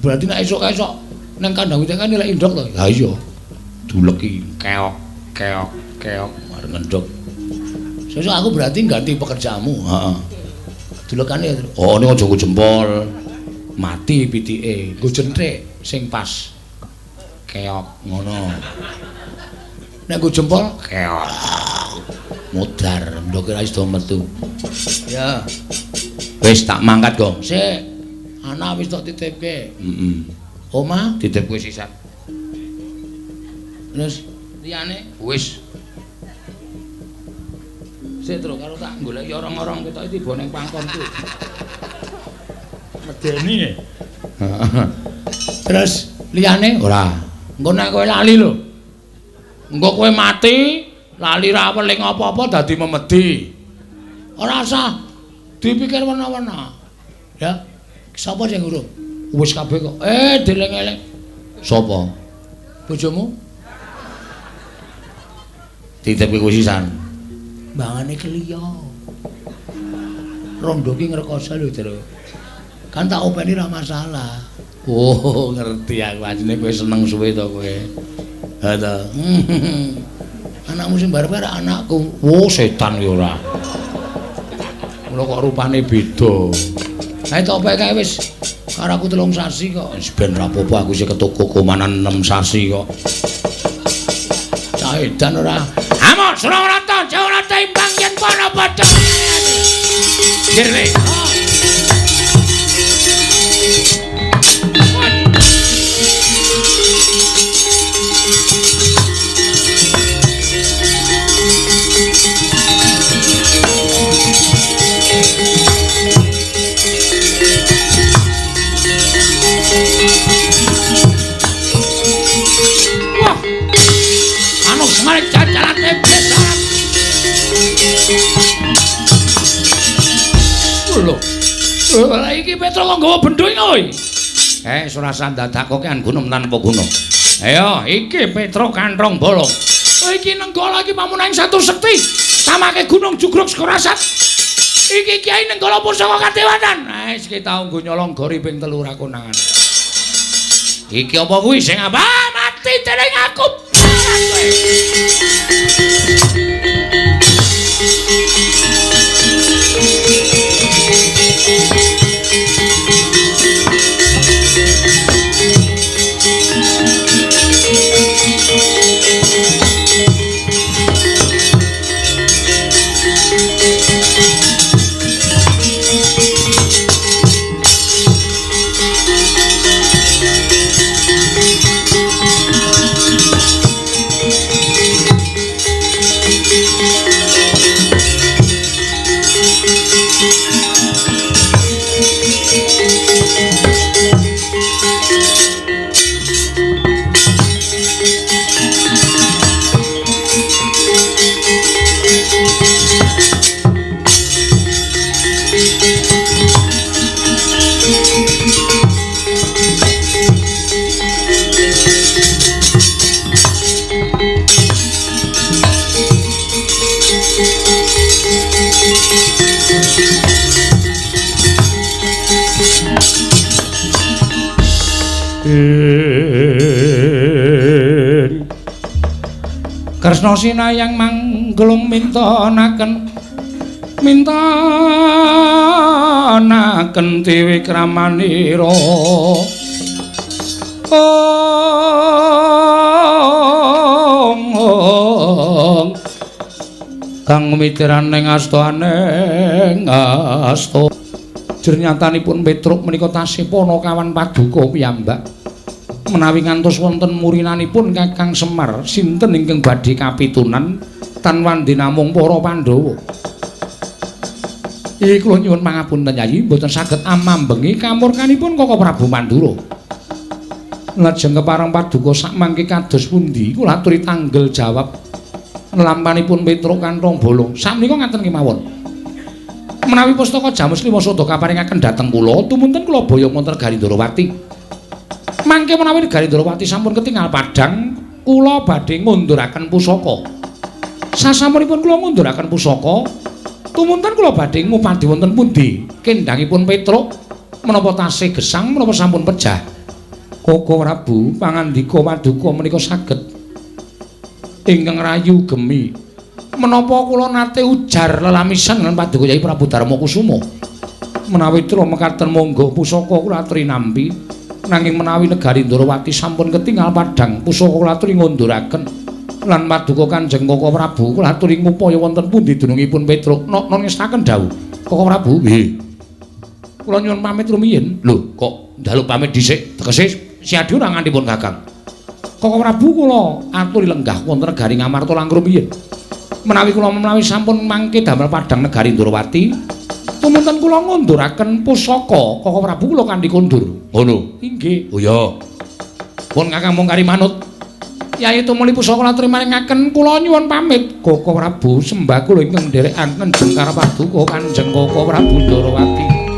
Berarti nek esuk kae sok nang kandang pitik kae nilai ndok to? Ha iya. Duleki keok keok keok arep ngendhok. Sesuk aku berarti ganti pekerjaanmu. Heeh. Dulekane ya. Oh, ning aja nggo jempol. Mati pitike, nggo jenthik sing pas. Keok ngono. Nek nggo jempol keok. Modar, ndok ora iso metu. Ya. Wis tak mangkat, Gong. Sik. Anak wis tak titipke. Heeh. Omah titipke sisan. Terus liyane wis. Sik, Tru, karo tak goleki orang-orang ketoke tiba ning pangkonku. Medeni. Terus liyane ora. Engko nek kowe lali lho. Engko kowe mati, lali ra weling apa-apa dadi memedi. Ora usah dipikir wena-wena. Ya. Sapa sing urung? Wis kabeh kok. Deleng-eleng. Sapa? Bojomu? Titipke kuwi sisan. Mbangane kliya. Rondo ki ngrekoso lho, Tru. Kan tak openi ra masalah. Oh, ngerti aku asline kowe seneng suwe to kowe. Ha to. Anakmu sing barep ora anakku. Oh, setan ya ora. Mula kok rupane beda. Ae tope kae wis karo aku 3 sasi kok. Wis ben ra apa-apa aku sing ketuku komanan 6 sasi kok. Cah edan ora. Amok Surawarata, Jawarata imbang yen pana padha. Jirle. Wah. Anu semare jajaran iblis. Lho. Lah iki Petro kok nggawa bendho iki kowe? Surasa dadak kokean gunung tanpa guna. Ayo, iki Petro kanthong bolong. Iki Nenggala iki pamunaing satu sekti. Samake gunung jugruk sekorasat. Iki Kyai Nenggala pusaka kadewanan. Wis iki tau nggo nyolong gori ping 3 ra konangan. Iki apa kuwi sing apa? Mati dening aku.
Kresna sinayang manggelung mintonaken mintonaken dewi kramanira. Ong kang mitiran ing astaning asta. Jernyatanipun Petruk menika tasih panakawan paduka piyambak. Menawi ngantos wonten murinanipun Kakang Semar, sinten ingkang badhe kapitunan tan wandi namung para Pandhawa. Iki kula nyuwun pangapunten Yayi, mboten saged amambengi kamurkanipun Kaka Prabu Mandura. Lajeng kepareng paduka sakmangke kados pundi kula aturi tanggel jawab lampanipun Petruk kanthong bolong. Sakmenika ngaten kemawon. Menawi pustaka Jamus Lima Sada kaparingaken dhateng kula, tumunten kula boyong wonten Negari Ndorowati. Mangke menawi Negari Ndorowati sampun ketingal padhang, kula badhe ngunduraken pusaka. Sasampunipun kula ngunduraken pusaka, tumunten kula badhe ngupadi wonten pundi kendhangipun Petruk menapa tasih gesang menapa sampun pejah. Koko Prabu pangandika paduka menika saged ingkang rayu gemi. Menapa kula nate ujar lelamisan lan paduka Yai Prabu Darma Kusuma. Menawi tra mekaten monggo pusaka kula aturi nampi. Nanging menawi Negari Ndorowati sampun ketingal padhang, pusaka kula aturi ngunduraken. Lan paduka Kanjeng Koko Prabu kula aturi ngupaya wonten pundi dunungipun Petruk nok ngestaken dawuh. Koko Prabu, nggih. Kula nyuwun pamit rumiyin. Lho, kok njaluk pamit dhisik? Tegese Siadi ora nganti pun Kakang. Koko Prabu kula aturi lenggah wonten negari Ngamarta langkung rumiyin. Menawi kula menawi sampun mangke damel padhang negari Ndorowati, tumunten kula ngunduraken pusaka Koko Prabu kula kanthi kondur. Ngono. Inggih. Oh ya. Pun Kakang mung kari manut. Yai tumuli pusaka laturi maringaken kula nyuwun pamit. Koko Prabu sembah kula ingkang nderekaken jengkar paduka Kanjeng Koko Prabu Ndorowati.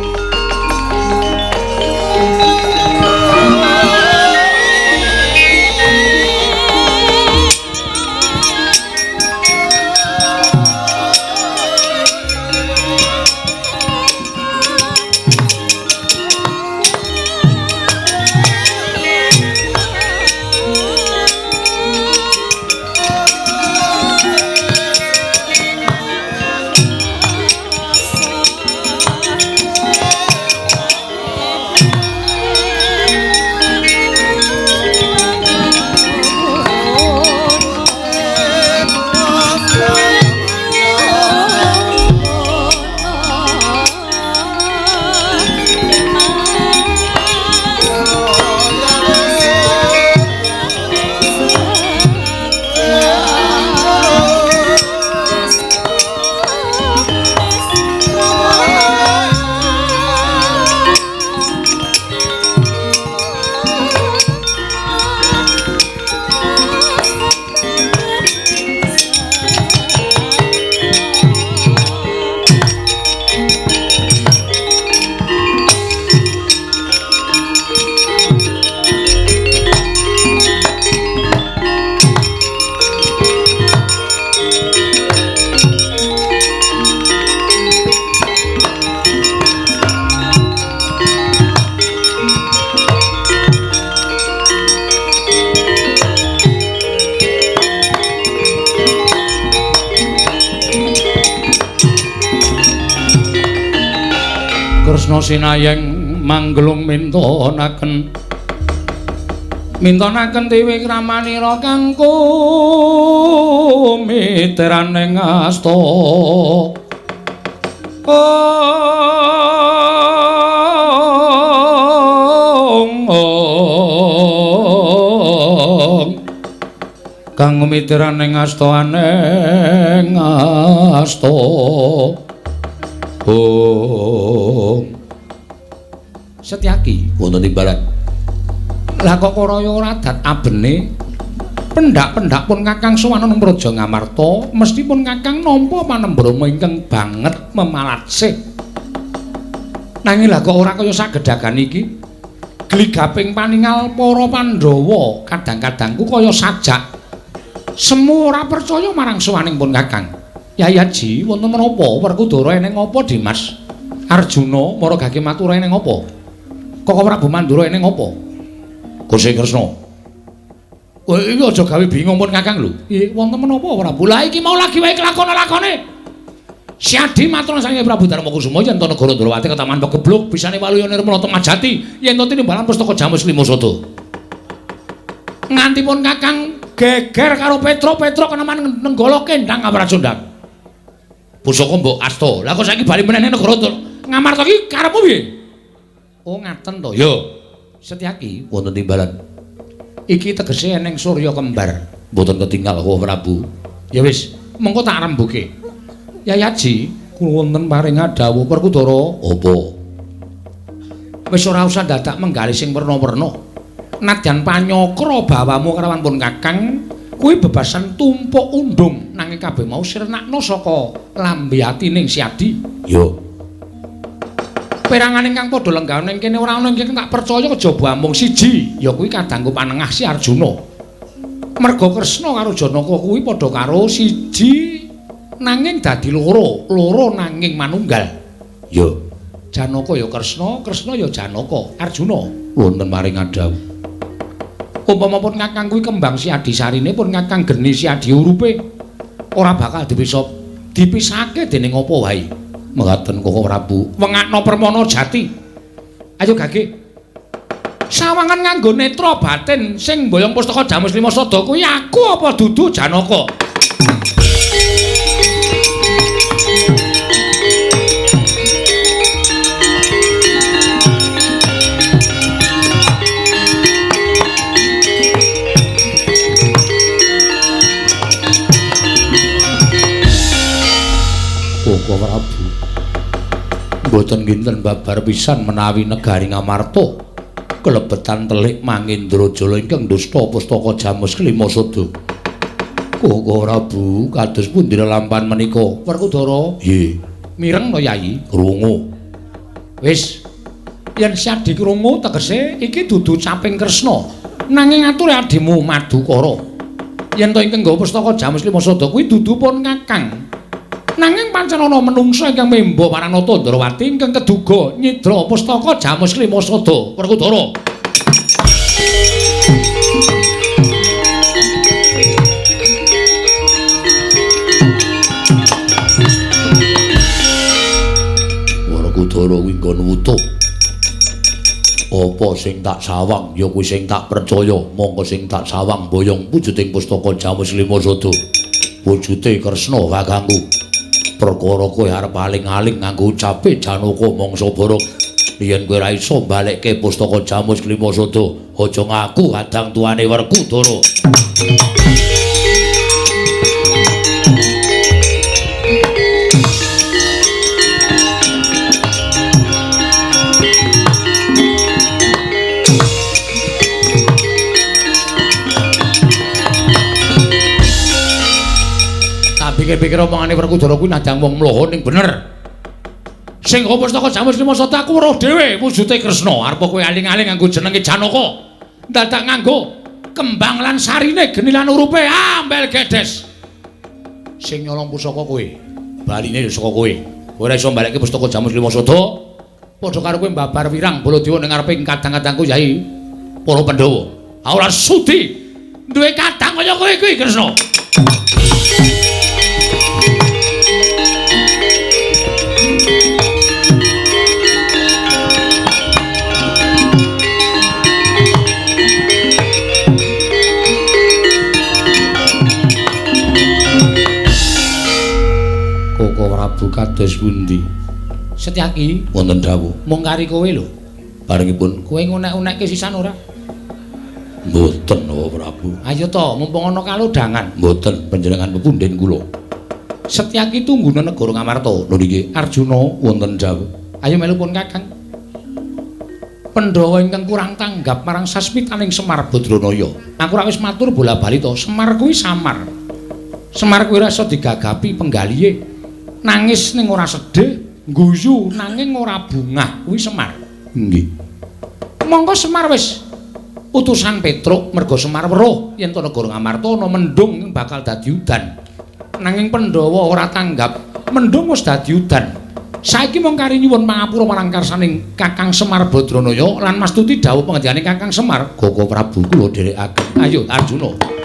Kresna sinayeng manggelung mintonaken mintonaken tiwi kramanira kang kumiteraning asta. Ong ong kang kumiteraning asta aneng asta. Oh. Setyaki wonten timbalan. Lah kok karaya ora adat abene pendak-pendak pun Kakang sowan nang Praja Ngamarta, mesti pun Kakang nampa panembrama ingkang banget memalatsih. Nanging lah kok ora kaya sagedhagan iki. Gligaping paningal para Pandhawa kadang-kadangku kaya sajak. Semu ora percaya marang sowaning pun Kakang. Yai Haji, wonten menapa? Werkudara eneng apa, Dimas? Arjuna mara gage matura eneng apa? Koko Prabu Mandura eneng apa? Gusti Kresna. Kowe iki aja gawe bingung pun Kakang lho. Nggih, wonten menapa Prabu? Lah iki mau lagi wae kelakon-lakone. Siadi matur saking Prabu Darmakusuma yen to negara Ndrawati ketaman pegebluk bisane waluya nirmala Temajati yen to tinimbalan pustaka Jamus Lima Sada. Nganti pun Kakang geger karo Petro, Petro keneman nenggala kendang Amracundang. Pusaka mbok asta. Lah kok saiki bali meneh nang negara Ngamarta iki karepmu piye? Oh ngaten to. Ya. Setyaki wonten timbalan. Iki tegese eneng surya kembar. Mboten ketinggal Koko Prabu. Ya wis, mengko tak rembuke. Yai Haji, kula wonten paring dawuh Werkudara. Apa? Wis ora usah dadak menggalih sing werna-werna. Nadyan panyakra bawamu karawan pun Kakang kuwi bebasan tumpuk undung nanging kabeh mau sirnakno saka lambe atining Siadi. Ya. Perangan ingkang padha lenggah ning kene ora ana ingkang tak percaya kejaba amung siji, ya kuwi kadangku panengah si Arjuna. Merga Kresna karo Janaka kuwi padha karo siji nanging dadi loro, loro nanging manunggal. Ya. Janaka ya Kresna, Kresna ya Janaka. Arjuna wonten maring dawuh. Umpama pun Kakang kuwi kembang Siadi sarine pun Kakang geni Siadi urupe ora bakal dipisa dipisahke dening apa wae. Mekaten Koko Prabu, wengakno Permana Jati. Ayo gage. Sawangan nganggo netra batin sing mboyong pustaka Jamus Lima Sada kuwi aku apa dudu Janaka? Koko Prabu, mboten kinten babar pisan menawi negari Ngamarta kelebetan telik Mangendrajala ingkang dusta pustaka Jamus Kelima Sada. Koko Prabu, kados pundi lelampahan menika? Werkudara, nggih. Mireng to, Yayi? Krungu. Wis, yen siadi krungu tegese iki dudu caping Kresna, nanging ature adimu Madukara. Yen to ingkang nggawa pustaka Jamus Kelima Sada kuwi dudu pun Kakang. Nanging pancen ana menungsa ingkang memba marang Nata Ndrawati ingkang keduga nyidra pustaka Jamus Kelima Sada. Werkudara. Werkudara kuwi nggon wutuh. Apa sing tak sawang ya kuwi sing tak percaya, mongko sing tak sawang boyong wujuding pustaka Jamus Kelima Sada. Wujude Kresna kakangku. Perkara kowe arep aling-aling nganggo ucape Janaka mangsa borok. Yen kowe ora iso balekke pustaka Jamus Kelima Sada, aja ngaku kadang tuane Werkudara. Pikir-pikir omongane Werkudara kuwi nadang wong mloho ning bener. Sing nggawa pustaka Jamus Kelima Sada aku weruh dhewe wujude Kresna. Arep kowe aling-aling nganggo jenenge Janaka. Dadak nganggo kembang lan sarine geni lan urupe ambel gedes. Sing nyolong pusaka kowe, baline saka kowe. Kowe ora iso mbalekke pustaka Jamus Kelima Sada. Padha karo kowe mbabar wirang Baladewa ning ngarepe kadang-kadangku Yai para Pandhawa. Aku ora sudi duwe kadang kaya kowe kuwi Kresna. Koko Prabu kados pundi? Setyaki wonten dawuh. Mung kari kowe lho. Barengipun kowe ngunek-unekke sisan ora? Mboten, Koko Prabu. Ayo to, mumpung ana kalodhangan. Mboten, panjenengan pepundhen kula. Setyaki tungguna negara Ngamarta. Lho niki Arjuna wonten dawuh. Ayo melu pun Kakang. Pandhawa ingkang kurang tanggap marang sasmitaning Semar Badranaya. Aku ora wis matur bola-bali to, Semar kuwi samar. Semar kuwi ora iso digagapi penggalihe. Nangis ning ora sedih, guyu nanging ora bungah kuwi Semar. Nggih. Monggo Semar wis utusan Petruk merga Semar weruh yen to negara Ngamarta ana mendung bakal dadi udan. Nanging Pandhawa ora tanggap, mendung wis dadi udan. Saiki mung kari nyuwun pangapura marang karsaning Kakang Semar Badranaya lan mastuti dawuh pengendikane Kakang Semar. Koko Prabu kula dherekaken. Ayo Arjuna.